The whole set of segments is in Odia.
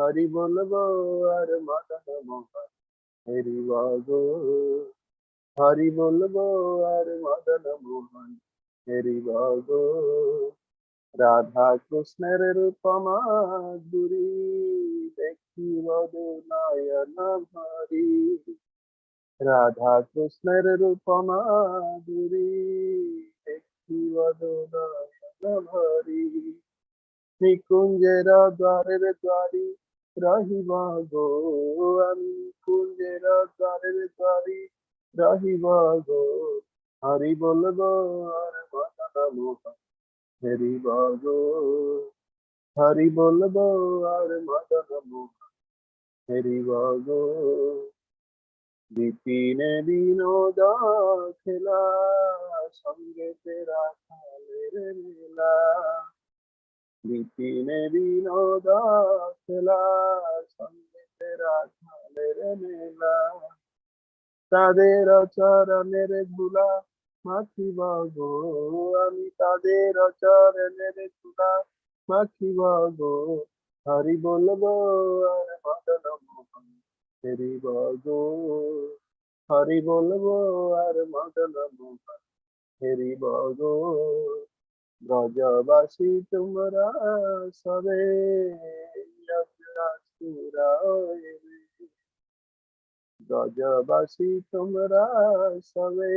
হরি বলবো আর মদন মোহন হরি গো। হরি বলবো আর মদন মোহন হরি গো। রাধা কৃষ্ণের রূপ মাধুরী দেখিব নয়ন ভরি। রাধা কৃষ্ণের রূপ মাধুরী দেখিব নয়ন ভরি। নিকুঞ্জের দ্বারের দ্বারি রহিব গো, আমি কুঞ্জের দ্বারের দ্বারি রহিব গো। হরি বলবো আর মদন মোহন হরি গো। হরি বলবো আর মদন মোহন হরি গো। বিপিনে বিনোদ খেলা সঙ্গেতে রাখালের মেলা। বিপিনে বিনোদ খেলা সঙ্গেতে রাখালের মেলা। তাদের চরণের ধুলা মাখিব গো, আমি তাদের চরণের ধুলা মাখিব গো। হরি বলবো আর মদন মোহন হরি গো। হরি বলবো আর মদন মোহন হরি গো। ব্রজবাসী তোমরা সবে ব্রজবাসী তোমরা সবে।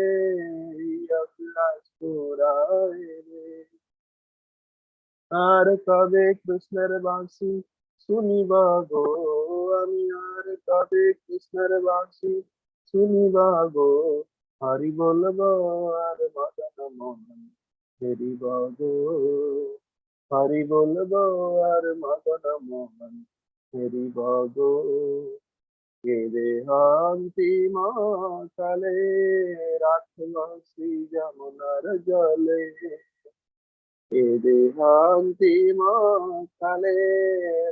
আর কবে কৃষ্ণের বাঁশি শুনিব গো, আমি আর কবে কৃষ্ণের বাঁশি শুনিব গো। হরি বলবো আর মদন মোহন হরি গো। হরি বলবো আর মদন মোহন হরি গো। এ দেহান্তিম কালে রাখব শ্রী যমুনার জলে। এ দেহান্তিম কালে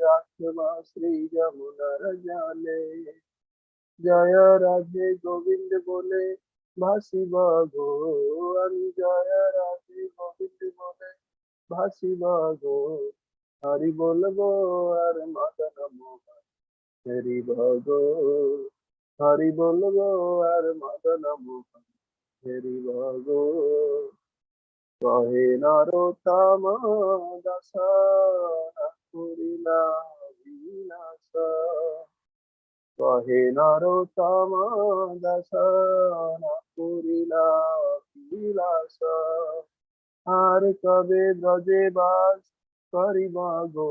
রাখব শ্রী যমুনার জলে। জয় রাধে গোবিন্দ বলে ভাসিব গো, আমি জয় রাধে গোবিন্দ বলে ভাসিব গো। হরি বলবো আর মদন মোহন হরি গো। হরি বলবো আর মদন মোহন হরি গো। কহে নরোত্তম দাস করিলা বিলাস। কহে নরোত্তম দাস করিলা বিলাস। আর কবে ব্রজে বাস করিব গো,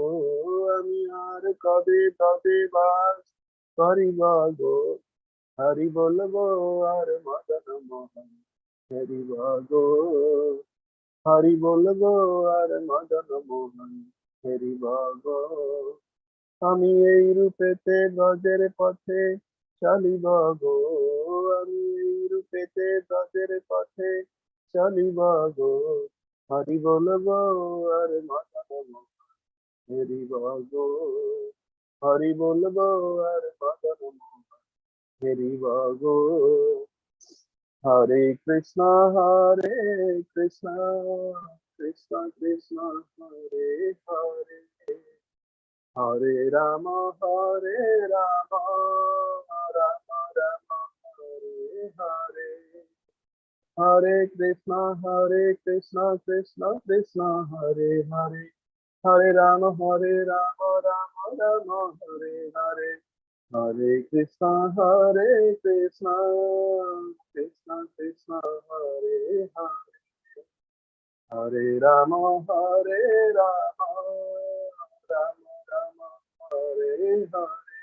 আমি আর কবে ব্রজে বাস করিব গো। হরি বলবো আর মদন মোহন হরি গো। হরি বলবো আর মদন মোহন হরি গো। আমি এই রূপেতে ব্রজের পথে চলিব গো, আমি এই রূপেতে ব্রজের পথে চলিব গো। হরি বলবো আর মদন মোহন হরি গো। হরি বলবো আর মদন মোহন হরি গো। হরে কৃষ্ণ হরে কৃষ্ণ কৃষ্ণ কৃষ্ণ হরে হরে। হরে রাম হরে রাম রাম রাম হরে হরে। হরে কৃষ্ণ কৃষ্ণ কৃষ্ণ হরে হরে। হরে রাম রাম রাম হরে হরে। হরে কৃষ্ণ কৃষ্ণ কৃষ্ণ হরে হরে। হরে রাম রাম রাম হরে হরে।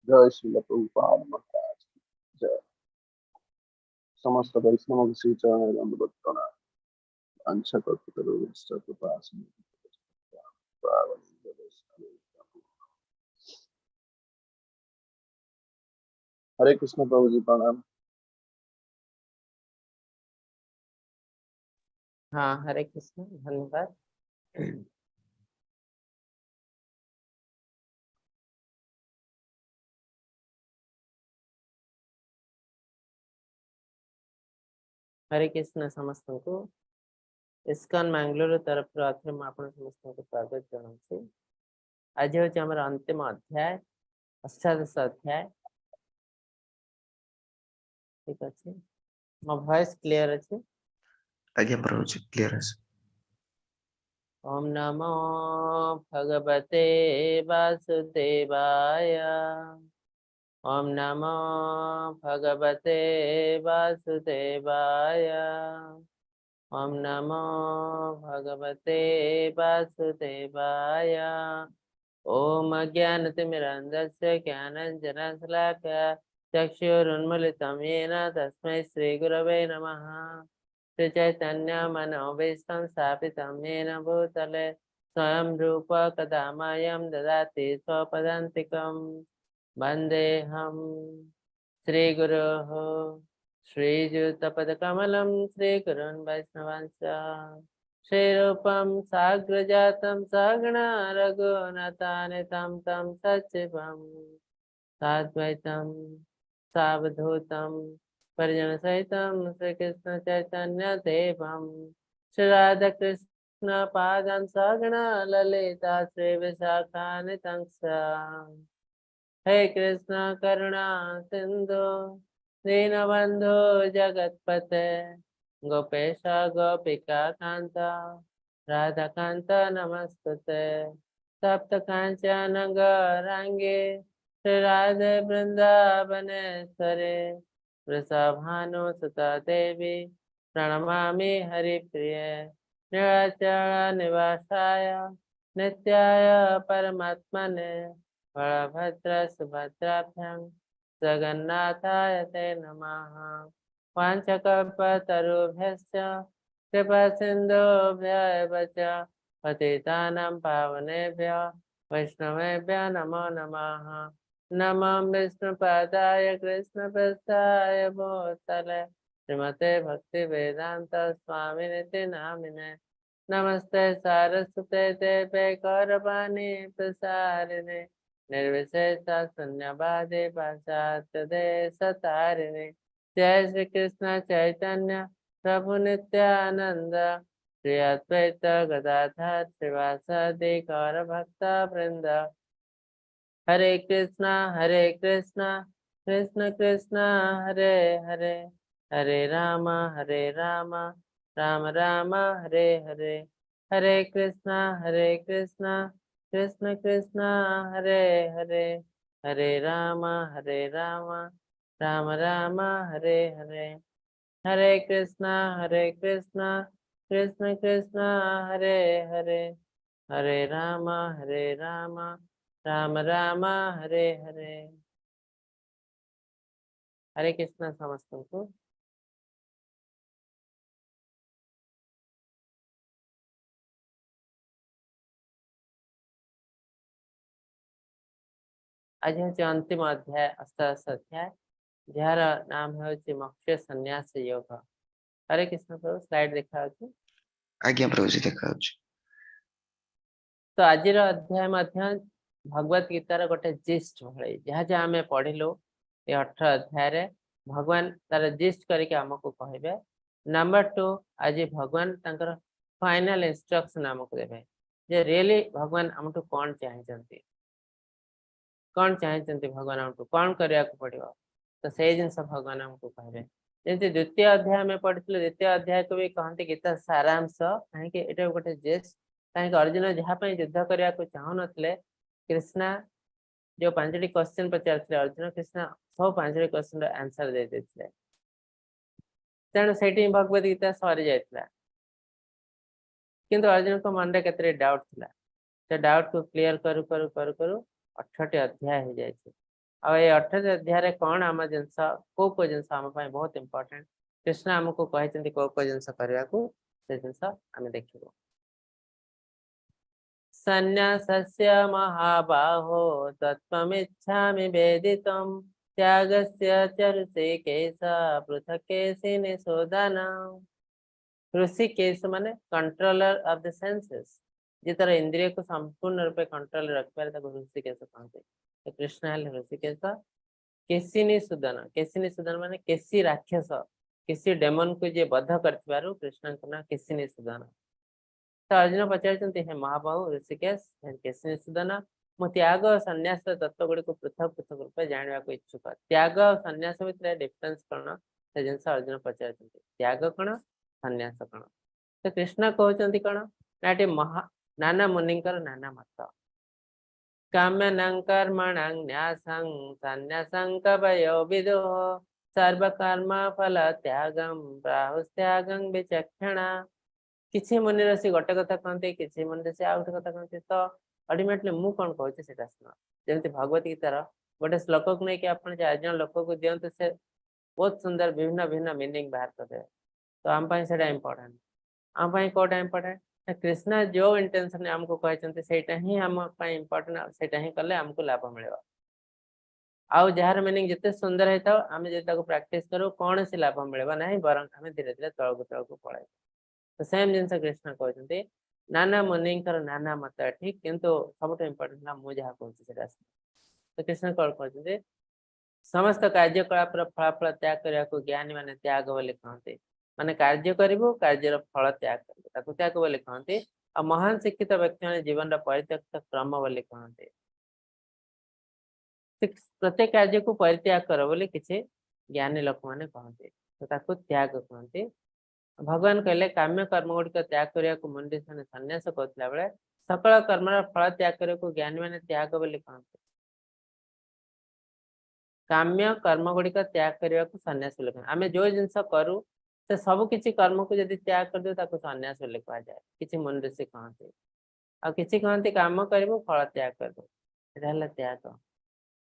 জয় শ্রীল প্রভুপাদ মহারাজ জয়। সমস্ত বৈষ্ণব শ্রী চরণের দণ্ডবত প্রণাম। বাঞ্ছা কল্পতরুভ্যশ্চ কৃপা সিন্ধুভ্যশ্চ হরে কৃষ্ণ প্রভুজি প্রণাম। हाँ, हरे कृष्ण, धन्यवाद। हरे कृष्ण ସମସ୍ତଙ୍କୁ। ଇସ୍କନ ମାଙ୍ଗାଲୋର ତରଫରୁ ଆଉଥରେ ମୁଁ ଆପଣ ସମସ୍ତଙ୍କୁ ସ୍ୱାଗତ ଜଣାଉଛି। ଆଜି ହେଉଛି ଆମର ଅନ୍ତିମ ଅଧ୍ୟାୟ, ଅଷ୍ଟାଦଶ ଅଧ୍ୟାୟ। ଠିକ ଅଛି, ମୋ ଭଏସ କ୍ଲିୟର ଅଛି? ଆଜ୍ଞା ପ୍ରଭୁଜୀ, କ୍ଲିୟର ଅଛି। ଓମ୍ ନମୋ ଭଗବତେ ବାସୁଦେବାୟ। ଓମ୍ ନମୋ ଭଗବତେ ବାସୁଦେବାୟ। ଓମ୍ ନମୋ ଭଗବତେ ବାସୁଦେବାୟ। ଓମ୍ ଅଜ୍ଞାନତିମିରାନ୍ଧସ୍ୟ ଜ୍ଞାନାଞ୍ଜନଶଲାକୟା ଚକ୍ଷୁରୁନ୍ମିଳିतं येन ତସ୍ମୈ ଶ୍ରୀଗୁରବେ ନମଃ। श्रीचैतन्यमनोभीष्टं स्थापितं येन भूतले स्वयं रूप कदा मह्यं ददाति स्वपदान्तिकं। वन्देऽहं श्रीगुरोः श्रीयुतपदकमलं श्रीगुरून् वैष्णवांश्च। श्रीरूपं साग्रजातं सहगणा रघुनाथान्वितं तं सचिवं साद्वैतं सावधूतं परिजन सहितं श्रीकृष्ण चैतन्य देवं। श्री राधा कृष्ण पादान् सहगणा ललिता श्री विशाखान्वितं च। हे कृष्ण करुणा सिंधु दीनबंधु जगत्पते गोपेश गोपिका कांत राधाकांत नमस्तुते। तप्त कांचन गौरांगे श्री राधे वृंदावनेश्वरे वृषभानु सुता देवी प्रणमामि हरिप्रिये। नीलाचल निवासाय नित्याय परमात्मने बलभद्र सुभद्राभ्यां जगन्नाथाय ते नमः। वाञ्छाकल्पतरुभ्यश्च कृपासिन्धुभ्य एव च पतितानां पावनेभ्यो वैष्णवेभ्यो नमो नमः। नमो विष्णुपादाय कृष्णप्रेष्ठाय भूतले श्रीमते भक्तिवेदान्त स्वामिनिति नामिने। नमस्ते सारस्वते देवे गौरवाणी प्रसारिणे निर्विशेष शून्यवादी पाश्चात्य देशतारिणे। जय श्री कृष्ण चैतन्य प्रभु नित्यानंद श्री अद्वैत गदाधर श्रीवासादि गौर भक्त वृंद। हरे कृष्णा हरे कृष्णा कृष्ण कृष्णा हरे हरे, हरे राम हरे राम राम राम हरे हरे। हरे कृष्णा हरे कृष्णा कृष्ण कृष्णा हरे हरे, हरे राम हरे राम राम राम हरे हरे। हरे कृष्णा हरे कृष्णा कृष्ण कृष्णा हरे हरे, हरे राम हरे राम राम राम हरे हरे। हरे कृष्णा ସମସ୍ତଙ୍କୁ। ଆଜି ହେଉଛି ଅନ୍ତିମ ଅଧ୍ୟାୟ, ଅଷ୍ଟାଦଶ ଅଧ୍ୟାୟ, ଯାହାର ନାମ ହେଉଛି ମୋକ୍ଷ ସନ୍ନ୍ୟାସ ଯୋଗ। ହରେ କୃଷ୍ଣ ପ୍ରଭୁ, ସ୍ଲାଇଡ୍ ଦେଖାଯାଉଛି? ଆଜ୍ଞା ପ୍ରଭୁଜୀ, ଦେଖାଯାଉଛି। ତ ଆଜିର ଅଧ୍ୟାୟ ମଧ୍ୟ ଭଗବତ ଗୀତାର ଗୋଟେ ଜିଷ୍ଟ ଭଳି, ଯାହା ଯାହା ଆମେ ପଢିଲୁ ଏ 18 ଅଧ୍ୟାୟରେ ଭଗବାନ ତାର ଜିଷ୍ଟ କରିକି ଆମକୁ କହିବେ। ନମ୍ବର 2, ଆଜି ଭଗବାନ ତାଙ୍କର ଫାଇନାଲ ଇନଷ୍ଟ୍ରକ୍ସନ ଆମକୁ ଦେବେ ଯେ ରିଏଲି ଭଗବାନ ଆମଠୁ କଣ ଚାହିଁଛନ୍ତି, କଣ ଚାହିଁଛନ୍ତି ଭଗବାନ ଆମଠୁ, କଣ କରିବାକୁ ପଡିବ। ତ ସେଇ ଜିନିଷ ଭଗବାନ ଆମକୁ କହିବେ। ଯେମିତି ଦ୍ୱିତୀୟ ଅଧ୍ୟାୟ ଆମେ ପଢିଥିଲୁ, ଦ୍ୱିତୀୟ ଅଧ୍ୟାୟକୁ ବି କହନ୍ତି ଗୀତା ସାରାଂଶ। କାହିଁକି ଏଇଟା ଗୋଟେ ଜିଷ୍ଟ, କାହିଁକି ଅର୍ଜୁନ ଯାହା ପାଇଁ ଯୁଦ୍ଧ କରିବାକୁ ଚାହୁଁନଥିଲେ, କୃଷ୍ଣା ଯୋଉ 5ଟି କ୍ୱେଶ୍ଚନ ପଚାରିଥିଲେ ଅର୍ଜୁନ, କୃଷ୍ଣ ସବୁ 5ଟି କ୍ୱେଶ୍ଚନର ଆନ୍ସର ଦେଇ ଦେଇଥିଲେ। ତେଣୁ ସେଇଠି ହିଁ ଭଗବତ ଗୀତା ସରି ଯାଇଥିଲା। କିନ୍ତୁ ଅର୍ଜୁନଙ୍କ ମନରେ କେତେଟି ଡାଉଟ ଥିଲା, ସେ ଡାଉଟକୁ କ୍ଲିୟର କରୁ କରୁ କରୁ କରୁ 18ଟି ଅଧ୍ୟାୟ ହେଇଯାଇଛି। ଆଉ ଏଇ 18ଟି ଅଧ୍ୟାୟରେ କଣ ଆମ ଜିନିଷ, କୋଉ କୋଉ ଜିନିଷ ଆମ ପାଇଁ ବହୁତ ଇମ୍ପୋର୍ଟାଣ୍ଟ, କୃଷ୍ଣ ଆମକୁ କହିଛନ୍ତି କୋଉ କୋଉ ଜିନିଷ କରିବାକୁ, ସେ ଜିନିଷ ଆମେ ଦେଖିବୁ। ସନ୍ନ୍ୟାସସ୍ୟ ମହାବାହୋ ତତ୍ତ୍ୱମିଚ୍ଛାମି ବେଦିତୁମ୍ ତ୍ୟାଗସ୍ୟ ଚ ଋଷିକେଶ ପୃଥକେଶିନି ଶୋଧନ। ଋଷିକେଶ ମାନେ କଣ୍ଟ୍ରୋଲର ଅଫ the senses, ଯିଏ ତାର ଇନ୍ଦ୍ରିୟକୁ ସମ୍ପୂର୍ଣ୍ଣ ରୂପେ କଣ୍ଟ୍ରୋଲ ରଖିପାରେ ତାକୁ ଋଷିକେଶ କହନ୍ତି। ତ କୃଷ୍ଣ ହେଲେ ଋଷିକେଶ। କେଶିନୀ ସୁଦନ, କେଶିନୀ ସୁଦନ ମାନେ କେଶୀ ରାକ୍ଷସ, କେଶୀ ଡେମନକୁ ଯିଏ ବଧ କରିଥିବାରୁ କୃଷ୍ଣଙ୍କ ନାଁ କେଶିନୀ ସୁଦନ। ତ ଅର୍ଜୁନ ପଚାରୁଛନ୍ତି, ହେ ମହାବାହୁ ଋଷିକେଶ, ହେ କେଶିନୀ ସୁଦନ, ମୁଁ ତ୍ୟାଗ ଓ ସନ୍ନ୍ୟାସର ତତ୍ତ୍ୱ ଗୁଡ଼ିକୁ ପୃଥକ ପୃଥକ ରୂପେ ଜାଣିବାକୁ ଇଚ୍ଛୁକ। ତ୍ୟାଗ ଆଉ ସନ୍ନ୍ୟାସ ଭିତରେ ଡିଫରେନ୍ସ କଣ, ସେ ଜିନିଷ ଅର୍ଜୁନ ପଚାରୁଛନ୍ତି। ତ୍ୟାଗ କଣ, ସନ୍ନ୍ୟାସ କଣ? ତ କୃଷ୍ଣ କହୁଛନ୍ତି କଣ ନା, ଏଠି ମହା ନାନା ମୁନିଙ୍କର ନାନା ମତ। କାମ୍ୟାନାଂ କର୍ମଣାଂ ନ୍ୟାସଂ ସନ୍ନ୍ୟାସଂ କବୟୋ ବିଦୁଃ ସର୍ବକର୍ମ ଫଳ ତ୍ୟାଗಂ ପ୍ରାହୁସ୍ତ୍ୟାଗଂ ବିଚକ୍ଷଣା। କିଛି ମୁନି ଋଷି ଗୋଟେ କଥା କହନ୍ତି, କିଛି ମୁନି ଋଷି ଆଉ ଗୋଟେ କଥା କହନ୍ତି। ତ ଅଲ୍ଟିମେଟଲି ମୁଁ କଣ କହୁଛି, ସେଇଟା ଶୁଣ। ଯେମିତି ଭଗବତ ଗୀତାର ଗୋଟେ ଶ୍ଲୋକକୁ ନେଇକି ଆପଣ ଚାରି ଜଣ ଲୋକକୁ ଦିଅନ୍ତୁ, ସେ ବହୁତ ସୁନ୍ଦର ବିଭିନ୍ନ ଭିନ୍ନ ମିନିଂ ବାହାର କରିଦେବେ। ତ ଆମ ପାଇଁ ସେଇଟା ଇମ୍ପୋର୍ଟାଣ୍ଟ। ଆମ ପାଇଁ କୋଉଟା ଇମ୍ପୋର୍ଟାଣ୍ଟ ନା, କୃଷ୍ଣ ଯୋଉ ଇଣ୍ଟେନସନ ଆମକୁ କହିଛନ୍ତି, ସେଇଟା ହିଁ ଆମ ପାଇଁ ଇମ୍ପୋର୍ଟାଣ୍ଟ। ଆଉ ସେଇଟା ହିଁ କଲେ ଆମକୁ ଲାଭ ମିଳିବ। ଆଉ ଯାହାର ମିନିଂ ଯେତେ ସୁନ୍ଦର ହେଇଥାଉ, ଆମେ ଯଦି ତାକୁ ପ୍ରାକ୍ଟିସ କରୁ, କୌଣସି ଲାଭ ମିଳିବ ନାହିଁ, ବରଂ ଆମେ ଧୀରେ ଧୀରେ ତଳକୁ ତଳକୁ ପଳେଇବା। ତ ସେମ୍ ଜିନିଷ କୃଷ୍ଣ କହୁଛନ୍ତି, ନାନା ମୁନିଙ୍କର ନାନା ମତ ଏଠି, କିନ୍ତୁ ସବୁଠୁ ଇମ୍ପୋର୍ଟାଣ୍ଟ ହେଲା ମୁଁ ଯାହା କହୁଛି ସେଇଟା। ତ କୃଷ୍ଣ କଣ କହୁଛନ୍ତି? ସମସ୍ତ କାର୍ଯ୍ୟକଳାପର ଫଳାଫଳ ତ୍ୟାଗ କରିବାକୁ ଜ୍ଞାନୀ ମାନେ ତ୍ୟାଗ ବୋଲି କହନ୍ତି। ମାନେ କାର୍ଯ୍ୟ କରିବୁ, କାର୍ଯ୍ୟର ଫଳ ତ୍ୟାଗ କରିବୁ, ତାକୁ ତ୍ୟାଗ ବୋଲି କହନ୍ତି। ଆଉ ମହାନ ଶିକ୍ଷିତ ବ୍ୟକ୍ତିମାନେ ଜୀବନର ପରିତ୍ୟକ୍ତ କ୍ରମ ବୋଲି କହନ୍ତି। ପ୍ରତ୍ୟେକ କାର୍ଯ୍ୟକୁ ପରିତ୍ୟାଗ କର ବୋଲି କିଛି ଜ୍ଞାନୀ ଲୋକମାନେ କହନ୍ତି, ତ ତାକୁ ତ୍ୟାଗ କହନ୍ତି। ଭଗବାନ କହିଲେ, କାମ୍ୟ କର୍ମ ଗୁଡ଼ିକ ତ୍ୟାଗ କରିବାକୁ ମୁନି ମାନେ ସନ୍ନ୍ୟାସ କରୁଥିଲା ବେଳେ ସକଳ କର୍ମର ଫଳ ତ୍ୟାଗ କରିବାକୁ ଜ୍ଞାନୀ ମାନେ ତ୍ୟାଗ ବୋଲି କହନ୍ତି। କାମ୍ୟ କର୍ମ ଗୁଡ଼ିକ ତ୍ୟାଗ କରିବାକୁ ସନ୍ନ୍ୟାସ ବୋଲି କହନ୍ତି। ଆମେ ଯୋଉ ଜିନିଷ କରୁ, ସେ ସବୁ କିଛି କର୍ମକୁ ଯଦି ତ୍ୟାଗ କରିଦେଉ, ତାକୁ ସନ୍ନ୍ୟାସ ବୋଲି କୁହାଯାଏ, କିଛି ମୁନି ଋଷି କହନ୍ତି। ଆଉ କିଛି କହନ୍ତି, କାମ କରିବୁ, ଫଳ ତ୍ୟାଗ କରିବୁ, ଏଟା ହେଲା ତ୍ୟାଗ।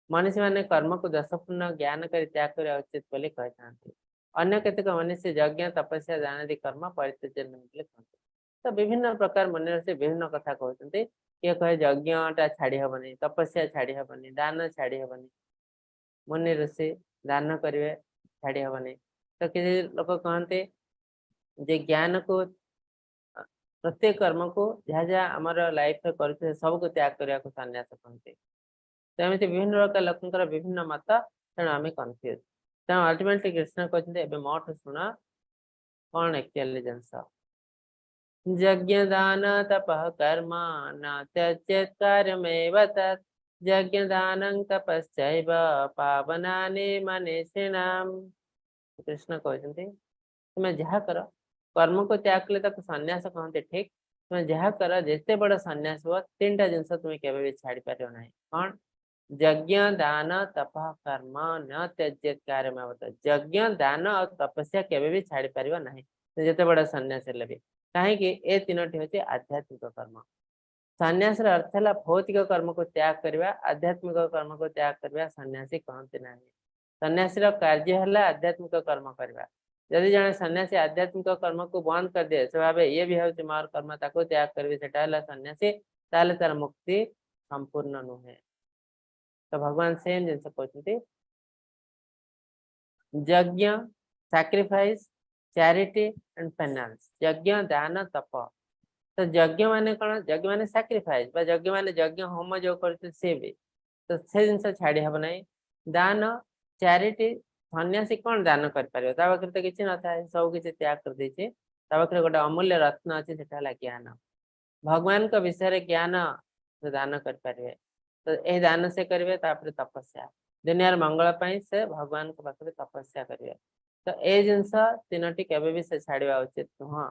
ମନୀଷୀ ମାନେ କର୍ମକୁ ଦୋଷପୂର୍ଣ୍ଣ ଜ୍ଞାନ କରି ତ୍ୟାଗ କରିବା ଉଚିତ ବୋଲି କହିଥାନ୍ତି। ଅନ୍ୟ କେତେକ ମନୀଷୀ ଯଜ୍ଞ, ତପସ୍ୟା, ଦାନାଦି କର୍ମ ପରିତ୍ୟାଜ୍ୟ ନୁହେଁ ବୋଲି କହନ୍ତି। ତ ବିଭିନ୍ନ ପ୍ରକାର ମୁନି ଋଷି ବିଭିନ୍ନ କଥା କହୁଛନ୍ତି। କିଏ କହେ ଯଜ୍ଞ ଟା ଛାଡି ହବନି, ତପସ୍ୟା ଛାଡି ହବନି, ଦାନ ଛାଡି ହବନି, ମୁନି ଋଷି ଦାନ କରିବେ, ଛାଡି ହବନି। ତ କିଛି ଲୋକ କହନ୍ତି ଯେ ଜ୍ଞାନକୁ ପ୍ରତ୍ୟେକ କର୍ମକୁ, ଯାହା ଯାହା ଆମର ଲାଇଫରେ କରୁଛେ, ସବୁକୁ ତ୍ୟାଗ କରିବାକୁ ସନ୍ନ୍ୟାସ କହନ୍ତି। ତ ଏମିତି ବିଭିନ୍ନ ପ୍ରକାର ଲୋକଙ୍କର ବିଭିନ୍ନ ମତ, ତେଣୁ ଆମେ କନଫ୍ୟୁଜ। ତେଣୁ ଅଲ୍ଟିମେଟଲି କୃଷ୍ଣ କହୁଛନ୍ତି, ଏବେ ମୋଠୁ ଶୁଣ କଣ ଆକ୍ଚୁଆଲି ଜିନିଷ। ଯଜ୍ଞ ଦାନ ତପଃ କର୍ମ ନ ତ୍ୟଜେତ୍ କାର୍ଯ୍ୟମେବ ତତ୍ ଯଜ୍ଞ ଦାନଂ ତପଶ୍ଚୈବ ପାବନାନି ମନୀଷିଣାମ୍। କୃଷ୍ଣ କହୁଛନ୍ତି, ତୁମେ ଯାହା କର, କର୍ମକୁ ତ୍ୟାଗ କଲେ ତାକୁ ସନ୍ନ୍ୟାସ କହନ୍ତି, ଠିକ। ତୁମେ ଯାହା କର, ଯେତେ ବଡ ସନ୍ନ୍ୟାସ ହୁଅ, ତିନିଟା ଜିନିଷ ତୁମେ କେବେ ବି ଛାଡି ପାରିବ ନାହିଁ। କଣ? ଯଜ୍ଞ ଦାନ ତପଃ କର୍ମ ନ ତ୍ୟଜେତ୍ କାର୍ଯ୍ୟମେବ ତତ୍। ଯଜ୍ଞ, ଦାନ ଆଉ ତପସ୍ୟା କେବେ ବି ଛାଡି ପାରିବ ନାହିଁ, ଯେତେ ବଡ ସନ୍ନ୍ୟାସ ହେଲେ ବି। କାହିଁକି? ଏ ତିନୋଟି ହଉଛି ଆଧ୍ୟାତ୍ମିକ କର୍ମ। ସନ୍ନ୍ୟାସର ଅର୍ଥ ହେଲା ଭୌତିକ କର୍ମକୁ ତ୍ୟାଗ କରିବା। ଆଧ୍ୟାତ୍ମିକ କର୍ମକୁ ତ୍ୟାଗ କରିବା ସନ୍ନ୍ୟାସୀ କହନ୍ତି ନାହିଁ। ସନ୍ନ୍ୟାସୀର କାର୍ଯ୍ୟ ହେଲା ଆଧ୍ୟାତ୍ମିକ କର୍ମ କରିବା। ଯଦି ଜଣେ ସନ୍ନ୍ୟାସୀ ଆଧ୍ୟାତ୍ମିକ କର୍ମକୁ ବନ୍ଦ କରିଦିଏ, ସେ ଭାବେ ଇଏ ବି ହେଉଛି ମୋର କର୍ମ, ତାକୁ ତ୍ୟାଗ କରିବି, ସେଟା ହେଲା ସନ୍ନ୍ୟାସୀ, ତାହେଲେ ତାର ମୁକ୍ତି ସମ୍ପୂର୍ଣ୍ଣ ନୁହେଁ। ତ ଭଗବାନ ସେମ୍ ଜିନିଷ କହୁଛନ୍ତି, ଯଜ୍ଞ, ସାକ୍ରିଫାଇସ୍, ଚାରିଟି ଆଣ୍ଡ ପେନାନ୍ସ। ଯଜ୍ଞ, ଦାନ, ତପ। ତ ଯଜ୍ଞ ମାନେ କଣ? ଯଜ୍ଞ ମାନେ ସାକ୍ରିଫାଇସ୍ ବା ଯଜ୍ଞ ମାନେ ଯଜ୍ଞ ହୋମ ଯୋଉ କରୁଛୁ, ସିଏ ବି ତ ସେ ଜିନିଷ ଛାଡି ହବ ନାହିଁ। ଦାନ, ଚାରିଟି। ସନ୍ନ୍ୟାସୀ କଣ ଦାନ କରିପାରିବ? ତା ପାଖରେ ତ କିଛି ନଥାଏ, ସବୁ କିଛି ତ୍ୟାଗ କରିଦେଇଛି। ତା ପାଖରେ ଗୋଟେ ଅମୂଲ୍ୟ ରତ୍ନ ଅଛି, ସେଟା ହେଲା ଜ୍ଞାନ। ଭଗବାନଙ୍କ ବିଷୟରେ ଜ୍ଞାନ ସେ ଦାନ କରିପାରିବେ। ତ ଏହି ଦାନ ସେ କରିବେ। ତାପରେ ତପସ୍ୟା, ଦୁନିଆର ମଙ୍ଗଳ ପାଇଁ ସେ ଭଗବାନଙ୍କ ପାଖରେ ତପସ୍ୟା କରିବେ। ତ ଏଇ ଜିନିଷ ତିନୋଟି କେବେ ବି ସେ ଛାଡିବା ଉଚିତ ନୁହଁ।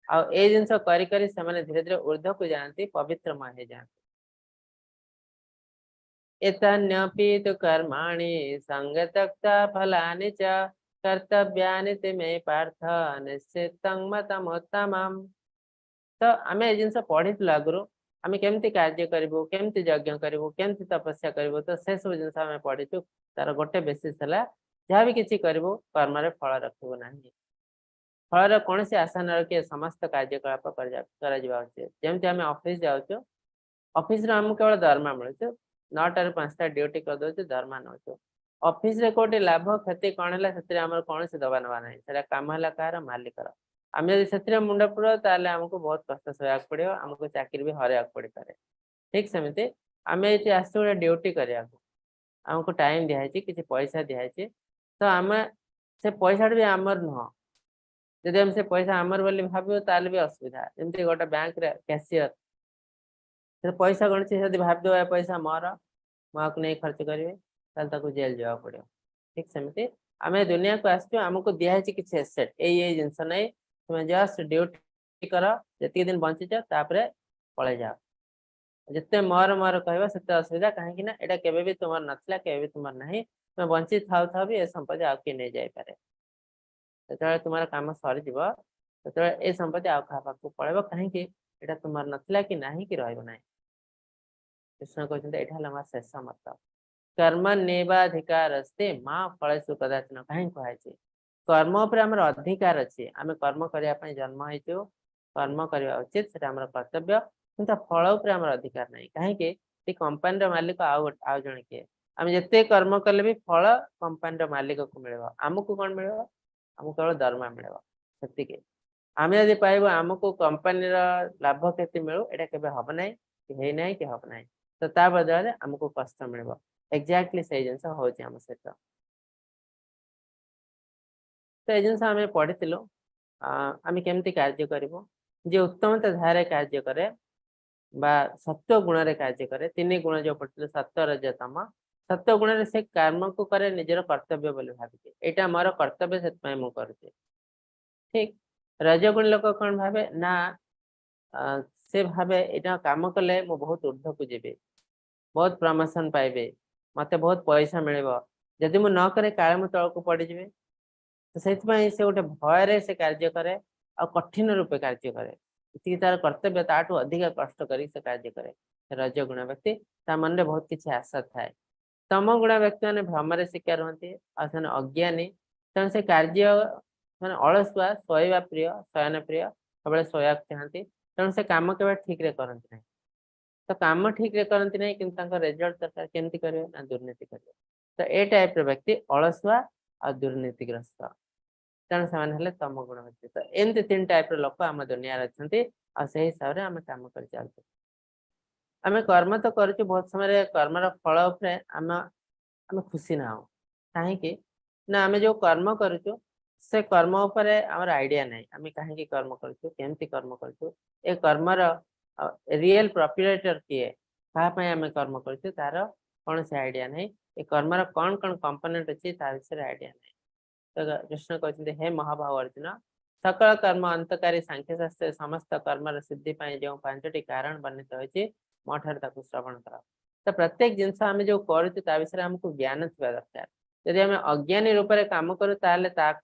ଆଉ ଏଇ ଜିନିଷ କରି କରି ସେମାନେ ଧୀରେ ଧୀରେ ଉର୍ଦ୍ଧ୍ୱକୁ ଯାଆନ୍ତି, ପବିତ୍ରମୟ ହେଇଯାଆନ୍ତି। ଏତାନ୍ୟପି ତୁ କର୍ମାଣି ସଙ୍ଗତ୍ୟକ୍ତା ଫଲାନି ଚ କର୍ତ୍ତବ୍ୟାନି ତି ମେ ପାର୍ଥ ନିଶ୍ଚିତଂ ମତମୁତ୍ତମମ୍। ତ ଆମେ ଏ ଜିନିଷ ପଢିଥିଲୁ ଆଗରୁ, ଆମେ କେମିତି କାର୍ଯ୍ୟ କରିବୁ, କେମିତି ଯଜ୍ଞ କରିବୁ, କେମିତି ତପସ୍ୟା କରିବୁ। ତ ସେ ସବୁ ଜିନିଷ ଆମେ ପଢିଛୁ। ତାର ଗୋଟେ ବେସିସ୍ ହେଲା, ଯାହା ବି କିଛି କରିବୁ, କର୍ମରେ ଫଳ ରଖିବୁ ନାହିଁ। ଫଳର କୌଣସି ଆଶା ନ ରଖି ସମସ୍ତ କାର୍ଯ୍ୟକଳାପ କରାଯିବା ଉଚିତ। ଯେମିତି ଆମେ ଅଫିସ ଯାଉଛୁ, ଅଫିସରେ ଆମକୁ କେବଳ ଦରମା ମିଳୁଛି। 9ଟାରୁ 5ଟା ଡ୍ୟୁଟି କରିଦଉଛୁ, ଦରମା ନଉଛୁ। ଅଫିସରେ କୋଉଠି ଲାଭ କ୍ଷତି କଣ ହେଲା, ସେଥିରେ ଆମର କୌଣସି ଦବା ନେବା ନାହିଁ। ସେଟା କାମ ହେଲା କାହାର? ମାଲିକର। ଆମେ ଯଦି ସେଥିରେ ମୁଣ୍ଡ ପୁରାଉ, ତାହେଲେ ଆମକୁ ବହୁତ କଷ୍ଟ ସହିବାକୁ ପଡିବ, ଆମକୁ ଚାକିରି ବି ହରାଇବାକୁ ପଡିପାରେ। ଠିକ ସେମିତି ଆମେ ଏଠି ଆସିଛୁ ଗୋଟେ ଡ୍ୟୁଟି କରିବାକୁ। ଆମକୁ ଟାଇମ ଦିଆହେଇଛି, କିଛି ପଇସା ଦିଆହେଇଛି। ତ ଆମେ ସେ ପଇସାଟା ବି ଆମର ନୁହଁ। ଯଦି ଆମେ ସେ ପଇସା ଆମର ବୋଲି ଭାବିବୁ, ତାହେଲେ ବି ଅସୁବିଧା। ଯେମିତି ଗୋଟେ ବ୍ୟାଙ୍କରେ କ୍ୟାସିୟର ସେ ପଇସା ଗଣୁଛି, ଯଦି ଭାବିଦେବ ଏ ପଇସା ମୋର, ମୁଁ ଆକୁ ନେଇ ଖର୍ଚ୍ଚ କରିବି, ତାହେଲେ ତାକୁ ଜେଲ ଯିବାକୁ ପଡିବ। ଠିକ ସେମିତି ଆମେ ଦୁନିଆକୁ ଆସିଛୁ, ଆମକୁ ଦିଆହେଇଛି କିଛି ଏସେଟ୍, ଏଇ ଏଇ ଜିନିଷ ନେଇ ତୁମେ ଜଷ୍ଟ ଡ୍ୟୁଟି କର ଯେତିକି ଦିନ ବଞ୍ଚିଛ, ତାପରେ ପଳେଇ ଯାଅ। ଯେତେ ମୋର ମୋର କହିବ, ସେତେ ଅସୁବିଧା। କାହିଁକି ନା ଏଇଟା କେବେ ବି ତୁମର ନଥିଲା, କେବେ ବି ତୁମର ନାହିଁ। ତୁମେ ବଞ୍ଚି ଥାଉ ଥାଉ ବି ଏ ସମ୍ପତ୍ତି ଆଉ କିଏ ନେଇଯାଇପାରେ। ଯେତେବେଳେ ତୁମର କାମ ସରିଯିବ, ସେତେବେଳେ ଏ ସମ୍ପତ୍ତି ଆଉ କାହା ପାଖକୁ ପଳେଇବ। କାହିଁକି? ଏଇଟା ତୁମର ନଥିଲା କି ନାହିଁ କି ରହିବ ନାହିଁ। କୃଷ୍ଣ କହୁଛନ୍ତି, ଏଇଟା ହେଲା ଆମର ଶେଷ ମତ। କର୍ମଣ୍ୟେବାଧିକାରସ୍ତେ ମା ଫଳେଷୁ କଦାଚନ କାହିଁ କୁହାଯାଇଛି? କର୍ମ ଉପରେ ଆମର ଅଧିକାର ଅଛି। ଆମେ କର୍ମ କରିବା ପାଇଁ ଜନ୍ମ ହେଇଛୁ, କର୍ମ କରିବା ଉଚିତ, ସେଟା ଆମର କର୍ତ୍ତବ୍ୟ। କିନ୍ତୁ ତା ଫଳ ଉପରେ ଆମର ଅଧିକାର ନାହିଁ। କାହିଁକି? ସେ କମ୍ପାନୀର ମାଲିକ ଆଉ ଜଣେ କିଏ। ଆମେ ଯେତେ କର୍ମ କଲେ ବି ଫଳ କମ୍ପାନୀର ମାଲିକକୁ ମିଳିବ। ଆମକୁ କଣ ମିଳିବ? ଆମକୁ କେବଳ ଦରମା ମିଳିବ, ସେତିକି। ଆମେ ଯଦି ପାଇବୁ ଆମକୁ କମ୍ପାନୀର ଲାଭ କ୍ଷତି ମିଳୁ, ଏଇଟା କେବେ ହବ ନାହିଁ କି ହେଇନାହିଁ କି ହବ ନାହିଁ। ତ ତା ବଦଳରେ ଆମକୁ କଷ୍ଟ ମିଳିବ। ଏକ୍ଜାକ୍ଟଲି ସେଇ ଜିନିଷ ହଉଛି ଆମ ସହିତ। ତ ଏଇ ଜିନିଷ ଆମେ ପଢିଥିଲୁ, ଆମେ କେମିତି କାର୍ଯ୍ୟ କରିବୁ। ଯିଏ ଉତ୍ତମତା ଧାରାରେ କାର୍ଯ୍ୟ କରେ ବା ସତ୍ୱ ଗୁଣରେ କାର୍ଯ୍ୟ କରେ, ତିନି ଗୁଣ ଯୋଉ ପଢିଥିଲୁ, ସତ୍ୱ, ରଜ, ତମ। ସତ୍ୱ ଗୁଣରେ ସେ କର୍ମକୁ କରେ ନିଜର କର୍ତ୍ତବ୍ୟ ବୋଲି ଭାବିକି, ଏଇଟା ମୋର କର୍ତ୍ତବ୍ୟ, ସେଥିପାଇଁ ମୁଁ କରୁଛି। ଠିକ ରଜଗୁଣ ଲୋକ କଣ ଭାବେ ନା, ସେ ଭାବେ ଏଇଟା କାମ କଲେ ମୁଁ ବହୁତ ଉର୍ଦ୍ଧ୍ୱକୁ ଯିବି, ବହୁତ ପ୍ରମୋସନ ପାଇବି, ମତେ ବହୁତ ପଇସା ମିଳିବ। ଯଦି ମୁଁ ନ କରେ, କାଳେ ମୁଁ ତଳକୁ ପଡିଯିବି। ତ ସେଇଥିପାଇଁ ସେ ଗୋଟେ ଭୟରେ ସେ କାର୍ଯ୍ୟ କରେ ଆଉ କଠିନ ରୂପେ କାର୍ଯ୍ୟ କରେ। ଯେତିକି ତାର କର୍ତ୍ତବ୍ୟ, ତାଠୁ ଅଧିକା କଷ୍ଟ କରି ସେ କାର୍ଯ୍ୟ କରେ। ରଜ ଗୁଣ ବ୍ୟକ୍ତି, ତା ମନରେ ବହୁତ କିଛି ଆଶା ଥାଏ। ତମ ଗୁଣ ବ୍ୟକ୍ତି ମାନେ ଭ୍ରମରେ ଶିକାର ହୁଅନ୍ତି ଆଉ ସେମାନେ ଅଜ୍ଞାନୀ। ତେଣୁ ସେ କାର୍ଯ୍ୟ ମାନେ ଅଳସୁଆ, ଶୋଇବା ପ୍ରିୟ, ଶୟନ ପ୍ରିୟ, ସବୁବେଳେ ଶୋଇବାକୁ ଚାହାନ୍ତି। ତେଣୁ ସେ କାମ କେବେ ଠିକରେ କରନ୍ତି ନାହିଁ। ତ କାମ ଠିକରେ କରନ୍ତି ନାହିଁ, କିନ୍ତୁ ତାଙ୍କ ରେଜଲ୍ଟ ଦରକାର। କେମିତି କରିବେ ନା ଦୁର୍ନୀତି କରିବେ। ତ ଏ ଟାଇପର ବ୍ୟକ୍ତି ଅଳସୁଆ ଆଉ ଦୁର୍ନୀତିଗ୍ରସ୍ତ। ତେଣୁ ସେମାନେ ହେଲେ ତମ ଗୁଣ ବ୍ୟକ୍ତି। ତ ଏମିତି ତିନି ଟାଇପର ଲୋକ ଆମ ଦୁନିଆରେ ଅଛନ୍ତି ଆଉ ସେଇ ହିସାବରେ ଆମେ କାମ କରି ଚାଲୁଛୁ। ଆମେ କର୍ମ ତ କରୁଛୁ, ବହୁତ ସମୟରେ କର୍ମର ଫଳ ଉପରେ ଆମେ ଖୁସି ନାହୁଁ। କାହିଁକି ନା ଆମେ ଯୋଉ କର୍ମ କରୁଛୁ, ସେ କର୍ମ ଉପରେ ଆମର ଆଇଡିଆ ନାହିଁ। ଆମେ କାହିଁକି କର୍ମ କରୁଛୁ, କେମିତି କର୍ମ କରୁଛୁ, ଏ କର୍ମର ରିଏଲ ପ୍ରପିରେଟର କିଏ, କାହା ପାଇଁ ଆମେ କର୍ମ କରୁଛୁ, ତାର କୌଣସି ଆଇଡିଆ ନାହିଁ। ଏ କର୍ମର କଣ କଣ କମ୍ପୋନେଣ୍ଟ ଅଛି, ତା ବିଷୟରେ ଆଇଡିଆ ନାହିଁ। ତ କୃଷ୍ଣ କହୁଛନ୍ତି, ହେ ମହାବାହୁ ଅର୍ଜୁନ, ସକଳ କର୍ମ ଅନ୍ତକାରୀ ସାଂଖ୍ୟ ଶାସ୍ତ୍ରରେ ସମସ୍ତ କର୍ମର ସିଦ୍ଧି ପାଇଁ ଯେଉଁ ପାଞ୍ଚଟି କାରଣ ବର୍ଣ୍ଣିତ ହୋଇଛି, ମୋ ଠାରୁ ତାକୁ ଶ୍ରବଣ କର। ତ ପ୍ରତ୍ୟେକ ଜିନିଷ ଆମେ ଯୋଉ କରୁଛୁ, ତା ବିଷୟରେ ଆମକୁ ଜ୍ଞାନ ଥିବା ଦରକାର। ଯଦି ଆମେ ଅଜ୍ଞାନୀ ରୂପରେ କାମ କରୁ, ତାହେଲେ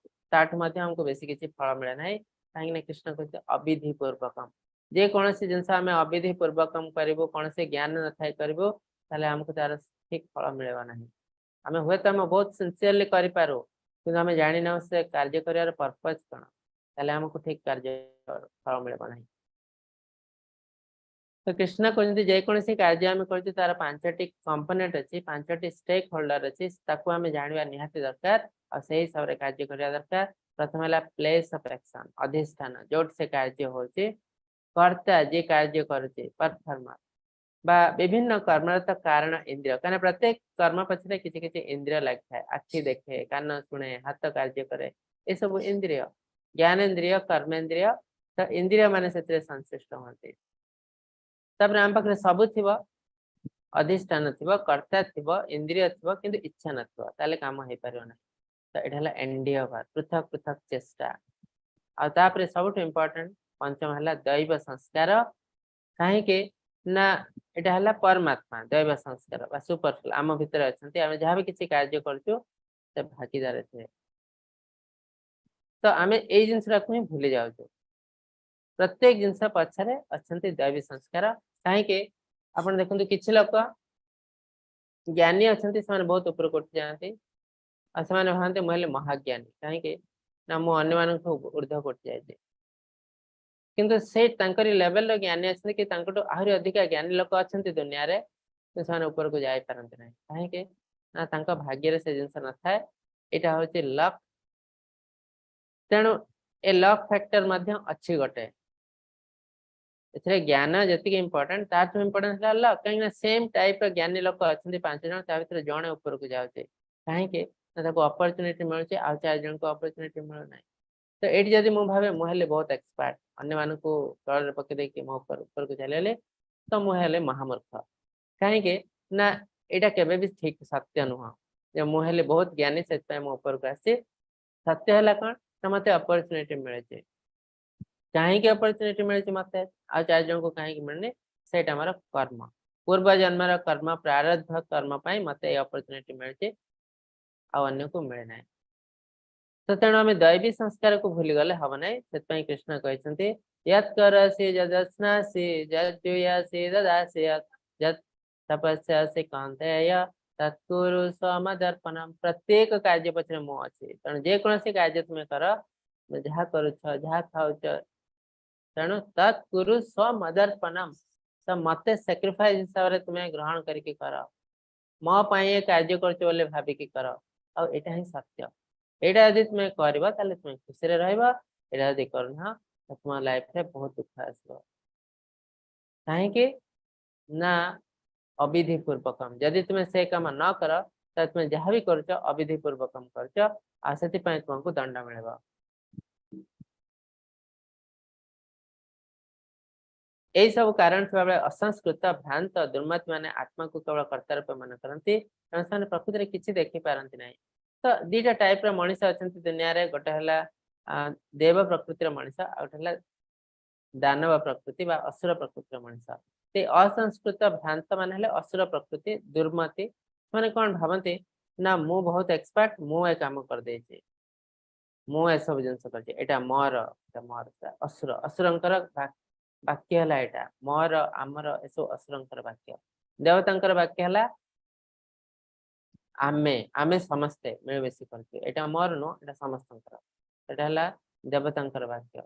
ତାଠୁ ମଧ୍ୟ ଆମକୁ ବେଶୀ କିଛି ଫଳ ମିଳେ ନାହିଁ। କାହିଁକି ନା କୃଷ୍ଣ କହୁଛନ୍ତି, ଅବିଧି ପୂର୍ବକମ। ଯେ କୌଣସି ଜିନିଷ ଆମେ ଅବିଧି ପୂର୍ବକମ କରିବୁ, କୌଣସି ଜ୍ଞାନ ନଥାଇ କରିବୁ, ତାହେଲେ ଆମକୁ ତାର ଠିକ ଫଳ ମିଳିବ ନାହିଁ। ଆମେ ହୁଏତ ଆମେ ବହୁତ ସିନସିୟରଲି କରିପାରୁ, କିନ୍ତୁ ଆମେ ଜାଣିନାହୁ ସେ କାର୍ଯ୍ୟ କରିବାର ପର୍ପଜ କଣ, ତାହେଲେ ଆମକୁ ଠିକ କାର୍ଯ୍ୟ ଫଳ ମିଳିବ ନାହିଁ। ତ କୃଷ୍ଣ କହୁଛନ୍ତି, ଯେକୌଣସି କାର୍ଯ୍ୟ ଆମେ କରୁଛୁ, ତାର ପାଞ୍ଚଟି କମ୍ପୋନେଣ୍ଟ ଅଛି, ପାଞ୍ଚଟି ଷ୍ଟେକ୍ ହୋଲ୍ଡର ଅଛି, ତାକୁ ଆମେ ଜାଣିବା ନିହାତି ଦରକାର ଆଉ ସେଇ ହିସାବରେ କାର୍ଯ୍ୟ କରିବା ଦରକାର। ପ୍ରଥମ ହେଲା ପ୍ଲେସ୍ ଅଫ ଆକ୍ସନ, ଅଧିଷ୍ଠାନ, ଯୋଉଠି ସେ କାର୍ଯ୍ୟ ହଉଛି। କର୍ତ୍ତା, ଯିଏ କାର୍ଯ୍ୟ କରୁଛି, ପରଫର୍ମର ବା ବିଭିନ୍ନ କର୍ମର ତ କାରଣ ଇନ୍ଦ୍ରିୟ। କାରଣ ପ୍ରତ୍ୟେକ କର୍ମ ପଛରେ କିଛି କିଛି ଇନ୍ଦ୍ରିୟ ଲାଗିଥାଏ। ଆଖି ଦେଖେ, କାନ ଶୁଣେ, ହାତ କାର୍ଯ୍ୟ କରେ, ଏସବୁ ଇନ୍ଦ୍ରିୟ, ଜ୍ଞାନେନ୍ଦ୍ରିୟ, କର୍ମେନ୍ଦ୍ରିୟ। ତ ଇନ୍ଦ୍ରିୟ ମାନେ ସେଥିରେ ସଂଶ୍ଳିଷ୍ଟ ହୁଅନ୍ତି। ତାପରେ ଆମ ପାଖରେ ସବୁ ଥିବ, ଅଧିଷ୍ଠାନ ଥିବ, କର୍ତ୍ତା ଥିବ, ଇନ୍ଦ୍ରିୟ ଥିବ, କିନ୍ତୁ ଇଚ୍ଛା ନଥିବ, ତାହେଲେ କାମ ହେଇପାରିବ ନାହିଁ। ତ ଏଇଟା ହେଲା ଏଣ୍ଡିଅଭର, ପୃଥକ ପୃଥକ ଚେଷ୍ଟା। ଆଉ ତାପରେ ସବୁଠୁ ଇମ୍ପୋର୍ଟାଣ୍ଟ ପଞ୍ଚମ ହେଲା ଦୈବ ସଂସ୍କାର। କାହିଁକି ନା ଏଇଟା ହେଲା ପରମାତ୍ମା, ଦୈବ ସଂସ୍କାର ବା ସୁପର ଆମ ଭିତରେ ଅଛନ୍ତି। ଆମେ ଯାହା ବି କିଛି କାର୍ଯ୍ୟ କରୁଛୁ, ସେ ଭାଗିଦାର ଥିବେ। ତ ଆମେ ଏଇ ଜିନିଷଟାକୁ ହିଁ ଭୁଲି ଯାଉଛୁ। ପ୍ରତ୍ୟେକ ଜିନିଷ ପଛରେ ଅଛନ୍ତି ଦୈବୀ ସଂସ୍କାର। କାହିଁକି? ଆପଣ ଦେଖନ୍ତୁ, କିଛି ଲୋକ ଜ୍ଞାନୀ ଅଛନ୍ତି, ସେମାନେ ବହୁତ ଉପରକୁ ଉଠି ଯାଆନ୍ତି ଆଉ ସେମାନେ ଭାବନ୍ତି, ମୁଁ ହେଲି ମହାଜ୍ଞାନୀ। କାହିଁକି ନା ମୁଁ ଅନ୍ୟମାନଙ୍କୁ ଉର୍ଦ୍ଧ୍ୱକୁ ଉଠି ଯାଇଛି। କିନ୍ତୁ ସେ ତାଙ୍କରି ଲେଭେଲର ଜ୍ଞାନୀ ଅଛନ୍ତି କି ତାଙ୍କଠୁ ଆହୁରି ଅଧିକା ଜ୍ଞାନୀ ଲୋକ ଅଛନ୍ତି ଦୁନିଆରେ, କିନ୍ତୁ ସେମାନେ ଉପରକୁ ଯାଇପାରନ୍ତି ନାହିଁ। କାହିଁକି ନା ତାଙ୍କ ଭାଗ୍ୟରେ ସେ ଜିନିଷ ନଥାଏ। ଏଇଟା ହଉଛି ଲକ୍। ତେଣୁ ଏ ଲକ୍ ଫ୍ୟାକ୍ଟର ମଧ୍ୟ ଅଛି ଗୋଟେ ଏଥିରେ। ଜ୍ଞାନ ଯେତିକି ଇମ୍ପୋର୍ଟାଣ୍ଟ, ତାଠୁ ଇମ୍ପୋର୍ଟାଣ୍ଟ ହେଲା ଲକ୍। କାହିଁକି ନା ସେମ୍ ଟାଇପ ର ଜ୍ଞାନୀ ଲୋକ ଅଛନ୍ତି ପାଞ୍ଚ ଜଣ, ତା ଭିତରେ ଜଣେ ଉପରକୁ ଯାଉଛି। କାହିଁକି ନା ତାକୁ ଅପରଚୁନିଟି ମିଳୁଛି, ଆଉ ଚାରି ଜଣଙ୍କୁ ଅପରଚୁନିଟି ମିଳୁନାହିଁ। ତ ଏଇଠି ଯଦି ମୁଁ ଭାବେ ମୁଁ ହେଲି ବହୁତ ଏକ୍ସପର୍ଟ, ଅନ୍ୟମାନଙ୍କୁ ତଳରେ ପକେଇ ଦେଇକି ମୋ ଉପରକୁ ଚାଲିଗଲି, ତ ମୁଁ ହେଲି ମହାମୂର୍ଖ। କାହିଁକି ନା ଏଇଟା କେବେ ବି ଠିକ ସତ୍ୟ ନୁହଁ ଯେ ମୁଁ ହେଲି ବହୁତ ଜ୍ଞାନୀ, ସେଥିପାଇଁ ମୁଁ ଉପରକୁ ଆସିଛି। ସତ୍ୟ ହେଲା କଣ ନା ମତେ ଅପରଚୁନିଟି ମିଳିଛି। କାହିଁକି ଅପରଚୁନିଟି ମିଳିଛି ମତେ, ଆଉ ଚାରି ଜଣଙ୍କୁ କାହିଁକି ମିଳୁନି? ସେଇଟା ଆମର କର୍ମ, ପୂର୍ବ ଜନ୍ମର କର୍ମ, ପ୍ରାରବ୍ଧ କର୍ମ ପାଇଁ ମତେ ଏଇ ଅପରଚୁନିଟି ମିଳିଛି, ଆଉ ଅନ୍ୟକୁ ମିଳେ ନାହିଁ। ତ ତେଣୁ ଆମେ ଦୈବୀ ସଂସ୍କାରକୁ ଭୁଲିଗଲେ ହବ ନାହିଁ। ସେଥିପାଇଁ କୃଷ୍ଣ କହିଛନ୍ତି, ୟତ୍ କରୋଷି ଯଦଶ୍ନାସି ଯଜ୍ଜୁୟାସି ଦଦାସି ଯତ୍ ଯତ୍ ତପସ୍ୟାସି କୌନ୍ତେୟ ତତ୍ କୁରୁ ସ୍ୱ ମଦର୍ପଣମ୍। ପ୍ରତ୍ୟେକ କାର୍ଯ୍ୟ ପଛରେ ମୁଁ ଅଛି। ତେଣୁ ଯେକୌଣସି କାର୍ଯ୍ୟ ତୁମେ କର, ଯାହା କରୁଛ, ଯାହା ଖାଉଛ, ତେଣୁ ତତ୍ କୁରୁ ସ୍ୱ ମଦର୍ପଣମ୍। ତ ମତେ ସାକ୍ରିଫାଇସ ହିସାବରେ ତୁମେ ଗ୍ରହଣ କରିକି କର, ମୋ ପାଇଁ ଏ କାର୍ଯ୍ୟ କରୁଛ ବୋଲି ଭାବିକି କର। ଆଉ ଏଇଟା ହିଁ ସତ୍ୟ। ଏଇଟା ଯଦି ତୁମେ କରିବ, ତାହେଲେ ତୁମେ ଖୁସିରେ ରହିବ। ଏଇଟା ଯଦି କରୁନ, ତ ତୁମ ଲାଇଫରେ ବହୁତ ଦୁଃଖ ଆସିବ। କାହିଁକି ନା ଅବିଧି ପୂର୍ବକମ ଯଦି ତୁମେ ସେ କାମ ନ କର, ତାହେଲେ ତୁମେ ଯାହା ବି କରୁଛ, ଅବିଧି ପୂର୍ବକମ କରୁଛ, ଆଉ ସେଥିପାଇଁ ତୁମକୁ ଦଣ୍ଡ ମିଳିବ। ଏଇ ସବୁ କାରଣ ଥିବାବେଳେ ଅସଂସ୍କୃତ, ଭ୍ରାନ୍ତ, ଦୁର୍ମତି ମାନେ ଆତ୍ମାକୁ କେବଳ କର୍ତ୍ତା ରୂପେ ମନେ କରନ୍ତି। କାରଣ ସେମାନେ ପ୍ରକୃତିରେ କିଛି ଦେଖିପାରନ୍ତି ନାହିଁ। ତ ଦିଟା ଟାଇପ ର ମଣିଷ ଅଛନ୍ତି ଦୁନିଆରେ। ଗୋଟେ ହେଲା ଦେବ ପ୍ରକୃତିର ମଣିଷ, ଆଉ ଗୋଟେ ହେଲା ଦାନବ ପ୍ରକୃତି ବା ଅସୁର ପ୍ରକୃତିର ମଣିଷ। ସେ ଅସଂସ୍କୃତ ଭ୍ରାନ୍ତ ମାନେ ହେଲେ ଅସୁର ପ୍ରକୃତି, ଦୁର୍ମତି। ସେମାନେ କଣ ଭାବନ୍ତି ନା ମୁଁ ବହୁତ ଏକ୍ସପର୍ଟ, ମୁଁ ଏ କାମ କରିଦେଇଛି, ମୁଁ ଏସବୁ ଜିନିଷ କରିଛି, ଏଇଟା ମୋର, ଏଇଟା ମୋର। ଅସୁର, ଅସୁରଙ୍କର ବାକ୍ୟ ହେଲା ଏଇଟା ମୋର, ଆମର, ଏସବୁ ଅସୁରଙ୍କର ବାକ୍ୟ। ଦେବତାଙ୍କର ବାକ୍ୟ ହେଲା ଆମେ ସମସ୍ତେ ମିଳିମିଶି କରିଛୁ, ଏଇଟା ମୋର ନୁହଁ, ଏଇଟା ସମସ୍ତଙ୍କର। ଏଇଟା ହେଲା ଦେବତାଙ୍କର ବାକ୍ୟ।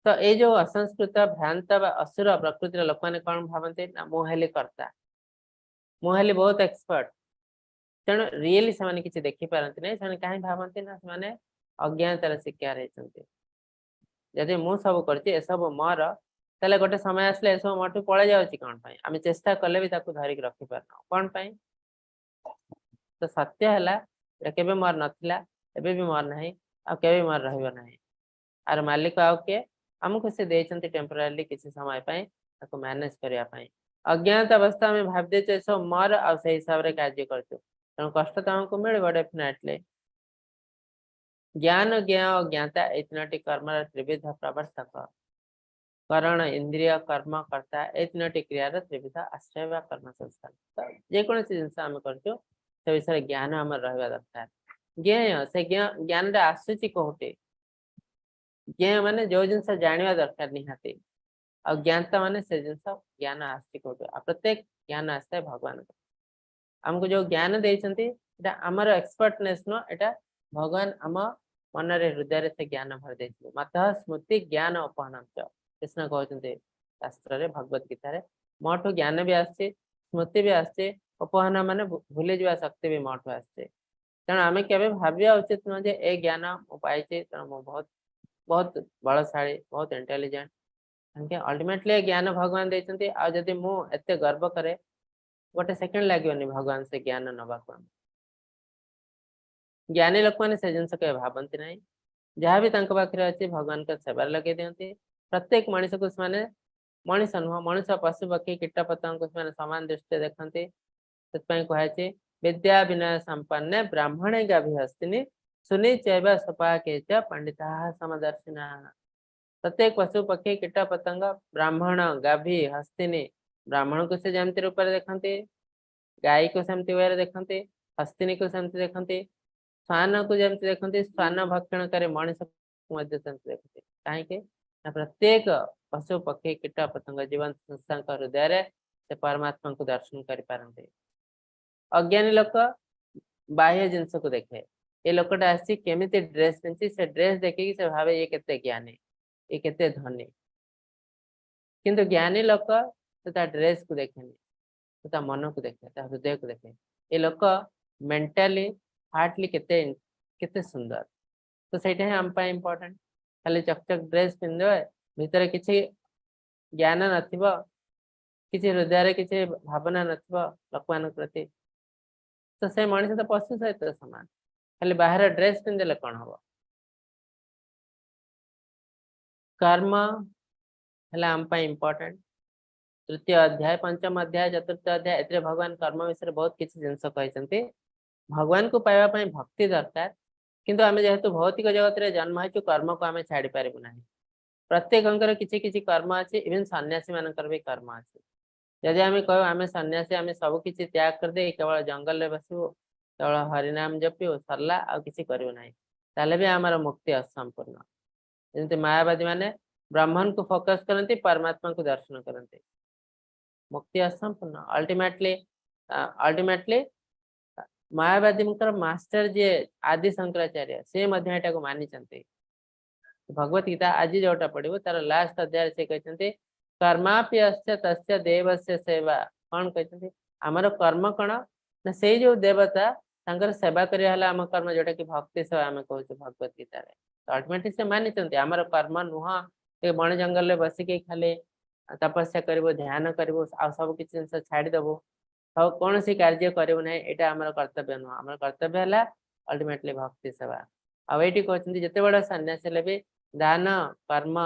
ତ ଏଇ ଯୋଉ ଅସଂସ୍କୃତ, ଭ୍ରାନ୍ତ ବା ଅସୁର ପ୍ରକୃତିର ଲୋକମାନେ କଣ ଭାବନ୍ତି ନା ମୁଁ ହେଲି କର୍ତ୍ତା, ମୁଁ ହେଲି ବହୁତ ଏକ୍ସପର୍ଟ। ତେଣୁ ରିଏଲି ସେମାନେ କିଛି ଦେଖିପାରନ୍ତି ନାହିଁ। ସେମାନେ କାହିଁ ଭାବନ୍ତି ନା ସେମାନେ ଅଜ୍ଞାନତାର ଶିକାର ହେଇଛନ୍ତି। ଯଦି ମୁଁ ସବୁ କରିଛି, ଏସବୁ ମୋର, ତାହେଲେ ଗୋଟେ ସମୟ ଆସିଲେ ଏସବୁ ମୋଠୁ ପଳେଇ ଯାଉଛି କଣ ପାଇଁ? ଆମେ ଚେଷ୍ଟା କଲେ ବି ତାକୁ ଧରିକି ରଖିପାରୁନାହୁଁ କଣ ପାଇଁ? ତ ସତ୍ୟ ହେଲା ଏଇଟା କେବେ ମୋର ନଥିଲା, ଏବେ ବି ମୋର ନାହିଁ, ଆଉ କେବେ ମୋର ରହିବ ନାହିଁ। ଆର ମାଲିକ ଆଉ କିଏ, ଆମକୁ ସେ ଦେଇଛନ୍ତି ଟେମ୍ପୋରାରିଲି କିଛି ସମୟ ପାଇଁ ତାକୁ ମ୍ୟାନେଜ କରିବା ପାଇଁ। ଅଜ୍ଞାତ ଅବସ୍ଥା ଆମେ ଭାବି ଦେଇଛୁ ଏସବୁ ମୋର, ଆଉ ସେଇ ହିସାବରେ କାର୍ଯ୍ୟ କରୁଛୁ। ତେଣୁ କଷ୍ଟ ତ ଆମକୁ ମିଳିବ ଡେଫିନେଟଲି। ଜ୍ଞାନ, ଜ୍ଞେୟ ଓ ଜ୍ଞାତା ଏଇ ତିନୋଟି କର୍ମର ତ୍ରିବିଧ ପ୍ରବର୍ତ୍ତକ। କରଣ, ଇନ୍ଦ୍ରିୟ, କର୍ମ, କର୍ତ୍ତା ଏଇ ତିନୋଟି କ୍ରିୟାର ତ୍ରିବିଧ ଆଶ୍ରୟ ବା କର୍ମ ସଂସ୍ଥାନ। ତ ଯେକୌଣସି ଜିନିଷ ଆମେ କରୁଛୁ, ସେ ବିଷୟରେ ଜ୍ଞାନ ଆମର ରହିବା ଦରକାର। ଜ୍ଞେୟ, ସେ ଜ୍ଞାନଟା ଆସୁଛି କୋଉଠି? ଜ୍ଞେୟ ମାନେ ଯୋଉ ଜିନିଷ ଜାଣିବା ଦରକାର ନିହାତି, ଆଉ ଜ୍ଞାତା ମାନେ ସେ ଜିନିଷ ଜ୍ଞାନ ଆସୁଛି କୋଉଠି? ଆଉ ପ୍ରତ୍ୟେକ ଜ୍ଞାନ ଆସିଥାଏ ଭଗବାନଙ୍କ। ଆମକୁ ଯୋଉ ଜ୍ଞାନ ଦେଇଛନ୍ତି, ଏଟା ଆମର ଏକ୍ସପର୍ଟନେସ୍ ନୁହଁ, ଏଟା ଭଗବାନ ଆମ ମନରେ, ହୃଦୟରେ ସେ ଜ୍ଞାନ ଭରି ଦେଇଛନ୍ତି। ମତ ସ୍ମୃତି ଜ୍ଞାନ ଅପହନଞ୍ଚ, କୃଷ୍ଣ କହୁଛନ୍ତି ଶାସ୍ତ୍ରରେ, ଭଗବତ ଗୀତାରେ, ମୋଠୁ ଜ୍ଞାନ ବି ଆସିଛି, ସ୍ମୃତି ବି ଆସିଛି, ଉପହନ ମାନେ ଭୁଲିଯିବା ଶକ୍ତି ବି ମୋଠୁ ଆସିଛି। ତେଣୁ ଆମେ କେବେ ଭାବିବା ଉଚିତ ନୁହଁ ଯେ ଏ ଜ୍ଞାନ ମୁଁ ପାଇଛି, ତେଣୁ ମୁଁ ବହୁତ ବହୁତ ବଳଶାଳୀ, ବହୁତ ଇଣ୍ଟେଲିଜେଣ୍ଟ। କାହିଁକି ଅଲ୍ଟିମେଟଲି ଏ ଜ୍ଞାନ ଭଗବାନ ଦେଇଛନ୍ତି। ଆଉ ଯଦି ମୁଁ ଏତେ ଗର୍ବ କରେ, ଗୋଟେ ସେକେଣ୍ଡ ଲାଗିବନି ଭଗବାନ ସେ ଜ୍ଞାନ ନବାକୁ। ଆମେ ଜ୍ଞାନୀ ଲୋକମାନେ ସେ ଜିନିଷ କେବେ ଭାବନ୍ତି ନାହିଁ। ଯାହା ବି ତାଙ୍କ ପାଖରେ ଅଛି, ଭଗବାନଙ୍କ ସେବାରେ ଲଗେଇ ଦିଅନ୍ତି। ପ୍ରତ୍ୟେକ ମଣିଷକୁ ସେମାନେ, ମଣିଷ ନୁହଁ, ମଣିଷ, ପଶୁ, ପକ୍ଷୀ, କୀଟ ପତଙ୍ଗକୁ ସେମାନେ ସମାନ ଦୃଷ୍ଟିରେ ଦେଖନ୍ତି। ସେଥିପାଇଁ କୁହାଯାଇଛି, ବିଦ୍ୟା ବିନୟ ସମ୍ପନ୍ନେ ବ୍ରାହ୍ମଣେ ଗାଭୀ ହସ୍ତିନି ସୁନୀଚୈବ ସ୍ୱପାକେ ଚ ପଣ୍ଡିତାଃ ସମଦର୍ଶିନଃ। ପ୍ରତ୍ୟେକ ପଶୁ, ପକ୍ଷୀ, କୀଟ ପତଙ୍ଗ, ବ୍ରାହ୍ମଣ, ଗାଭୀ, ହସ୍ତିନୀ, ବ୍ରାହ୍ମଣକୁ ସେ ଯେମିତି ରୂପରେ ଦେଖନ୍ତି, ଗାଈକୁ ସେମିତି ୱେରେ ଦେଖନ୍ତି, ହସ୍ତିନୀକୁ ସେମିତି ଦେଖନ୍ତି, ଶ୍ୱାନକୁ ଯେମିତି ଦେଖନ୍ତି, ଶ୍ୱାନ ଭକ୍ଷଣକାରୀ ମଣିଷକୁ ମଧ୍ୟ ସେମିତି ଦେଖନ୍ତି। କାହିଁକି ନା ପ୍ରତ୍ୟେକ ପଶୁ, ପକ୍ଷୀ, କୀଟ ପତଙ୍ଗ, ଜୀବନ୍ତ ସଂସ୍ଥାଙ୍କ ହୃଦୟରେ ସେ ପରମାତ୍ମାଙ୍କୁ ଦର୍ଶନ କରିପାରନ୍ତି। ଅଜ୍ଞାନୀ ଲୋକ ବାହ୍ୟ ଜିନିଷକୁ ଦେଖେ। ଏ ଲୋକଟା ଆସିଛି, କେମିତି ଡ୍ରେସ ପିନ୍ଧିଛି, ସେ ଡ୍ରେସ ଦେଖିକି ସେ ଭାବେ ଇଏ କେତେ ଜ୍ଞାନୀ, ଇଏ କେତେ ଧନୀ। କିନ୍ତୁ ଜ୍ଞାନୀ ଲୋକ ସେ ତା ଡ୍ରେସକୁ ଦେଖେନି, ସେ ତା ମନକୁ ଦେଖେ, ତା ହୃଦୟକୁ ଦେଖେ। ଏ ଲୋକ ମେଣ୍ଟାଲି, ହାର୍ଟଲି କେତେ କେତେ ସୁନ୍ଦର। ତ ସେଇଟା ହିଁ ଆମ ପାଇଁ ଇମ୍ପୋର୍ଟାଣ୍ଟ। ଖାଲି ଚକଚକ ଡ୍ରେସ ପିନ୍ଧିଦେବେ, ଭିତରେ କିଛି ଜ୍ଞାନ ନଥିବ, କିଛି ହୃଦୟରେ କିଛି ଭାବନା ନଥିବ ଲୋକମାନଙ୍କ ପ୍ରତି, ତ ସେ ମଣିଷ ତ ପଶୁ ସହିତ ସମାନ। ଖାଲି ବାହାର ଡ୍ରେସ ପିନ୍ଧିଦେଲେ କଣ ହବ? କର୍ମ ହେଲା ଆମ ପାଇଁ ଇମ୍ପୋର୍ଟାଣ୍ଟ। ତୃତୀୟ ଅଧ୍ୟାୟ, ପଞ୍ଚମ ଅଧ୍ୟାୟ, ଚତୁର୍ଥ ଅଧ୍ୟାୟ, ଏଥିରେ ଭଗବାନ କର୍ମ ବିଷୟରେ ବହୁତ କିଛି ଜିନିଷ କହିଛନ୍ତି। ଭଗବାନଙ୍କୁ ପାଇବା ପାଇଁ ଭକ୍ତି ଦରକାର, କିନ୍ତୁ ଆମେ ଯେହେତୁ ଭୌତିକ ଜଗତରେ ଜନ୍ମ ହେଇଛୁ, କର୍ମକୁ ଆମେ ଛାଡି ପାରିବୁ ନାହିଁ। ପ୍ରତ୍ୟେକଙ୍କର କିଛି କିଛି କର୍ମ ଅଛି। ଇଭେନ ସନ୍ନ୍ୟାସୀ ମାନଙ୍କର ବି କର୍ମ ଅଛି। ଯଦି ଆମେ କହିବୁ ଆମେ ସନ୍ନ୍ୟାସୀ, ଆମେ ସବୁ କିଛି ତ୍ୟାଗ କରିଦେଇ କେବଳ ଜଙ୍ଗଲରେ ବସିବୁ, କେବଳ ହରିନାମ ଜପିବୁ, ସରିଲା, ଆଉ କିଛି କରିବୁ ନାହିଁ, ତାହେଲେ ବି ଆମର ମୁକ୍ତି ଅସମ୍ପୂର୍ଣ୍ଣ। ଯେମିତି ମାୟାବାଦୀ ମାନେ ବ୍ରହ୍ମନକୁ ଫୋକସ କରନ୍ତି, ପରମାତ୍ମାଙ୍କୁ ଦର୍ଶନ କରନ୍ତି, ମୁକ୍ତି ଅସମ୍ପୂର୍ଣ୍ଣ। ଅଲ୍ଟିମେଟଲି ମାୟାବାଦୀଙ୍କର ମାଷ୍ଟର ଯିଏ ଆଦି ଶଙ୍କରାଚାର୍ଯ୍ୟ, ସେ ମଧ୍ୟ ଏଟାକୁ ମାନିଛନ୍ତି। ଭଗବତ ଗୀତା ଆଜି ଯୋଉଟା ପଢିବ, ତାର ଲାଷ୍ଟ ଅଧ୍ୟାୟରେ ସେ କହିଛନ୍ତି, କର୍ମାପ୍ୟସ୍ୟ ତସ୍ୟ ଦେବସ୍ୟ ସେବା। କଣ କହିଛନ୍ତି? ଆମର କର୍ମ କଣ ନା ସେଇ ଯୋଉ ଦେବତା, ତାଙ୍କର ସେବା କରିବା ହେଲା ଆମ କର୍ମ, ଯୋଉଟା କି ଭକ୍ତି ସେବା ଆମେ କହୁଛୁ ଭଗବତ ଗୀତାରେ। ଅଲ୍ଟିମେଟଲି ସେ ମାନିଛନ୍ତି, ଆମର କର୍ମ ନୁହଁ ଏ ବଣ ଜଙ୍ଗଲରେ ବସିକି ଖାଲି ତପସ୍ୟା କରିବୁ, ଧ୍ୟାନ କରିବୁ ଆଉ ସବୁ କିଛି ଜିନିଷ ଛାଡିଦବୁ ଆଉ କୌଣସି କାର୍ଯ୍ୟ କରିବୁ ନାହିଁ। ଏଇଟା ଆମର କର୍ତ୍ତବ୍ୟ ନୁହଁ। ଆମର କର୍ତ୍ତବ୍ୟ ହେଲା ଅଲ୍ଟିମେଟଲି ଭକ୍ତି ସେବା। ଆଉ ଏଇଠି କହୁଛନ୍ତି, ଯେତେ ବଡ ସନ୍ନ୍ୟାସୀ ହେଲେ ବି ଦାନ କର୍ମ,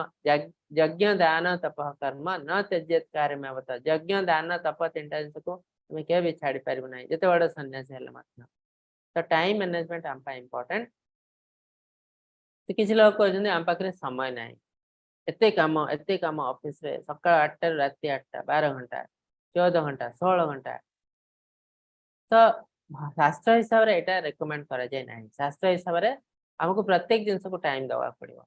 ଯଜ୍ଞ, ଦାନ, ତପ, କର୍ମ ନ ତ୍ୟଜ୍ୟେତ କାର୍ଯ୍ୟମେବ। ଯଜ୍ଞ, ଦାନ, ତପ, ତିନିଟା ଜିନିଷକୁ ଆମେ କେବେ ବି ଛାଡି ପାରିବୁ ନାହିଁ, ଯେତେ ବଡ ସନ୍ନ୍ୟାସୀ ହେଲେ ମଧ୍ୟ। ତ ଟାଇମ ମ୍ୟାନେଜମେଣ୍ଟ ଆମ ପାଇଁ ଇମ୍ପୋର୍ଟାଣ୍ଟ। କିଛି ଲୋକ କହୁଛନ୍ତି, ଆମ ପାଖରେ ସମୟ ନାହିଁ, ଏତେ କାମ, ଏତେ କାମ ଅଫିସରେ, ସକାଳ 8ଟାରୁ ରାତି 8ଟା, 12 ଘଣ୍ଟା, 14 ଘଣ୍ଟା, 16 ଘଣ୍ଟା। ତ ଶାସ୍ତ୍ର ହିସାବରେ ଏଇଟା ରେକମେଣ୍ଡ କରାଯାଏ ନାହିଁ। ଶାସ୍ତ୍ର ହିସାବରେ ଆମକୁ ପ୍ରତ୍ୟେକ ଜିନିଷକୁ ଟାଇମ ଦେବାକୁ ପଡିବ।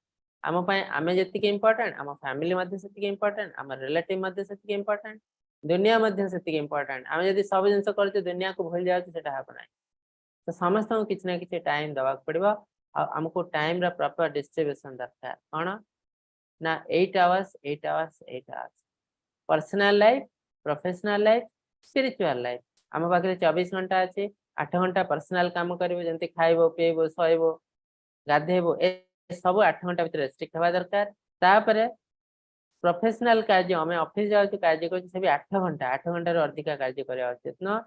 ଆମ ପାଇଁ ଆମେ ଯେତିକି ଇମ୍ପୋର୍ଟାଣ୍ଟ, ଆମ ଫ୍ୟାମିଲି ମଧ୍ୟ ସେତିକି ଇମ୍ପୋର୍ଟାଣ୍ଟ, ଆମ ରିଲେଟିଭ ମଧ୍ୟ ସେତିକି ଇମ୍ପୋର୍ଟାଣ୍ଟ, ଦୁନିଆ ମଧ୍ୟ ସେତିକି ଇମ୍ପୋର୍ଟାଣ୍ଟ। ଆମେ ଯଦି ସବୁ ଜିନିଷ କରୁଛୁ, ଦୁନିଆକୁ ଭୁଲି ଯାଉଛୁ, ସେଟା ହବ ନାହିଁ। ତ ସମସ୍ତଙ୍କୁ କିଛି ନା କିଛି ଟାଇମ ଦେବାକୁ ପଡିବ ଆଉ ଆମକୁ ଟାଇମର ପ୍ରପର ଡିଷ୍ଟ୍ରିବ୍ୟୁସନ ଦରକାର। କଣ ନା 8 hours, 8 hours, 8 hours, personal life, professional life, spiritual life। ଆମ ପାଖରେ 24 ଘଣ୍ଟା ଅଛି। 8 ଘଣ୍ଟା ପର୍ସନାଲ କାମ କରିବୁ, ଯେମିତି ଖାଇବୁ, ପିଇବୁ, ଶୋଇବୁ, ଗାଧେଇବୁ, ଏ ସବୁ 8 ଘଣ୍ଟା ଭିତରେ ରେଷ୍ଟ୍ରିକ୍ଟ ହେବା ଦରକାର। ତାପରେ ପ୍ରଫେସନାଲ କାର୍ଯ୍ୟ, ଆମେ ଅଫିସ ଯାଉଛୁ, କାର୍ଯ୍ୟ କରୁଛୁ, ସେ ବି 8 ଘଣ୍ଟା, 8 ଘଣ୍ଟାରୁ ଅଧିକା କାର୍ଯ୍ୟ କରିବା ଉଚିତ ନୁହଁ।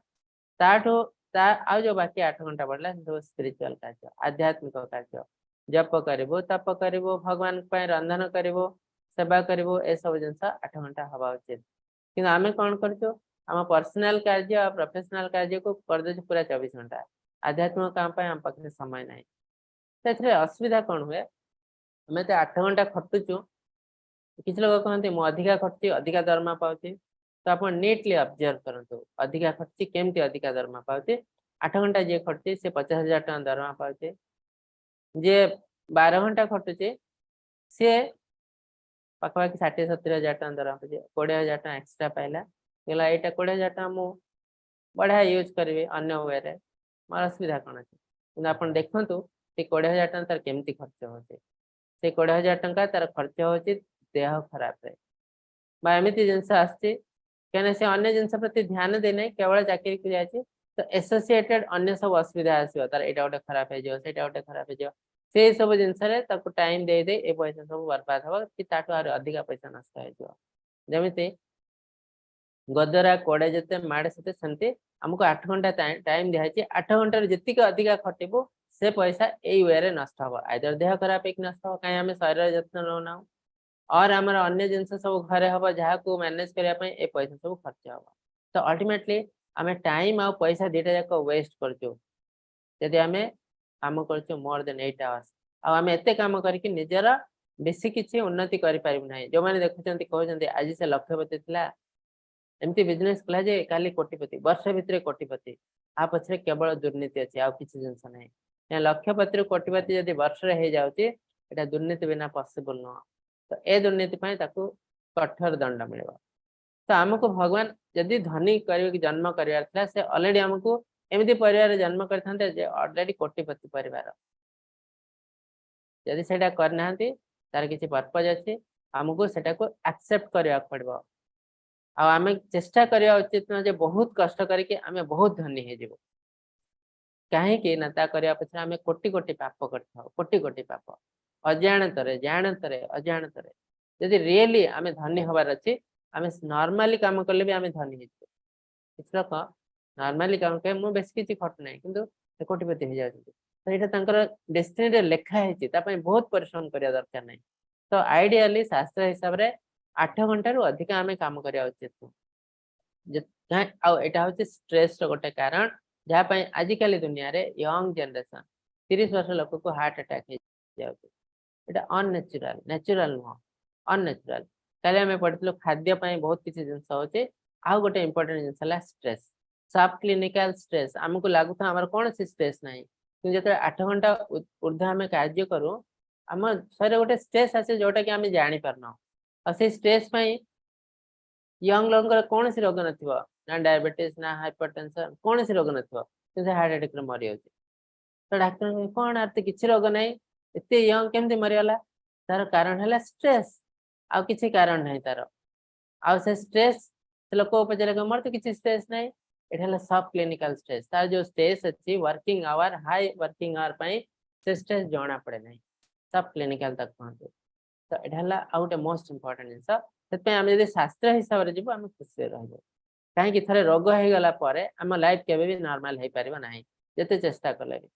ତାଠୁ ତା ଆଉ ଯୋଉ ବାକି 8 ଘଣ୍ଟା ବଢିଲା, ସେ ସବୁ ସ୍ପିରିଚୁଆଲ କାର୍ଯ୍ୟ, ଆଧ୍ୟାତ୍ମିକ କାର୍ଯ୍ୟ। ଜପ କରିବୁ, ତପ କରିବୁ, ଭଗବାନଙ୍କ ପାଇଁ ରନ୍ଧନ କରିବୁ, ସେବା କରିବୁ, ଏସବୁ ଜିନିଷ 8 ଘଣ୍ଟା ହବା ଉଚିତ। କିନ୍ତୁ ଆମେ କଣ କରୁଛୁ? ଆମ ପର୍ସନାଲ କାର୍ଯ୍ୟ ଆଉ ପ୍ରଫେସନାଲ କାର୍ଯ୍ୟକୁ କରିଦଉଛୁ ପୁରା 24 ଘଣ୍ଟା। ଆଧ୍ୟାତ୍ମିକ କାମ ପାଇଁ ଆମ ପାଖରେ ସମୟ ନାହିଁ। ସେଥିରେ ଅସୁବିଧା କଣ ହୁଏ? ଆମେ ତ 8 ଘଣ୍ଟା ଖଟୁଛୁ। କିଛି ଲୋକ କହନ୍ତି, ମୁଁ ଅଧିକା ଖଟୁଛି, ଅଧିକା ଦରମା ପାଉଛି। ତ ଆପଣ ନିଟଲି ଅବଜର୍ଭ କରନ୍ତୁ, ଅଧିକା ଖଟୁଛି, କେମିତି ଅଧିକା ଦରମା ପାଉଛି? 8 ଘଣ୍ଟା ଯିଏ ଖଟୁଛି, ସେ 50,000 ଟଙ୍କା ଦରମା ପାଉଛି। ଯିଏ 12 ଘଣ୍ଟା ଖଟୁଛି, ସିଏ ପାଖାପାଖି 60-70 ହଜାର ଟଙ୍କା ଦରମା ପାଉଛି। 20,000 ଟଙ୍କା ଏକ୍ସଟ୍ରା ପାଇଲା। କହିଲା, ଏଇଟା 20,000 ଟଙ୍କା ମୁଁ ବଢିଆ ୟୁଜ୍ କରିବି ଅନ୍ୟ ୱେରେ, ମୋର ଅସୁବିଧା କଣ ଅଛି? କିନ୍ତୁ ଆପଣ ଦେଖନ୍ତୁ, ସେ 20,000 ଟଙ୍କା ତାର କେମିତି ଖର୍ଚ୍ଚ ହଉଛି। ସେ 20,000 ଟଙ୍କା ତାର ଖର୍ଚ୍ଚ ହଉଛି ଦେହ ଖରାପରେ ବା ଏମିତି ଜିନିଷ ଆସିଛି, କାହିଁକିନା ସେ ଅନ୍ୟ ଜିନିଷ ପ୍ରତି ଧ୍ୟାନ ଦେଇନାହିଁ, କେବଳ ଚାକିରିକୁ ଯାଇଛି। ତ ଏସୋସିଏଟେଡ ଅନ୍ୟ ସବୁ ଅସୁବିଧା ଆସିବ ତାର, ଏଇଟା ଗୋଟେ ଖରାପ ହେଇଯିବ, ସେଇଟା ଗୋଟେ ଖରାପ ହେଇଯିବ। ସେଇ ସବୁ ଜିନିଷରେ ତାକୁ ଟାଇମ ଦେଇ ଦେଇ ଏ ପଇସା ସବୁ ବର୍ବାଦ ହବ କି ତାଠୁ ଆହୁରି ଅଧିକା ପଇସା ନଷ୍ଟ ହେଇଯିବ। ଯେମିତି ଗୋଦରା କୋଡେ ଯେତେ ମାଡେ ସେତେ, ସେମିତି ଆମକୁ 8 ଘଣ୍ଟା ଟାଇମ ଦିଆହେଇଛି। 8 ଘଣ୍ଟାରୁ ଯେତିକି ଅଧିକା ଖଟିବୁ, ସେ ପଇସା ଏଇ ୱେରେ ନଷ୍ଟ ହବ। ଆଇଦର ଦେହ ଖରାପ ହେଇକି ନଷ୍ଟ ହବ, କାହିଁ ଆମେ ଶରୀରର ଯତ୍ନ ନଉନାହୁଁ, ଅର୍ ଆମର ଅନ୍ୟ ଜିନିଷ ସବୁ ଘରେ ହବ, ଯାହାକୁ ମ୍ୟାନେଜ କରିବା ପାଇଁ ଏ ପଇସା ସବୁ ଖର୍ଚ୍ଚ ହବ। ତ ଅଲ୍ଟିମେଟଲି ଆମେ ଟାଇମ ଆଉ ପଇସା ଦିଟା ଯାକ ୱେଷ୍ଟ କରୁଛୁ, ଯଦି ଆମେ କାମ କରୁଛୁ ମୋର ଦେନ୍ 8 ଆୱାର୍ସ। ଆଉ ଆମେ ଏତେ କାମ କରିକି ନିଜର ବେଶୀ କିଛି ଉନ୍ନତି କରିପାରିବୁ ନାହିଁ। ଯୋଉମାନେ ଦେଖୁଛନ୍ତି, କହୁଛନ୍ତି, ଆଜି ସେ ଲକ୍ଷପତି ଥିଲା, ଏମିତି ବିଜନେସ କଲା ଯେ କାଲି କୋଟିପତି, ବର୍ଷ ଭିତରେ କୋଟିପତି। ଆ ପଛରେ କେବଳ ଦୁର୍ନୀତି ଅଛି, ଆଉ କିଛି ଜିନିଷ ନାହିଁ। ଲକ୍ଷପତିରୁ କୋଟିପତି ଯଦି ବର୍ଷରେ ହେଇଯାଉଛି, ଏଇଟା ଦୁର୍ନୀତି ବିନା ପସିବଲ ନୁହଁ। ତ ଏ ଦୁର୍ନୀତି ପାଇଁ ତାକୁ କଠୋର ଦଣ୍ଡ ମିଳିବ। ତ ଆମକୁ ଭଗବାନ ଯଦି ଧନୀ କରିବାକୁ ଜନ୍ମ କରିବାର ଥିଲା, ସେ ଅଲରେଡି ଆମକୁ ଏମିତି ପରିବାରରେ ଜନ୍ମ କରିଥାନ୍ତେ ଯେ ଅଲରେଡି କୋଟିପତି ପରିବାର। ଯଦି ସେଇଟା କରିନାହାନ୍ତି, ତାର କିଛି ପର୍ପଜ ଅଛି। ଆମକୁ ସେଟାକୁ ଆକ୍ସେପ୍ଟ କରିବାକୁ ପଡିବ। ଆଉ ଆମେ ଚେଷ୍ଟା କରିବା ଉଚିତ ନୁହଁ ଯେ ବହୁତ କଷ୍ଟ କରିକି ଆମେ ବହୁତ ଧନୀ ହେଇଯିବୁ। କାହିଁକି ନା ତା କରିବା ପଛରେ ଆମେ କୋଟି କୋଟି ପାପ କରିଥାଉ, କୋଟି କୋଟି ପାପ, ଅଜାଣତରେ, ଜାଣତରେ, ଅଜାଣତରେ। ଯଦି ରିଏଲି ଆମେ ଧନୀ ହବାର ଅଛି, ଆମେ ନର୍ମାଲି କାମ କଲେ ବି ଆମେ ଧନୀ ହେଇଯିବୁ। କିଛି ଲୋକ ନର୍ମାଲି କାମ କରେ, ମୁଁ ବେଶୀ କିଛି ଖଟୁନାହିଁ, କିନ୍ତୁ ସେ କୋଟିପତି ହେଇଯାଉଛନ୍ତି। ତ ଏଇଟା ତାଙ୍କର ଡେଷ୍ଟିନିରେ ଲେଖା ହେଇଛି। ତା ପାଇଁ ବହୁତ ପରିଶ୍ରମ କରିବା ଦରକାର ନାହିଁ। ତ ଆଇଡିଆଲି ଶାସ୍ତ୍ର ହିସାବରେ 8 ଘଣ୍ଟାରୁ ଅଧିକା ଆମେ କାମ କରିବା ଉଚିତ ନୁହଁ। ଆଉ ଏଇଟା ହଉଛି ଷ୍ଟ୍ରେସ ର ଗୋଟେ କାରଣ, ଯାହା ପାଇଁ ଆଜିକାଲି ଦୁନିଆରେ ୟଙ୍ଗ ଜେନେରେସନ, 30 ବର୍ଷ ଲୋକକୁ ହାର୍ଟ ଆଟାକ ହେଇଯାଉଛି। ଏଇଟା ଅନନ୍ୟାଚୁରାଲ, ନ୍ୟାଚୁରାଲ ନୁହଁ, ଅନନ୍ୟାଚୁରାଲ। କାଲି ଆମେ ପଢିଥିଲୁ, ଖାଦ୍ୟ ପାଇଁ ବହୁତ କିଛି ଜିନିଷ ହଉଛି। ଆଉ ଗୋଟେ ଇମ୍ପୋର୍ଟାଣ୍ଟ ଜିନିଷ ହେଲା ଷ୍ଟ୍ରେସ୍, ସବ୍ କ୍ଲିନିକାଲ ଷ୍ଟ୍ରେସ୍। ଆମକୁ ଲାଗୁଥିବ ଆମର କୌଣସି ଷ୍ଟ୍ରେସ୍ ନାହିଁ, କିନ୍ତୁ ଯେତେବେଳେ 8 ଘଣ୍ଟା ଉର୍ଦ୍ଧ୍ୱ ଆମେ କାର୍ଯ୍ୟ କରୁ, ଆମ ଶରୀରରେ ଗୋଟେ ଷ୍ଟ୍ରେସ୍ ଆସେ, ଯୋଉଟା କି ଆମେ ଜାଣିପାରୁନାହୁଁ। ଆଉ ସେଇ ଷ୍ଟ୍ରେସ୍ ପାଇଁ ୟଙ୍ଗ ଲୋକଙ୍କର କୌଣସି ରୋଗ ନଥିବ, ନା ଡାଇବେଟିସ୍ ନା ହାଇପର ଟେନସନ, କୌଣସି ରୋଗ ନଥିବ, କିନ୍ତୁ ହାର୍ଟ ଆଟାକରେ ମରିଯାଉଛି। ତ ଡାକ୍ତର କହିବେ, କଣ, ଆର ତ କିଛି ରୋଗ ନାହିଁ, ଏତେ ୟଙ୍ଗ, କେମିତି ମରିଗଲା? ତାର କାରଣ ହେଲା ଷ୍ଟ୍ରେସ୍, ଆଉ କିଛି କାରଣ ନାହିଁ ତାର। ଆଉ ସେ ଷ୍ଟ୍ରେସ୍, ସେ ଲୋକ ପଚାରିଲେ, ମୋର ତ କିଛି ଷ୍ଟ୍ରେସ୍ ନାହିଁ। ଏଇଟା ହେଲା ସବ୍ କ୍ଲିନିକାଲ ଷ୍ଟ୍ରେସ୍। ତାର ଯୋଉ ଷ୍ଟ୍ରେସ୍ ଅଛି, working hour, high working hour ପାଇଁ ସେ ଷ୍ଟ୍ରେସ୍ ଜଣା ପଡେ ନାହିଁ, ସବ୍ କ୍ଲିନିକାଲ ତାକୁ କୁହନ୍ତି। ତ ଏଇଟା ହେଲା ଆଉ ଗୋଟେ ମୋଷ୍ଟ ଇମ୍ପୋର୍ଟାଣ୍ଟ ଜିନିଷ। ସେଥିପାଇଁ ଆମେ ଯଦି ଶାସ୍ତ୍ର ହିସାବରେ ଯିବୁ, ଆମେ ଖୁସିରେ ରହିବୁ। କାହିଁକି? ଥରେ ରୋଗ ହେଇଗଲା ପରେ ଆମ ଲାଇଫ କେବେ ବି ନର୍ମାଲ ହେଇପାରିବ ନାହିଁ, ଯେତେ ଚେଷ୍ଟା କଲେ ବି।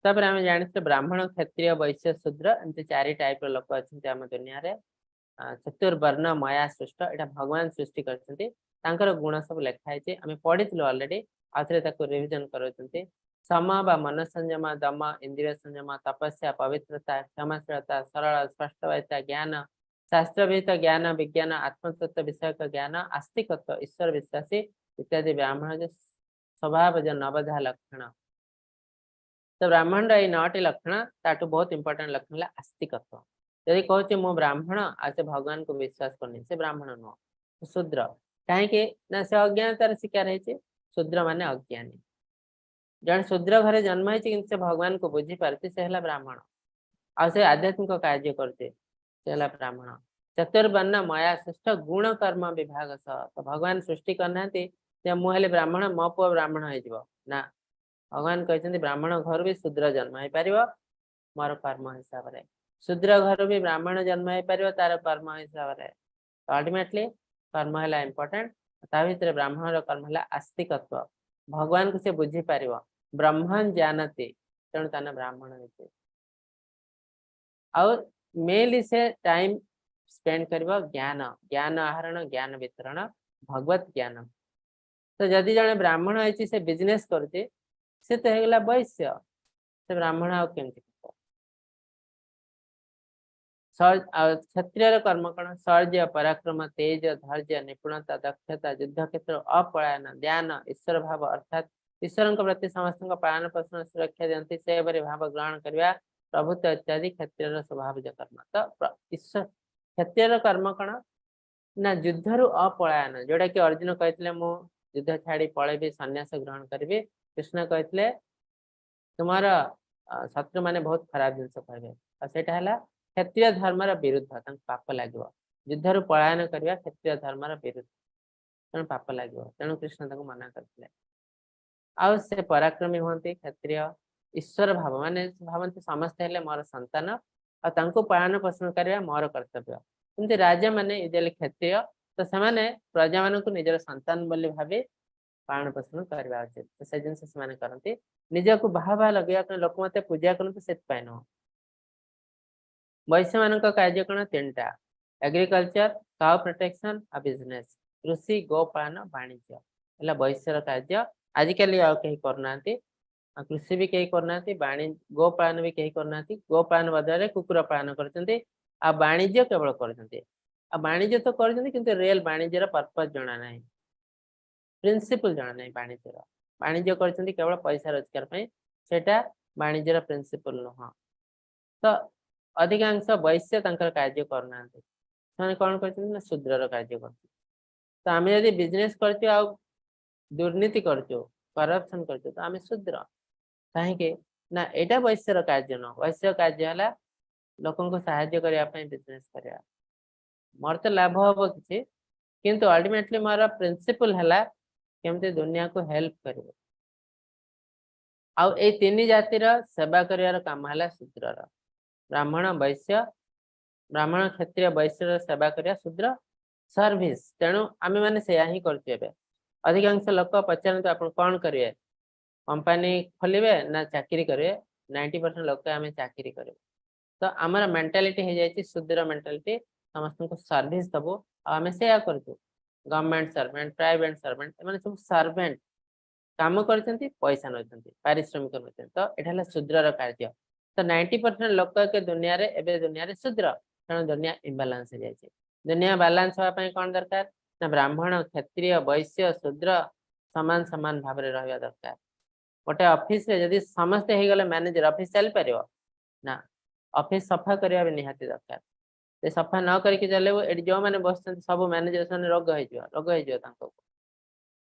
ତାପରେ ଆମେ ଜାଣିଥିଲେ, ବ୍ରାହ୍ମଣ, କ୍ଷତ୍ରିୟ, ବୈଶ୍ୟ, ଶୂଦ୍ର, ଏମିତି ଚାରି ଟାଇପ ର ଲୋକ ଅଛନ୍ତି ଆମ ଦୁନିଆରେ। ଚତୁର୍ବର୍ଣ୍ଣ ମୟା ସୃଷ୍ଟ, ଏଇଟା ଭଗବାନ ସୃଷ୍ଟି କରିଛନ୍ତି। ତାଙ୍କର ଗୁଣ ସବୁ ଲେଖା ହେଇଛି, ଆମେ ପଢିଥିଲୁ ଅଲରେଡି, ଆଉଥରେ ତାକୁ ରିଭିଜନ କରାଉଛନ୍ତି। ସମ ବା ମନ ସଂଯମ, ଦମ, ଇନ୍ଦ୍ରିୟ ସଂଯମ, ତପସ୍ୟା, ପବିତ୍ରତା, କ୍ଷମାଶୀଳତା, ସରଳ, ସ୍ପଷ୍ଟବାଦିତା, ଜ୍ଞାନ, ଶାସ୍ତ୍ରବିହିତ ଜ୍ଞାନ, ବିଜ୍ଞାନ, ଆତ୍ମତତ୍ତ୍ୱ ବିଷୟକ ଜ୍ଞାନ, ଆସ୍ତିକତ୍ୱ, ଈଶ୍ୱର ବିଶ୍ୱାସୀ ଇତ୍ୟାଦି ବ୍ରାହ୍ମଣ ଯେ ସ୍ୱଭାବ ନବଧା ଲକ୍ଷଣ। ତ ବ୍ରାହ୍ମଣର ଏଇ ନଅଟି ଲକ୍ଷଣ, ତାଠୁ ବହୁତ ଇମ୍ପୋର୍ଟାଣ୍ଟ ଲକ୍ଷଣ ହେଲା ଆସ୍ତିକତ୍ୱ। ଯଦି କହୁଛି ମୁଁ ବ୍ରାହ୍ମଣ ଆଉ ସେ ଭଗବାନଙ୍କୁ ବିଶ୍ୱାସ କରୁନି, ସେ ବ୍ରାହ୍ମଣ ନୁହଁ, ଶୂଦ୍ର। କାହିଁକି ନା ସେ ଅଜ୍ଞାନତାର ଶିକାର ହେଇଛି। ଶୂଦ୍ର ମାନେ ଅଜ୍ଞାନୀ। ଜଣେ ଶୂଦ୍ର ଘରେ ଜନ୍ମ ହେଇଛି, କିନ୍ତୁ ସେ ଭଗବାନଙ୍କୁ ବୁଝିପାରୁଛି, ସେ ହେଲା ବ୍ରାହ୍ମଣ। ଆଉ ସେ ଆଧ୍ୟାତ୍ମିକ କାର୍ଯ୍ୟ କରୁଛି, ସେ ହେଲା ବ୍ରାହ୍ମଣ। ଚତୁର୍ବର୍ଣ୍ଣ ମୟା ସୃଷ୍ଟ ଗୁଣ କର୍ମ ବିଭାଗ ସହ। ତ ଭଗବାନ ସୃଷ୍ଟି କରିନାହାନ୍ତି ଯେ ମୁଁ ହେଲି ବ୍ରାହ୍ମଣ, ମୋ ପୁଅ ବ୍ରାହ୍ମଣ ହେଇଯିବ ନା। ଭଗବାନ କହିଛନ୍ତି, ବ୍ରାହ୍ମଣ ଘରୁ ବି ଶୂଦ୍ର ଜନ୍ମ ହେଇପାରିବ ମୋର କର୍ମ ହିସାବରେ, ଶୂଦ୍ର ଘରୁ ବି ବ୍ରାହ୍ମଣ ଜନ୍ମ ହେଇପାରିବ ତାର କର୍ମ ହିସାବରେ। ଅଲ୍ଟିମେଟଲି କର୍ମ ହେଲା ଇମ୍ପୋର୍ଟାଣ୍ଟ। ତା ଭିତରେ ବ୍ରାହ୍ମଣର କର୍ମ ହେଲା ଆସ୍ତିକତ୍ୱ। ଭଗବାନଙ୍କୁ ସେ ବୁଝିପାରିବ, ବ୍ରହ୍ମନ୍ ଜାନତି, ତେଣୁ ତା ନାଁ ବ୍ରାହ୍ମଣ ହେଇଛି। ଆଉ ମେନଲି ସେ ଟାଇମ ସ୍ପେଣ୍ଡ କରିବ ଜ୍ଞାନ, ଜ୍ଞାନ ଆହରଣ, ଜ୍ଞାନ ବିତରଣ, ଭଗବତ ଜ୍ଞାନ। ତ ଯଦି ଜଣେ ବ୍ରାହ୍ମଣ ହେଇଛି, ସେ ବିଜନେସ କରୁଛି, ସେ ତ ହେଇଗଲା ବୈଶ୍ୟ, ସେ ବ୍ରାହ୍ମଣ ଆଉ କେମିତି ହବ? ଆଉ କ୍ଷତ୍ରିୟର କର୍ମ କଣ? ଶୌର୍ଯ୍ୟ, ପରାକ୍ରମ, ତେଜ, ଧୈର୍ଯ୍ୟ, ନିପୁଣତା, ଦକ୍ଷତା, ଯୁଦ୍ଧ କ୍ଷେତ୍ର ଅପଳାୟନ, ଜ୍ଞାନ, ଈଶ୍ୱର ଭାବ, ଅର୍ଥାତ୍ ଈଶ୍ୱରଙ୍କ ପ୍ରତି ସମସ୍ତଙ୍କ ପାଳନ ପୋଷଣ, ସୁରକ୍ଷା ଦିଅନ୍ତି ସେପରି ଭାବ ଗ୍ରହଣ କରିବା, ପ୍ରଭୁତ୍ୱ ଇତ୍ୟାଦି କ୍ଷତ୍ରିୟର ସ୍ୱଭାବଜ କର୍ମ। ତ ଈଶ୍ୱର, କ୍ଷତ୍ରିୟର କର୍ମ କଣ ନା ଯୁଦ୍ଧରୁ ଅପଳାୟନ, ଯୋଉଟା କି ଅର୍ଜୁନ କହିଥିଲେ, ମୁଁ ଯୁଦ୍ଧ ଛାଡି ପଳେଇବି, ସନ୍ନ୍ୟାସ ଗ୍ରହଣ କରିବି। କୃଷ୍ଣ କହିଥିଲେ, ତୁମର ଶତ୍ରୁ ମାନେ ବହୁତ ଖରାପ ଜିନିଷ କହିବେ। ଆଉ ସେଇଟା ହେଲା କ୍ଷତ୍ରିୟ ଧର୍ମର ବିରୁଦ୍ଧ, ତାଙ୍କୁ ପାପ ଲାଗିବ। ଯୁଦ୍ଧରୁ ପଳାୟନ କରିବା କ୍ଷତ୍ରିୟ ଧର୍ମର ବିରୁଦ୍ଧ, ତେଣୁ ପାପ ଲାଗିବ। ତେଣୁ କୃଷ୍ଣ ତାକୁ ମନା କରିଥିଲେ। ଆଉ ସେ ପରାକ୍ରମୀ ହୁଅନ୍ତି କ୍ଷତ୍ରିୟ। ଈଶ୍ୱର ଭାବ ମାନେ ସେ ଭାବନ୍ତି ସମସ୍ତେ ହେଲେ ମୋର ସନ୍ତାନ ଆଉ ତାଙ୍କୁ ପାଳନ ପୋଷଣ କରିବା ମୋର କର୍ତ୍ତବ୍ୟ। ଏମିତି ରାଜା ମାନେ ୟୁଜୁଆଲି କ୍ଷତ୍ରିୟ। ତ ସେମାନେ ପ୍ରଜାମାନଙ୍କୁ ନିଜର ସନ୍ତାନ ବୋଲି ଭାବି ପାଳନ ପୋଷଣ କରିବା ଉଚିତ। ତ ସେ ଜିନିଷ ସେମାନେ କରନ୍ତି। ନିଜକୁ ବାହା ବାହା ଲଗେଇବା ପାଇଁ, ଲୋକ ମତେ ପୂଜା କରନ୍ତୁ ସେଥିପାଇଁ ନୁହଁ। ବୈଶ୍ୟ ମାନଙ୍କ କାର୍ଯ୍ୟ କଣ? ତିନିଟା: ଏଗ୍ରିକଲଚର, କାଉ ପ୍ରୋଟେକ୍ସନ ଆଉ ବିଜନେସ। କୃଷି, ଗୋପାଳନ, ବାଣିଜ୍ୟ ହେଲା ବୈଶ୍ୟର କାର୍ଯ୍ୟ। ଆଜିକାଲି ଆଉ କେହି କରୁନାହାନ୍ତି। ଆଉ କୃଷି ବି କେହି କରୁନାହାନ୍ତି, ଗୋପାଳନ ବି କେହି କରୁନାହାନ୍ତି। ଗୋପାଳନ ବଦଳରେ କୁକୁର ପାଳନ କରୁଛନ୍ତି। ଆଉ ବାଣିଜ୍ୟ କେବଳ କରୁଛନ୍ତି। ଆଉ ବାଣିଜ୍ୟ ତ କରୁଛନ୍ତି, କିନ୍ତୁ ରିଏଲ ବାଣିଜ୍ୟର ପର୍ପଜ ଜଣା ନାହିଁ, ପ୍ରିନ୍ସିପଲ ଜଣା ନାହିଁ ବାଣିଜ୍ୟର। ବାଣିଜ୍ୟ କରୁଛନ୍ତି କେବଳ ପଇସା ରୋଜଗାର ପାଇଁ, ସେଇଟା ବାଣିଜ୍ୟର ପ୍ରିନ୍ସିପଲ ନୁହଁ। ତ ଅଧିକାଂଶ ବୈଶ୍ୟ ତାଙ୍କର କାର୍ଯ୍ୟ କରୁନାହାନ୍ତି। ସେମାନେ କଣ କରୁଛନ୍ତି ନା ଶୂଦ୍ରର କାର୍ଯ୍ୟ କରୁଛନ୍ତି। ତ ଆମେ ଯଦି ବିଜନେସ କରୁଛୁ ଆଉ ଦୁର୍ନୀତି କରୁଛୁ, କରପସନ କରୁଛୁ, ତ ଆମେ ଶୂଦ୍ର। କାହିଁକି ନା ଏଇଟା ବୈଶ୍ୟର କାର୍ଯ୍ୟ ନୁହଁ। ବୈଶ୍ୟ କାର୍ଯ୍ୟ ହେଲା ଲୋକଙ୍କୁ ସାହାଯ୍ୟ କରିବା ପାଇଁ ବିଜନେସ କରିବା। ମୋର ତ ଲାଭ ହବ କିଛି, କିନ୍ତୁ ଅଲ୍ଟିମେଟଲି ମୋର ପ୍ରିନ୍ସିପଲ ହେଲା କେମିତି ଦୁନିଆକୁ ହେଲ୍ପ କରିବ। ଆଉ ଏଇ ତିନି ଜାତିର ସେବା କରିବାର କାମ ହେଲା ଶୂଦ୍ରର। ବ୍ରାହ୍ମଣ, ବୈଶ୍ୟ, ବ୍ରାହ୍ମଣ, କ୍ଷତ୍ରିୟ, ବୈଶ୍ୟର ସେବା କରିବା ଶୂଦ୍ର ସର୍ଭିସ। ତେଣୁ ଆମେ ମାନେ ସେଇଆ ହିଁ କରୁଛୁ ଏବେ। ଅଧିକାଂଶ ଲୋକ ପଚାରନ୍ତୁ, ଆପଣ କଣ କରିବେ, କମ୍ପାନୀ ଖୋଲିବେ ନା ଚାକିରି କରିବେ? 90% ଲୋକ ଆମେ ଚାକିରି କରିବୁ। ତ ଆମର ମେଣ୍ଟାଲିଟି ହେଇଯାଇଛି ଶୂଦ୍ର ମେଣ୍ଟାଲିଟି। ସମସ୍ତଙ୍କୁ ସର୍ଭିସ ଦବୁ ଆଉ ଆମେ ସେୟା କରୁଛୁ। ଗଭର୍ଣ୍ଣମେଣ୍ଟ ସର୍ଭେଣ୍ଟ, ପ୍ରାଇଭେଟ ସର୍ଭେଣ୍ଟ, ଏମାନେ ସବୁ ସର୍ଭେଣ୍ଟ। କାମ କରିଛନ୍ତି, ପଇସା ନେଉଛନ୍ତି, ପାରିଶ୍ରମିକ ନେଉଛନ୍ତି। ତ ଏଇଟା ହେଲା ଶୂଦ୍ରର କାର୍ଯ୍ୟ। ତ 90% ଲୋକ ଏକ ଦୁନିଆରେ, ଏବେ ଦୁନିଆରେ ଶୂଦ୍ର। ତେଣୁ ଦୁନିଆ ଇମ୍ବାଲାନ୍ସ ହେଇଯାଇଛି। ଦୁନିଆ ବାଲାନ୍ସ ହବା ପାଇଁ କଣ ଦରକାର ନା ବ୍ରାହ୍ମଣ, କ୍ଷତ୍ରିୟ, ବୈଶ୍ୟ, ଶୂଦ୍ର ସମାନ ସମାନ ଭାବରେ ରହିବା ଦରକାର। ଗୋଟେ ଅଫିସରେ ଯଦି ସମସ୍ତେ ହେଇଗଲେ ମ୍ୟାନେଜର, ଅଫିସ ଚାଲିପାରିବ ନା? ଅଫିସ ସଫା କରିବା ବି ନିହାତି ଦରକାର। ସେ ସଫା ନ କରିକି ଚଲେଇବୁ, ଏଠି ଯୋଉମାନେ ବସିଛନ୍ତି ସବୁ ମ୍ୟାନେଜର, ସେମାନେ ରୋଗ ହେଇଯିବ, ରୋଗ ହେଇଯିବ ତାଙ୍କୁ।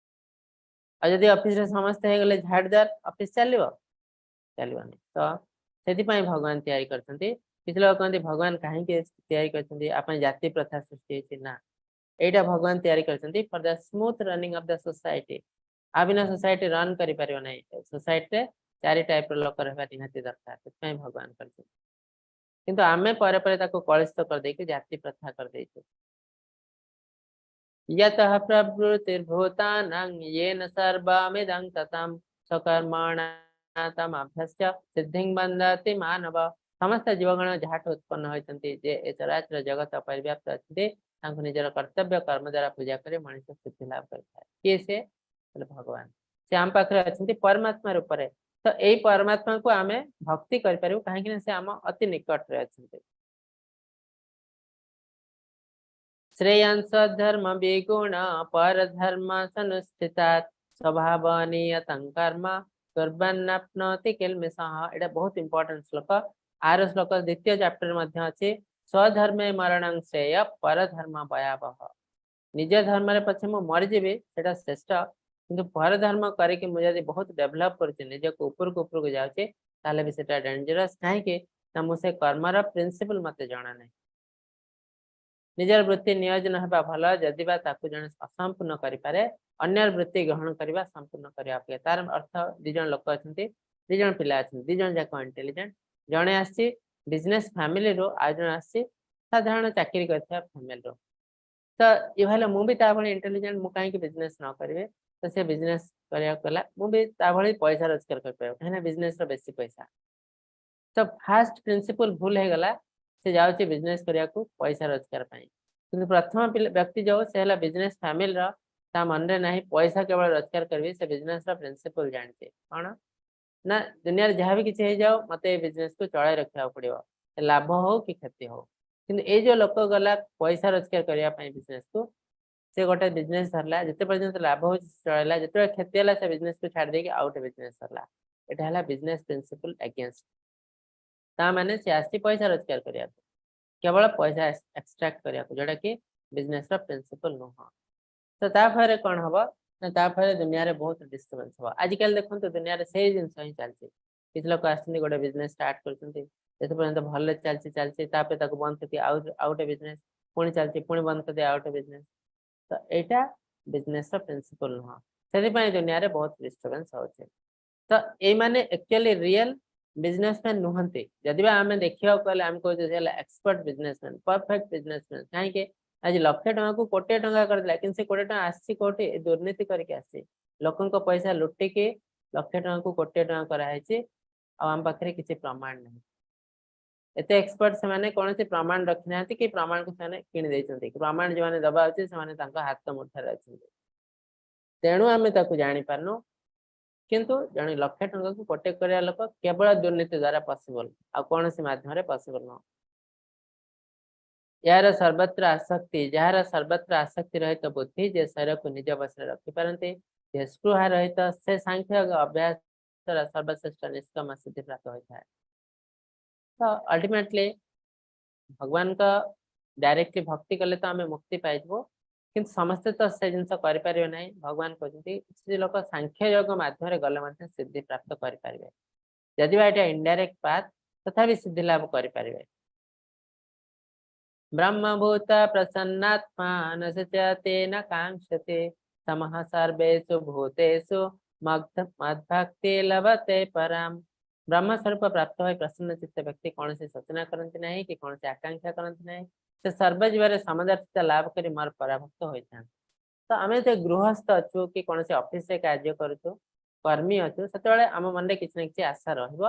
ଆଉ ଯଦି ଅଫିସରେ ସମସ୍ତେ ହେଇଗଲେ ଝାଡୁଦାର, ଅଫିସ ଚାଲିବ? ଚାଲିବନି। ତ ସେଥିପାଇଁ ଭଗବାନ ତିଆରି କରିଛନ୍ତି। କିଛି ଲୋକ କହନ୍ତି, ଭଗବାନ କାହିଁକି ତିଆରି କରିଛନ୍ତି ଆ ପାଇଁ ଜାତି ପ୍ରଥା ସୃଷ୍ଟି ହେଇଛି? ନା, ଏଇଟା ଭଗବାନ ତିଆରି କରିଛନ୍ତି for the smooth running of the society. ଆ ବିନା ସୋସାଇଟି ରନ୍ କରିପାରିବ ନାହିଁ। ସୋସାଇଟିରେ ଚାରି ଟାଇପର ଲୋକ ରହିବା ନିହାତି ଦରକାର। ସେଥିପାଇଁ ଭଗବାନ କରିଛନ୍ତି। କିନ୍ତୁ ଆମେ ପରେ ପରେ ତାକୁ କଳୁଷିତ କରିଦେଇକି ଜାତି ପ୍ରଥା କରିଦେଇଛୁ। यतः प्रवृत्तिर्भूतानां येन सर्वमिदं ततं स्वकर्मणा तमभ्यस्य सिद्धिं विन्दति मानवः। ସମସ୍ତ ଜୀବଗଣ ଯାହାଠୁ ଉତ୍ପନ୍ନ ହୋଇଛନ୍ତି, ଯେ ଏ ଚରାଚର ଜଗତ ପରିବ୍ୟାପ୍ତ ଅଛନ୍ତି, ତାଙ୍କୁ ନିଜର କର୍ତ୍ତବ୍ୟ କର୍ମ ଦ୍ୱାରା ପୂଜା କରି ମଣିଷ ସିଦ୍ଧି ଲାଭ କରିଥାଏ। କିଏ ସେ? ହେଲେ ଭଗବାନ। ସେ ଆମ ପାଖରେ ଅଛନ୍ତି ପରମାତ୍ମା ରୂପରେ। ତ ଏଇ ପରମାତ୍ମାକୁ ଆମେ ଭକ୍ତି କରିପାରିବୁ, କାହିଁକି ନା ସେ ଆମ ଅତି ନିକଟରେ ଅଛନ୍ତି। ଶ୍ରେୟାଂସ ଧର୍ମ ବିଗୁଣ ପରଧର୍ମ ସନୁଷ୍ଠିତାତ୍ ସ୍ୱଭାବ ନିୟତଂ କର୍ମ କୁର୍ବନ୍ନାପ୍ନୋତି କିଲ୍ବିଷଃ। ଏଇଟା ବହୁତ ଇମ୍ପୋର୍ଟାଣ୍ଟ ଶ୍ଲୋକ। ଆର ଶ୍ଲୋକ ଦ୍ୱିତୀୟ ଚାପ୍ଟର ମଧ୍ୟ ଅଛି। ସ୍ୱଧର୍ମେ ମରଣଂ ଶ୍ରେୟ ପରଧର୍ମ ଭୟାବହ। ନିଜ ଧର୍ମରେ ପଛେ ମୁଁ ମରିଯିବି, ସେଟା ଶ୍ରେଷ୍ଠ। କିନ୍ତୁ ପରଧର୍ମ କରିକି ମୁଁ ଯଦି ବହୁତ ଡେଭଲପ କରୁଛି, ନିଜକୁ ଉପରକୁ ଉପରକୁ ଯାଉଛି, ତାହେଲେ ବି ସେଟା ଡେଞ୍ଜରସ୍। କାହିଁକି ନା ମୁଁ ସେ କର୍ମର ପ୍ରିନ୍ସିପଲ ମତେ ଜଣା ନାହିଁ। ନିଜର ବୃତ୍ତି ନିୟୋଜନ ହେବା ଭଲ, ଯଦି ବା ତାକୁ ଜଣେ ଅସମ୍ପୂର୍ଣ୍ଣ କରିପାରେ, ଅନ୍ୟର ବୃତ୍ତି ଗ୍ରହଣ କରିବା ସମ୍ପୂର୍ଣ୍ଣ କରିବା ଅପେକ୍ଷା। ତାର ଅର୍ଥ, ଦି ଜଣ ଲୋକ ଅଛନ୍ତି, ଦି ଜଣ ପିଲା ଅଛନ୍ତି, ଦି ଜଣ ଯାକ ଇଣ୍ଟେଲିଜେଣ୍ଟ। ଜଣେ ଆସିଛି ବିଜନେସ ଫ୍ୟାମିଲିରୁ, ଆଉ ଜଣେ ଆସିଛି ସାଧାରଣ ଚାକିରି କରିଥିବା ଫ୍ୟାମିଲିରୁ। ତ ଇଏ ଭାବିଲା, ମୁଁ ବି ତା ଭଳି ଇଣ୍ଟେଲିଜେଣ୍ଟ, ମୁଁ କାହିଁକି ବିଜନେସ ନ କରିବି? ତ ସେ ବିଜନେସ କରିବାକୁ ଗଲା। ମୁଁ ବି ତା ଭଳି ପଇସା ରୋଜଗାର କରିପାରିବି, କାହିଁକିନା ବିଜନେସ ର ବେଶୀ ପଇସା। ତ ଫାଷ୍ଟ ପ୍ରିନ୍ସିପଲ ଭୁଲ ହେଇଗଲା। ସେ ଯାଉଛି ବିଜନେସ କରିବାକୁ ପଇସା ରୋଜଗାର ପାଇଁ। କିନ୍ତୁ ପ୍ରଥମ ବ୍ୟକ୍ତି ଯୋଉ, ସେ ହେଲା ବିଜନେସ ଫ୍ୟାମିଲିର। ତା ମନରେ ନାହିଁ ପଇସା କେବଳ ରୋଜଗାର କରିବି। ସେ ବିଜନେସ ର ପ୍ରିନ୍ସିପଲ ଜାଣିଛି। କଣ ନା ଦୁନିଆରେ ଯାହା ବି କିଛି ହେଇଯାଉ, ମତେ ଏଇ ବିଜନେସ କୁ ଚଳାଇ ରଖିବାକୁ ପଡିବ, ସେ ଲାଭ ହଉ କି କ୍ଷତି ହଉ। କିନ୍ତୁ ଏଇ ଯୋଉ ଲୋକ ଗଲା ପଇସା ରୋଜଗାର କରିବା ପାଇଁ ବିଜନେସ କୁ, ସେ ଗୋଟେ ବିଜନେସ ଧରିଲା, ଯେତେ ପର୍ଯ୍ୟନ୍ତ ଲାଭ ହଉଛି ଚଳେଇଲା, ଯେତେବେଳେ କ୍ଷତି ହେଲା ସେ ବିଜନେସ କୁ ଛାଡି ଦେଇକି ଆଉ ଗୋଟେ ବିଜନେସ ଧରିଲା। ଏଇଟା ହେଲା ବିଜନେସ ପ୍ରିନ୍ସିପଲ ଏଗେନଷ୍ଟ। ତା ମାନେ ସେ ଆସିଛି ପଇସା ରୋଜଗାର କରିବାକୁ, କେବଳ ପଇସା ଏକ୍ସଟ୍ରାକ୍ଟ କରିବାକୁ, ଯୋଉଟା କି ବିଜନେସ ର ପ୍ରିନ୍ସିପଲ ନୁହଁ। ତ ତା ଫଳରେ କଣ ହବ ନା ତା ଫଳରେ ଦୁନିଆରେ ବହୁତ ଡିଷ୍ଟର୍ବାନ୍ସ ହବ। ଆଜିକାଲି ଦେଖନ୍ତୁ, ଦୁନିଆରେ ସେଇ ଜିନିଷ ହିଁ ଚାଲିଛି। କିଛି ଲୋକ ଆସିଛନ୍ତି, ଗୋଟେ ବିଜନେସ ଷ୍ଟାର୍ଟ କରୁଛନ୍ତି, ଯେତେ ପର୍ଯ୍ୟନ୍ତ ଭଲରେ ଚାଲିଛି ଚାଲିଛି, ତାପରେ ତାକୁ ବନ୍ଦ କରିଦିଏ, ଆଉ ଆଉ ଗୋଟେ ବିଜନେସ, ପୁଣି ଚାଲିଛି, ପୁଣି ବନ୍ଦ କରିଦିଏ, ଆଉ ଗୋଟେ ବିଜନେସ। ତ ଏଇଟା ବିଜନେସ ର ପ୍ରିନ୍ସିପଲ ନୁହଁ। ସେଥିପାଇଁ ଦୁନିଆରେ ବହୁତ ଡିଷ୍ଟର୍ବାନ୍ସ ହଉଛି। ତ ଏଇମାନେ ଆକ୍ଚୁଆଲି ରିଏଲ ବିଜନେସମ୍ୟାନ ନୁହନ୍ତି। ଯଦି ବା ଆମେ ଦେଖିବାକୁ ଗଲେ ଆମେ କହୁଛେ ସେ ହେଲା ଏକ୍ସପର୍ଟ ବିଜନେସମ୍ୟାନ, ପରଫେକ୍ଟ ବିଜନେସମ୍ୟାନ। କାହିଁକି? ଆଜି ଲକ୍ଷେ ଟଙ୍କାକୁ କୋଟିଏ ଟଙ୍କା କରିଦେଲା। କିନ୍ତୁ ସେ 20 ଟଙ୍କା ଆସିଛି କୋଉଠି? ଏ ଦୁର୍ନୀତି କରିକି ଆସିଛି। ଲୋକଙ୍କ ପଇସା ଲୁଟିକି ଲକ୍ଷେ ଟଙ୍କାକୁ କୋଟିଏ ଟଙ୍କା କରାହେଇଛି। ଆଉ ଆମ ପାଖରେ କିଛି ପ୍ରମାଣ ନାହିଁ। ଏତେ ଏକ୍ସପର୍ଟ ସେମାନେ, କୌଣସି ପ୍ରମାଣ ରଖିନାହାନ୍ତି କି ପ୍ରମାଣକୁ ସେମାନେ କିଣି ଦେଇଛନ୍ତି। ପ୍ରମାଣ ଯୋଉମାନେ ଦବା ଉଚିତ, ସେମାନେ ତାଙ୍କ ହାତ ମୁଠାରେ ଅଛନ୍ତି। ତେଣୁ ଆମେ ତାକୁ ଜାଣିପାରୁନୁ। କିନ୍ତୁ ଜଣେ ଲକ୍ଷେ ଟଙ୍କାକୁ କୋଟିଏ କରିବା ଲୋକ କେବଳ ଦୁର୍ନୀତି ଦ୍ଵାରା ପସିବଲ, ଆଉ କୌଣସି ମାଧ୍ୟମରେ ପସିବଲ ନୁହଁ। ଏହାର ସର୍ବତ୍ର ଆସକ୍ତି, ଯାହାର ସର୍ବତ୍ର ଆସକ୍ତି ରହିତ ବୁଦ୍ଧି, ଯେ ଶରୀରକୁ ନିଜ ବଶରେ ରଖିପାରନ୍ତି, ଯେ ସ୍ପୃହା ରହିତ, ସେ ସାଂଖ୍ୟ ଅଭ୍ୟାସ ଦ୍ୱାରା ସର୍ବଶ୍ରେଷ୍ଠ ନିଷ୍କାମ ସିଦ୍ଧି ପ୍ରାପ୍ତ ହୋଇଥାଏ। ତ ଅଲ୍ଟିମେଟଲି ଭଗବାନଙ୍କ ଡାଇରେକ୍ଟଲି ଭକ୍ତି କଲେ ତ ଆମେ ମୁକ୍ତି ପାଇଯିବୁ। କିନ୍ତୁ ସମସ୍ତେ ତ ସେ ଜିନିଷ କରିପାରିବେ ନାହିଁ। ଭଗବାନ କହୁଛନ୍ତି, କିଛି ଲୋକ ସାଂଖ୍ୟ ଯୋଗ ମାଧ୍ୟମରେ ଗଲେ ମଧ୍ୟ ସିଦ୍ଧି ପ୍ରାପ୍ତ କରିପାରିବେ। ଯଦି ବା ଏଇଟା ଇନଡାଇରେକ୍ଟ ପାଥ, ତଥାପି ସିଦ୍ଧି ଲାଭ କରିପାରିବେ। ବ୍ରହ୍ମଭୂତ ପ୍ରସନ୍ନାତ୍ମା ନ ଶୋଚତି ନ କାଂକ୍ଷତି ସମଃ ସର୍ବେଷୁ ଭୂତେଷୁ ମଦ୍ଭକ୍ତି ଲଭତେ ପରାମ। ବ୍ରହ୍ମ ସ୍ୱରୂପ ପ୍ରାପ୍ତ ହୋଇ ପ୍ରସନ୍ନ ଚିତ୍ତ ବ୍ୟକ୍ତି କୌଣସି ଶୋଚନା କରନ୍ତି ନାହିଁ କି କୌଣସି ଆକାଂକ୍ଷା କରନ୍ତି ନାହିଁ। ସେ ସର୍ବଜୀବରେ ସମଦର୍ଶିତା ଲାଭ କରି ମୋର ପରାଭକ୍ତ ହୋଇଥାନ୍ତି। ତ ଆମେ ଯେତେ ଗୃହସ୍ଥ ଅଛୁ କି କୌଣସି ଅଫିସରେ କାର୍ଯ୍ୟ କରୁଛୁ, କର୍ମୀ ଅଛୁ, ସେତେବେଳେ ଆମ ମନରେ କିଛି ନା କିଛି ଆଶା ରହିବ।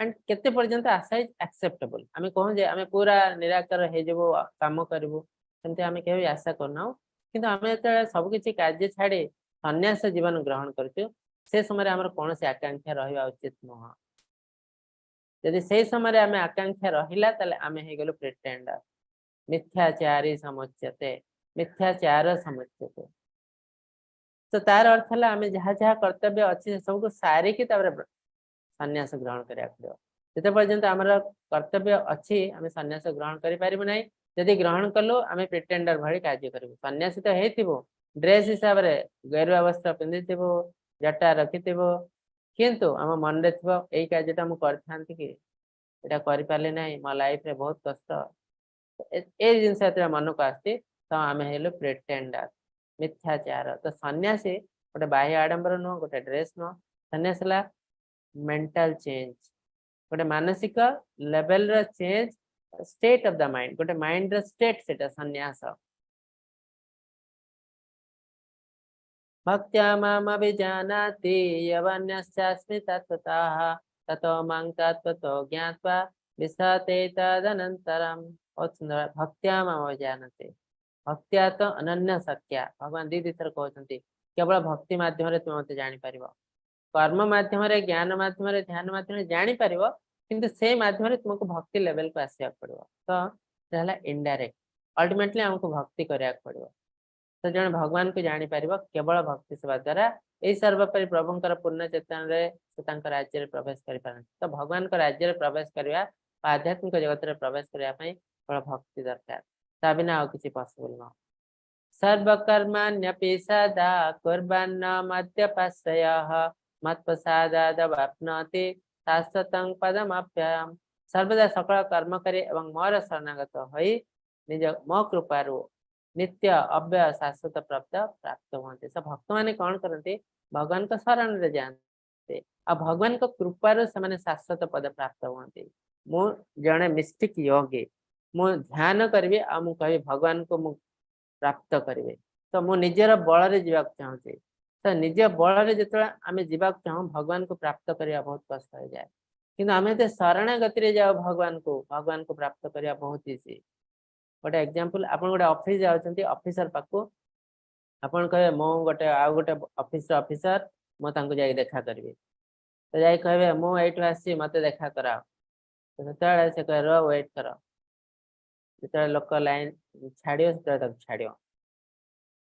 ଆଣ୍ଡ କେତେ ପର୍ଯ୍ୟନ୍ତ ଆଶା is ଆକ୍ସେପ୍ଟେବଲ। ଆମେ କହୁ ଯେ ଆମେ ପୁରା ନିରାକାର ହେଇଯିବୁ, କାମ କରିବୁ, ସେମିତି ଆମେ କେବେ ବି ଆଶା କରୁନାହୁଁ। କିନ୍ତୁ ଆମେ ଯେତେବେଳେ ସବୁ କିଛି କାର୍ଯ୍ୟ ଛାଡ଼ି ସନ୍ନ୍ୟାସ ଜୀବନ ଗ୍ରହଣ କରୁଛୁ, ସେ ସମୟରେ ଆମର କୌଣସି ଆକାଂକ୍ଷା ରହିବା ଉଚିତ ନୁହଁ। ଯଦି ସେଇ ସମୟରେ ଆମେ ଆକାଂକ୍ଷା ରହିଲା, ତାହେଲେ ଆମେ ହେଇଗଲୁ ପ୍ରିଟେଣ୍ଡର। ମିଥ୍ୟାଚାରୀ ସମୁଚ୍ୟତେ, ମିଥ୍ୟାଚାର ସମୁଚ୍ୟତେ। ତ ତାର ଅର୍ଥ ହେଲା, ଆମେ ଯାହା ଯାହା କର୍ତ୍ତବ୍ୟ ଅଛି, ସେ ସବୁକୁ ସାରିକି ତାପରେ ସନ୍ନ୍ୟାସ ଗ୍ରହଣ କରିବାକୁ ପଡିବ। ଯେତେ ପର୍ଯ୍ୟନ୍ତ ଆମର କର୍ତ୍ତବ୍ୟ ଅଛି, ଆମେ ସନ୍ନ୍ୟାସ ଗ୍ରହଣ କରିପାରିବୁ ନାହିଁ। ଯଦି ଗ୍ରହଣ କଲୁ, ଆମେ ପ୍ରିଟେଣ୍ଡର ଭଳି କାର୍ଯ୍ୟ କରିବୁ। ସନ୍ନ୍ୟାସୀ ତ ହେଇଥିବୁ, ଡ୍ରେସ ହିସାବରେ ଗେରୁଆ ବସ୍ତ୍ର ପିନ୍ଧିଥିବୁ, ଜଟା ରଖିଥିବୁ, କିନ୍ତୁ ଆମ ମନରେ ଥିବ, ଏଇ କାର୍ଯ୍ୟଟା ମୁଁ କରିଥାନ୍ତି କି, ଏଇଟା କରିପାରିଲି ନାହିଁ, ମୋ ଲାଇଫରେ ବହୁତ କଷ୍ଟ। ଏଇ ଜିନିଷ ଯେତେବେଳେ ମନକୁ ଆସୁଛି, ତ ଆମେ ହେଲୁ ପ୍ରିଟେଣ୍ଡର, ମିଥ୍ୟାଚାର। ତ ସନ୍ନ୍ୟାସୀ ଗୋଟେ ବାହ୍ୟ ଆଡମ୍ବର ନୁହଁ, ଗୋଟେ ଡ୍ରେସ ନୁହଁ। ସନ୍ନ୍ୟାସ ହେଲା ମେଣ୍ଟାଲ ଚେଞ୍ଜ, ଗୋଟେ ମାନସିକ ଲେଭେଲର change, state of the mind, ଗୋଟେ ମାଇଣ୍ଡର ଷ୍ଟେଟ, ସେଟା ସନ୍ନ୍ୟାସ। ଭକ୍ତ୍ୟା ମାମଭିଜାନାତି ୟବନ୍ୟଶ୍ଚାସ୍ମି ତତ୍ତ୍ୱତଃ ତତୋ ମାଂ ତତ୍ତ୍ୱତୋ ଜ୍ଞାତ୍ୱା ବିଶତେ ତଦନନ୍ତରମ୍। ବହୁତ ସୁନ୍ଦର। ଭକ୍ତ୍ୟା ମାମଭିଜାନାତି, ଭକ୍ତ୍ୟା ତ ଅନନ୍ୟ ସଖ୍ୟା। ଭଗବାନ ଦି ଦି ଥର କହୁଛନ୍ତି, କେବଳ ଭକ୍ତି ମାଧ୍ୟମରେ ତୁମେ ମତେ ଜାଣିପାରିବ। କର୍ମ ମାଧ୍ୟମରେ, ଜ୍ଞାନ ମାଧ୍ୟମରେ, ଧ୍ୟାନ ମାଧ୍ୟମରେ ଜାଣିପାରିବ, କିନ୍ତୁ ସେ ମାଧ୍ୟମରେ ତୁମକୁ ଭକ୍ତି ଲେଭେଲକୁ ଆସିବାକୁ ପଡିବ। ତ ସେ ହେଲା ଇନଡାଇରେକ୍ଟ। ଅଲ୍ଟିମେଟଲି ଆମକୁ ଭକ୍ତି କରିବାକୁ ପଡିବ। ତ ଜଣେ ଭଗବାନଙ୍କୁ ଜାଣିପାରିବ କେବଳ ଭକ୍ତି ସେବା ଦ୍ଵାରା। ଏଇ ସର୍ବୋପରି ପ୍ରଭୁଙ୍କର ପୂର୍ଣ୍ଣ ଚେତନାରେ ସେ ତାଙ୍କ ରାଜ୍ୟରେ ପ୍ରବେଶ କରିପାରନ୍ତି। ତ ଭଗବାନଙ୍କ ରାଜ୍ୟରେ ପ୍ରବେଶ କରିବା ବା ଆଧ୍ୟାତ୍ମିକ ଜଗତରେ ପ୍ରବେଶ କରିବା ପାଇଁ କେବଳ ଭକ୍ତି ଦରକାର, ତା ବିନା ଆଉ କିଛି ପସିବଲ ନୁହଁ। ସର୍ବକର୍ମାଣ୍ୟପି ସଦା କୁର୍ବନ୍ନ ମଦ୍ୟପାଶ୍ରୟଃ ମତ୍ପ୍ରସାଦାଦବାପ୍ନୋତି ଶାଶ୍ୱତଂ ପଦମବ୍ୟୟम्। ସର୍ବଦା ସକଳ କର୍ମ କରି ଏବଂ ମୋର ଶରଣାଗତ ହୋଇ ନିଜ ମୋ କୃପାରୁ ନିତ୍ୟ ଅବ୍ୟୟ ଶାଶ୍ୱତ ପ୍ରାପ୍ତ ପ୍ରାପ୍ତ ହୁଅନ୍ତି। ତ ଭକ୍ତମାନେ କଣ କରନ୍ତି? ଭଗବାନଙ୍କ ଶରଣରେ ଯାଆନ୍ତି ଆଉ ଭଗବାନଙ୍କ କୃପାରୁ ସେମାନେ ଶାଶ୍ୱତ ପଦ ପ୍ରାପ୍ତ ହୁଅନ୍ତି। ମୁଁ ଜଣେ ମିଷ୍ଟିକ ୟୋଗୀ, ମୁଁ ଧ୍ୟାନ କରିବି ଆଉ ମୁଁ କହିବି ଭଗବାନଙ୍କୁ ମୁଁ ପ୍ରାପ୍ତ କରିବି, ତ ମୁଁ ନିଜର ବଳରେ ଯିବାକୁ ଚାହୁଁଛି। ତ ନିଜ ବଳରେ ଯେତେବେଳେ ଆମେ ଯିବାକୁ ଚାହୁଁ, ଭଗବାନଙ୍କୁ ପ୍ରାପ୍ତ କରିବା ବହୁତ କଷ୍ଟ ହେଇଯାଏ। କିନ୍ତୁ ଆମେ ଯେତେ ଶରଣାଗତିରେ ଯାଉ ଭଗବାନଙ୍କୁ ପ୍ରାପ୍ତ କରିବା ବହୁତ ଇଜି। ଗୋଟେ ଏକ୍ଜାମ୍ପଲ, ଆପଣ ଗୋଟେ ଅଫିସ ଯାଉଛନ୍ତି, ଅଫିସର ପାଖକୁ। ଆପଣ କହିବେ, ମୁଁ ଗୋଟେ ଆଉ ଗୋଟେ ଅଫିସର ଅଫିସର, ମୁଁ ତାଙ୍କୁ ଯାଇ ଦେଖା କରିବି। ତ ଯାଇ କହିବେ, ମୁଁ ଏଇଠୁ ଆସିଛି, ମତେ ଦେଖା କରାଅ। ତ ସେତେବେଳେ ସେ କହିବେ, ରୁହ, ୱେଟ୍ କର। ଯେତେବେଳେ ଲୋକ ଲାଇନ ଛାଡିବ, ସେତେବେଳେ ତାକୁ ଛାଡିବ।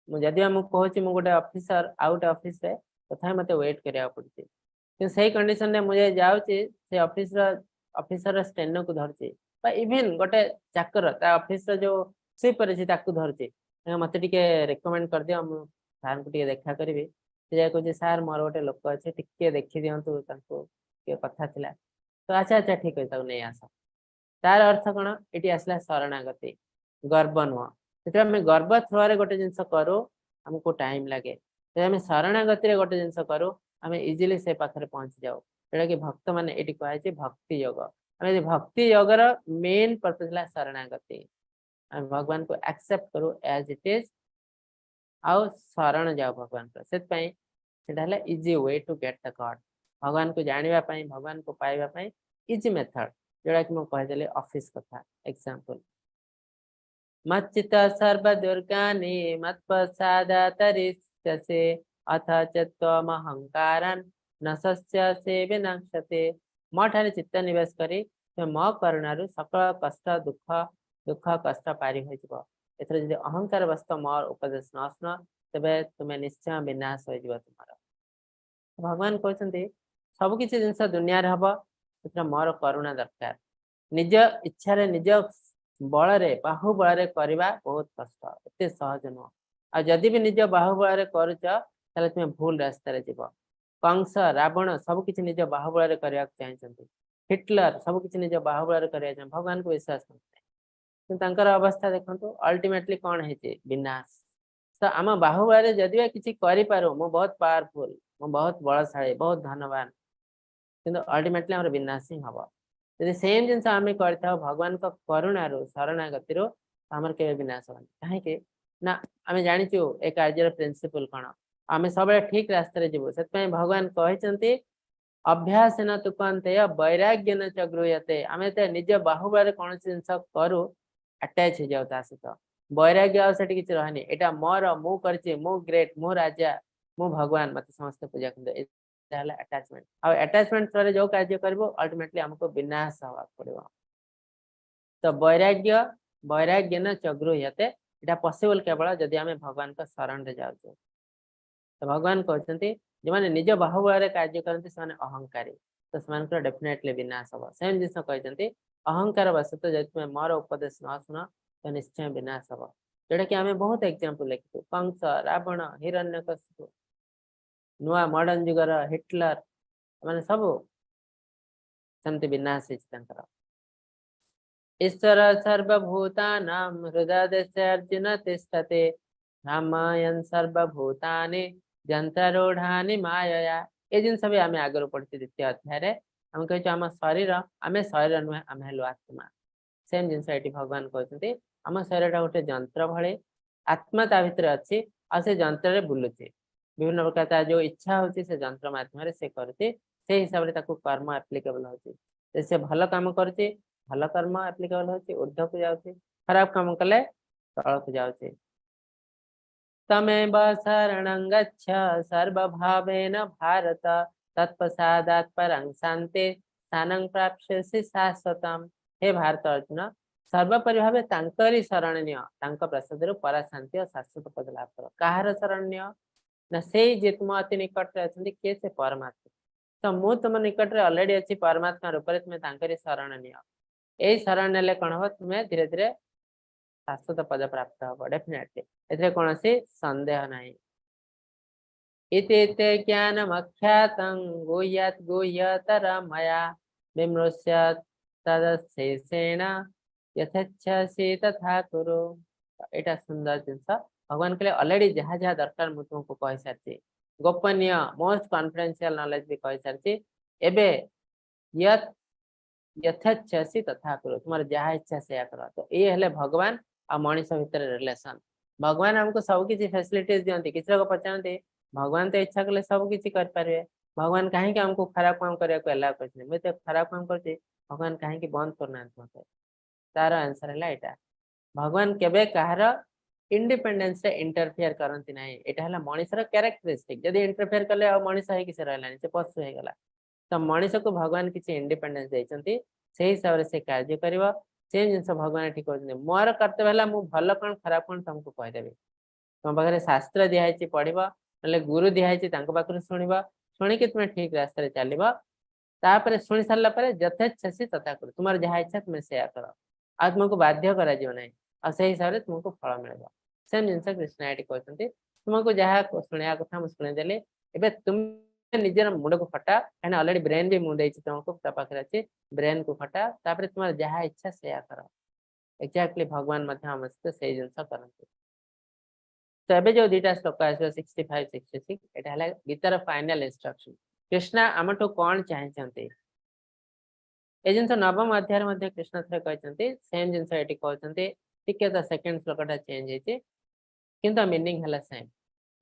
ମୁଁ ଯଦିଓ ମୁଁ କହୁଛି ମୁଁ ଗୋଟେ ଅଫିସର ଆଉ ଗୋଟେ ଅଫିସରେ, ତଥାପି ମତେ ୱେଟ୍ କରିବାକୁ ପଡୁଛି। କିନ୍ତୁ ସେଇ କଣ୍ଡିସନରେ ମୁଁ ଯାଇ ଯାଉଛି, ସେ ଅଫିସର ଅଫିସର ଷ୍ଟେନୋକୁ ଧରୁଛି ବା ଇଭିନ୍ ଗୋଟେ ଚାକର, ତା ଅଫିସର ଯୋଉ ସୁଇପର ଅଛି, ତାକୁ ଧରୁଛି, ମତେ ଟିକେ ରେକମେଣ୍ଡ କରିଦିଅ, ମୁଁ ସାର୍ଙ୍କୁ ଟିକେ ଦେଖା କରିବି। ସେ ଯାଇ କହୁଛି, ସାର୍, ମୋର ଗୋଟେ ଲୋକ ଅଛି, ଟିକେ ଦେଖିଦିଅନ୍ତୁ, ତାଙ୍କୁ ଟିକେ କଥା ଥିଲା। ତ ଆଚ୍ଛା, ଠିକ ଅଛି, ତାକୁ ନେଇ ଆସ। ତାର ଅର୍ଥ କଣ? ଏଠି ଆସିଲା ଶରଣାଗତି, ଗର୍ବ ନୁହଁ। ଯେତେବେଳେ ଆମେ ଗର୍ବ ଥ୍ରୋରେ ଗୋଟେ ଜିନିଷ କରୁ, ଆମକୁ ଟାଇମ ଲାଗେ। ଯେତେବେଳେ ଆମେ ଶରଣାଗତିରେ ଗୋଟେ ଜିନିଷ କରୁ, ଆମେ ଇଜିଲି ସେ ପାଖରେ ପହଞ୍ଚି ଯାଉ। ଯୋଉଟା କି ଭକ୍ତମାନେ, ଏଠି କୁହାଯାଇଛି ଭକ୍ତି ଯୋଗ। ଆମେ ଯଦି ଭକ୍ତି ଯୋଗର ମେନ୍ ପର୍ପଜ ହେଲା ଶରଣାଗତି। ଆମେ ଭଗବାନଙ୍କୁ ଆକ୍ସେପ୍ଟ କରୁ ଆଜ ଇଟ is ଆଉ ଶରଣ ଯାଉ ଭଗବାନଙ୍କ। ସେଥିପାଇଁ ସେଟା ହେଲା easy way to get the God। ଭଗବାନଙ୍କୁ ଜାଣିବା ପାଇଁ, ଭଗବାନଙ୍କୁ ପାଇବା ପାଇଁ ଇଜି ମେଥଡ, ଯୋଉଟା କି ମୁଁ କହିଦେଲି ଅଫିସ କଥା ଏକ୍ସାମ୍ପଲ। ମच्ଚିତ ସର୍ବ ଦୁର୍ଗାନି ମତ୍ପ୍ରସାଦାତରିଷ୍ୟସେ ଅଥ ଚତ୍ୱମହଙ୍କାରାନ୍ ନ ଶସ୍ୟସେ ବିନଶ୍ୟତେ। ମୋ ଠାରେ ଚିତ୍ତ ନିବେଶ କରି ତୁମେ ମୋ କରୁଣାରୁ ସକଳ କଷ୍ଟ, ଦୁଃଖ କଷ୍ଟ ପାରି ହୋଇଯିବ। ଏଥିରେ ଯଦି ଅହଙ୍କାର ବଶତଃ ମୋର ଉପଦେଶ ନ ଶୁଣ, ତେବେ ତୁମେ ନିଶ୍ଚୟ ବିନାଶ ହୋଇଯିବ ତୁମର। ଭଗବାନ କହୁଛନ୍ତି, ସବୁ କିଛି ଜିନିଷ ଦୁନିଆରେ ହବ, ସେଥିରେ ମୋର କରୁଣା ଦରକାର। ନିଜ ଇଚ୍ଛାରେ, ନିଜ ବଳରେ, ବାହୁ ବଳରେ କରିବା ବହୁତ କଷ୍ଟ, ଏତେ ସହଜ ନୁହଁ। ଆଉ ଯଦି ବି ନିଜ ବାହୁ ବଳରେ କରୁଛ, ତାହେଲେ ତୁମେ ଭୁଲ ରାସ୍ତାରେ ଯିବ। କଂସ, ରାବଣ ସବୁ କିଛି ନିଜ ବାହୁବଳରେ କରିବାକୁ ଚାହିଁଛନ୍ତି। ହିଟଲର ସବୁ କିଛି ନିଜ ବାହୁବଳରେ କରିବାକୁ ଚାହୁଁ, ଭଗବାନଙ୍କୁ ବିଶ୍ୱାସ କରୁଥିଲେ। କିନ୍ତୁ ତାଙ୍କର ଅବସ୍ଥା ଦେଖନ୍ତୁ, ଅଲ୍ଟିମେଟଲି କଣ ହେଇଛି? ବିନାଶ। ତ ଆମ ବାହୁବଳରେ ଯଦି ବା କିଛି କରିପାରୁ, ମୁଁ ବହୁତ ପାୱାରଫୁଲ, ମୁଁ ବହୁତ ବଳଶାଳୀ, ବହୁତ ଧନବାନ, କିନ୍ତୁ ଅଲ୍ଟିମେଟଲି ଆମର ବିନାଶ ହିଁ ହବ। ଯଦି ସେମ୍ ଜିନିଷ ଆମେ କରିଥାଉ ଭଗବାନଙ୍କ କରୁଣାରୁ, ଶରଣାଗତିରୁ, ଆମର କେବେ ବିନାଶ ହବନି। କାହିଁକି ନା ଆମେ ଜାଣିଛୁ ଏ କାର୍ଯ୍ୟର ପ୍ରିନ୍ସିପଲ କଣ। ଆମେ ସବୁବେଳେ ଠିକ ରାସ୍ତାରେ ଯିବୁ। ସେଥିପାଇଁ ଭଗବାନ କହିଛନ୍ତି, ଅଭ୍ୟାସେନ ତୁ କୌନ୍ତେୟ ବୈରାଗ୍ୟେନ ଚ ଗୃହ୍ୟତେ। ଆମେ ଯେତେ ନିଜ ବାହୁବଳରେ କୌଣସି ଜିନିଷ କରୁ, ଆଟାଚ ହେଇଯାଉ ତା ସହିତ, ବୈରାଗ୍ୟ ଆଉ ସେଠି କିଛି ରହେନି। ଏଇଟା ମୋର, ମୁଁ କରିଛି, ମୁଁ ଗ୍ରେଟ୍, ମୁଁ ରାଜା, ମୁଁ ଭଗବାନ, ମତେ ସମସ୍ତେ ପୂଜା କରନ୍ତୁ। ଏଇଟା ହେଲା ଆଟାଚମେଣ୍ଟ। ଆଉ ଆଟାଚମେଣ୍ଟ ଥ୍ରୋରେ ଯୋଉ କାର୍ଯ୍ୟ କରିବ, ଅଲ୍ଟିମେଟଲି ଆମକୁ ବିନାଶ ହବାକୁ ପଡିବ। ତ ବୈରାଗ୍ୟ, ବୈରାଗ୍ୟେନ ଚ ଗୃହ୍ୟତେ, ଏଇଟା ପସିବଲ କେବଳ ଯଦି ଆମେ ଭଗବାନଙ୍କ ଶରଣରେ ଯାଉଛୁ। ତ ଭଗବାନ କହୁଛନ୍ତି, ଯେଉଁମାନେ ନିଜ ବାହୁବଳରେ କାର୍ଯ୍ୟ କରନ୍ତି, ସେମାନେ ଅହଙ୍କାରୀ। ତ ସେମାନଙ୍କର ଡେଫିନେଟଲି ବିନାଶ ହବ। ସେମ୍ ଜିନିଷ କହିଛନ୍ତି, ଅହଙ୍କାର ବଶତଃ ଯଦି ତୁମେ ମୋର ଉପଦେଶ ନ ଶୁଣ, ତ ନିଶ୍ଚୟ ବିନାଶ ହବ। ଯୋଉଟା କି ଆମେ ବହୁତ ଏକ୍ଜାମ୍ପଲ ଲେଖିଛୁ, କଂସ, ରାବଣ, ହିରଣ୍ୟକଶିପୁ, ନୂଆ ମଡର୍ନ ଯୁଗର ହିଟଲର, ଏମାନେ ସବୁ ସେମିତି ବିନାଶ ହେଇଛି ତାଙ୍କର। ଈଶ୍ୱର ସର୍ବଭୂତାନାଂ ହୃଦୟ ଅର୍ଜୁନ ତିଷ୍ଠତି ଭ୍ରମୟନ୍ ସର୍ବଭୂତାନି ଯନ୍ତ୍ରାରୂଢ଼ାନି ମାୟୟା। ଏ ଜିନିଷ ବି ଆମେ ଆଗରୁ ପଢିଛୁ। ଦ୍ୱିତୀୟ ଅଧ୍ୟାୟରେ ଆମେ କହିଛୁ, ଆମ ଶରୀର, ଆମେ ଶରୀର ନୁହେଁ, ଆମେ ହେଲୁ ଆତ୍ମା। ସେମ୍ ଜିନିଷ ଏଠି ଭଗବାନ କହୁଛନ୍ତି, ଆମ ଶରୀରଟା ଗୋଟେ ଯନ୍ତ୍ର ଭଳି, ଆତ୍ମା ତା ଭିତରେ ଅଛି ଆଉ ସେ ଯନ୍ତ୍ରରେ ବୁଲୁଛି। ବିଭିନ୍ନ ପ୍ରକାର ତାର ଯୋଉ ଇଚ୍ଛା ହଉଛି, ସେ ଯନ୍ତ୍ର ମାଧ୍ୟମରେ ସେ କରୁଛି। ସେଇ ହିସାବରେ ତାକୁ କର୍ମ ଆପ୍ଲିକେବଲ ହଉଛି। ଯଦି ସେ ଭଲ କାମ କରୁଛି, ଭଲ କର୍ମ ଆପ୍ଲିକେବଲ ହଉଛି, ଉର୍ଦ୍ଧ୍ୱକୁ ଯାଉଛି। ଖରାପ କାମ କଲେ ତଳକୁ ଯାଉଛି। ତମେବ ଶରଣଂ ଗଚ୍ଛ ସର୍ବଭାବେନ ଭାରତ ତତ୍ପ୍ରସାଦାତ୍ ପରଂ ଶାନ୍ତି ସ୍ଥାନଂ ପ୍ରାପ୍ସ୍ୟସି ଶାଶ୍ୱତମ୍। ହେ ଭାରତ ଅର୍ଜୁନ, ସର୍ବୋପରି ଭାବେ ତାଙ୍କରି ଶରଣ ନିଅ, ତାଙ୍କ ପ୍ରସାଦରୁ ପରା ଶାନ୍ତି ଓ ଶାଶ୍ୱତ ପଦ ଲାଭ କର। କାହାର ଶରଣ ନିଅ ନା, ସେଇ ଯେ ତୁମ ଅତି ନିକଟରେ ଅଛନ୍ତି। କିଏ ସେ? ପରମାତ୍ମା। ତ ମୁଁ ତୁମ ନିକଟରେ ଅଲରେଡି ଅଛି ପରମାତ୍ମା ରୂପରେ, ତୁମେ ତାଙ୍କରି ଶରଣ ନିଅ। ଏଇ ଶରଣ ନେଲେ କଣ ହବ? ତୁମେ ଧୀରେ ଧୀରେ ଶାଶ୍ୱତ ପଦ ପ୍ରାପ୍ତ ହବ ଡେଫିନେଟଲି, ଏଥିରେ କୌଣସି ସନ୍ଦେହ ନାହିଁ। ଇତି ତେ ଜ୍ଞାନମଖ୍ୟାତଂ ଗୁହ୍ୟାତ୍ ଗୁହ୍ୟତରଂ ମୟା ବିମୃଶ୍ୟ ତଦଶେଷେଣ ଯଥେଚ୍ଛସି ତଥା କୁରୁ। ଏଇଟା ସୁନ୍ଦର ଜିନିଷ। ଭଗବାନ କହିଲେ, ଅଲରେଡି ଯାହା ଯାହା ଦରକାର ମୁଁ ତୁମକୁ କହିସାରିଛି। ଗୋପନୀୟ, ମୋଷ୍ଟ କନଫିଡେନ୍ସିଆଲ ନଲେଜ ବି କହିସାରିଛି। ଏବେ ୟତ୍ ଯଥେଚ୍ଛସି ତଥା କୁରୁ, ତୁମର ଯାହା ଇଚ୍ଛା ସେଇଆ କର। ତ ଇଏ ହେଲେ ଭଗବାନ ଆଉ ମଣିଷ ଭିତରେ ରିଲେସନ। ଭଗବାନ ଆମକୁ ସବୁ କିଛି ଫ୍ୟାସିଲିଟିଜ ଦିଅନ୍ତି। କିଛି ଲୋକ ପଚାରନ୍ତି, ଭଗବାନ ତ ଇଚ୍ଛା କଲେ ସବୁ କିଛି କରିପାରିବେ, ଭଗବାନ କାହିଁକି ଆମକୁ ଖରାପ କାମ କରିବାକୁ ଏଲାଉ କରିଛନ୍ତି? ମୁଁ ଏତେ ଖରାପ କାମ କରୁଛି, ଭଗବାନ କାହିଁକି ବନ୍ଦ କରୁନାହାନ୍ତି ମତେ? ତାର ଆନ୍ସର ହେଲା ଏଇଟା, ଭଗବାନ କେବେ କାହାର ଇଣ୍ଡିପେଣ୍ଡେନ୍ସରେ ଇଣ୍ଟରଫିୟର କରନ୍ତି ନାହିଁ। ଏଇଟା ହେଲା ମଣିଷର କ୍ୟାରେକ୍ଟରିଷ୍ଟିକ। ଯଦି ଇଣ୍ଟରଫିୟର କଲେ, ଆଉ ମଣିଷ ହେଇକି ସେ ରହିଲାନି, ସେ ପଶୁ ହେଇଗଲା। ତ ମଣିଷକୁ ଭଗବାନ କିଛି ଇଣ୍ଡିପେଣ୍ଡେନ୍ସ ଦେଇଛନ୍ତି, ସେଇ ହିସାବରେ ସେ କାର୍ଯ୍ୟ କରିବ। ସେ ଜିନିଷ ଭଗବାନ ଏଠି କହୁଛନ୍ତି, ମୋର କର୍ତ୍ତବ୍ୟ ହେଲା ମୁଁ ଭଲ କଣ, ଖରାପ କଣ ତମକୁ କହିଦେବି। ତମ ପାଖରେ ଶାସ୍ତ୍ର ଦିଆହେଇଛି, ପଢିବ, ନହେଲେ ଗୁରୁ ଦିଆହେଇଛି, ତାଙ୍କ ପାଖରୁ ଶୁଣିବ। ଶୁଣିକି ତୁମେ ଠିକ ରାସ୍ତାରେ ଚାଲିବ। ତାପରେ ଶୁଣି ସାରିଲା ପରେ ଯଥେଚ୍ଛସି ତଥା କୁରୁ, ତୁମର ଯାହା ଇଚ୍ଛା ତୁମେ ସେୟା କର। ଆଉ ତୁମକୁ ବାଧ୍ୟ କରାଯିବ ନାହିଁ ଆଉ ସେଇ ହିସାବରେ ତୁମକୁ ଫଳ ମିଳିବ। ସେମ୍ ଜିନିଷ କୃଷ୍ଣ ଏଠି କହୁଛନ୍ତି, ତୁମକୁ ଯାହା ଶୁଣିବା କଥା ମୁଁ ଶୁଣିଦେଲି, ଏବେ ତୁମେ ନିଜର ମୁଣ୍ଡକୁ ଖଟା। କାହିଁକିନା ଅଲରେଡି ବ୍ରେନ୍ ବି ମୁଁ ଦେଇଛି ତୁମକୁ, ତା ପାଖରେ ଅଛି, ବ୍ରେନ୍ କୁ ଖଟା, ତାପରେ ତୁମର ଯାହା ଇଚ୍ଛା ସେୟା କର। ଏକ୍ଜାକ୍ଟଲି ଭଗବାନ ମଧ୍ୟ ଆମ ସହିତ ସେଇ ଜିନିଷ କରନ୍ତି। ତ ଏବେ ଯୋଉ ଦିଟା ଶ୍ଲୋକ ଆସିବ, 65, 66, ଏଇଟା ହେଲା ଗୀତାର ଫାଇନାଲ ଇନଷ୍ଟ୍ରକ୍ସନ। କୃଷ୍ଣ ଆମଠୁ କଣ ଚାହିଁଛନ୍ତି? ଏ ଜିନିଷ ନବମ ଅଧ୍ୟାୟରେ ମଧ୍ୟ କୃଷ୍ଣ ଥରେ କହିଛନ୍ତି। ସେମ୍ ଜିନିଷ ଏଠି କହୁଛନ୍ତି। ଟିକେ ତ ସେକେଣ୍ଡ ଶ୍ଲୋକଟା ଚେଞ୍ଜ ହେଇଛି, କିନ୍ତୁ ମିନିଂ ହେଲା ସେମ୍।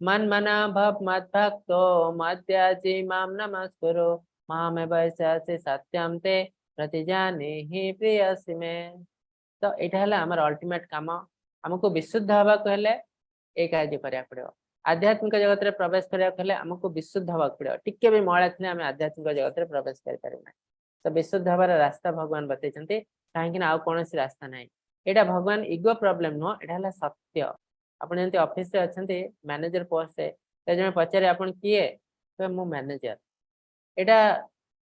ମନ୍ମନା ଭବ ମଦ୍ଭକ୍ତୋ ମଦ୍ୟାଜୀ ମାମ୍ ନମସ୍କୁରୁ ମାମେବ ବୈଷ୍ୟସି ସତ୍ୟମ ତେ ପ୍ରତିଜାନିହି ପ୍ରିୟସି ମେ। ତ ଏଇଟା ହେଲା ଆମର ଅଲ୍ଟିମେଟ କାମ। ଆମକୁ ବିଶୁଦ୍ଧ ହବାକୁ ହେଲେ ଏଇ କାର୍ଯ୍ୟ କରିବାକୁ ପଡିବ। ଆଧ୍ୟାତ୍ମିକ ଜଗତରେ ପ୍ରବେଶ କରିବାକୁ ହେଲେ ଆମକୁ ବିଶୁଦ୍ଧ ହବାକୁ ପଡିବ। ଟିକେ ବି ମଇଳା ଥିଲେ ଆମେ ଆଧ୍ୟାତ୍ମିକ ଜଗତରେ ପ୍ରବେଶ କରିପାରିବୁ ନାହିଁ। ତ ବିଶୁଦ୍ଧ ହବାର ରାସ୍ତା ଭଗବାନ ବତେଇଛନ୍ତି, କାହିଁକି ନା ଆଉ କୌଣସି ରାସ୍ତା ନାହିଁ। ଏଇଟା ଭଗବାନ ଇଗୋ ପ୍ରୋବ୍ଲେମ ନୁହଁ, ଏଇଟା ହେଲା ସତ୍ୟ। ଆପଣ ଯେମିତି ଅଫିସରେ ଅଛନ୍ତି ମ୍ୟାନେଜର ପୋଷ୍ଟରେ, ଜଣେ ପଚାରେ, ଆପଣ କିଏ? ମୁଁ ମ୍ୟାନେଜର। ଏଇଟା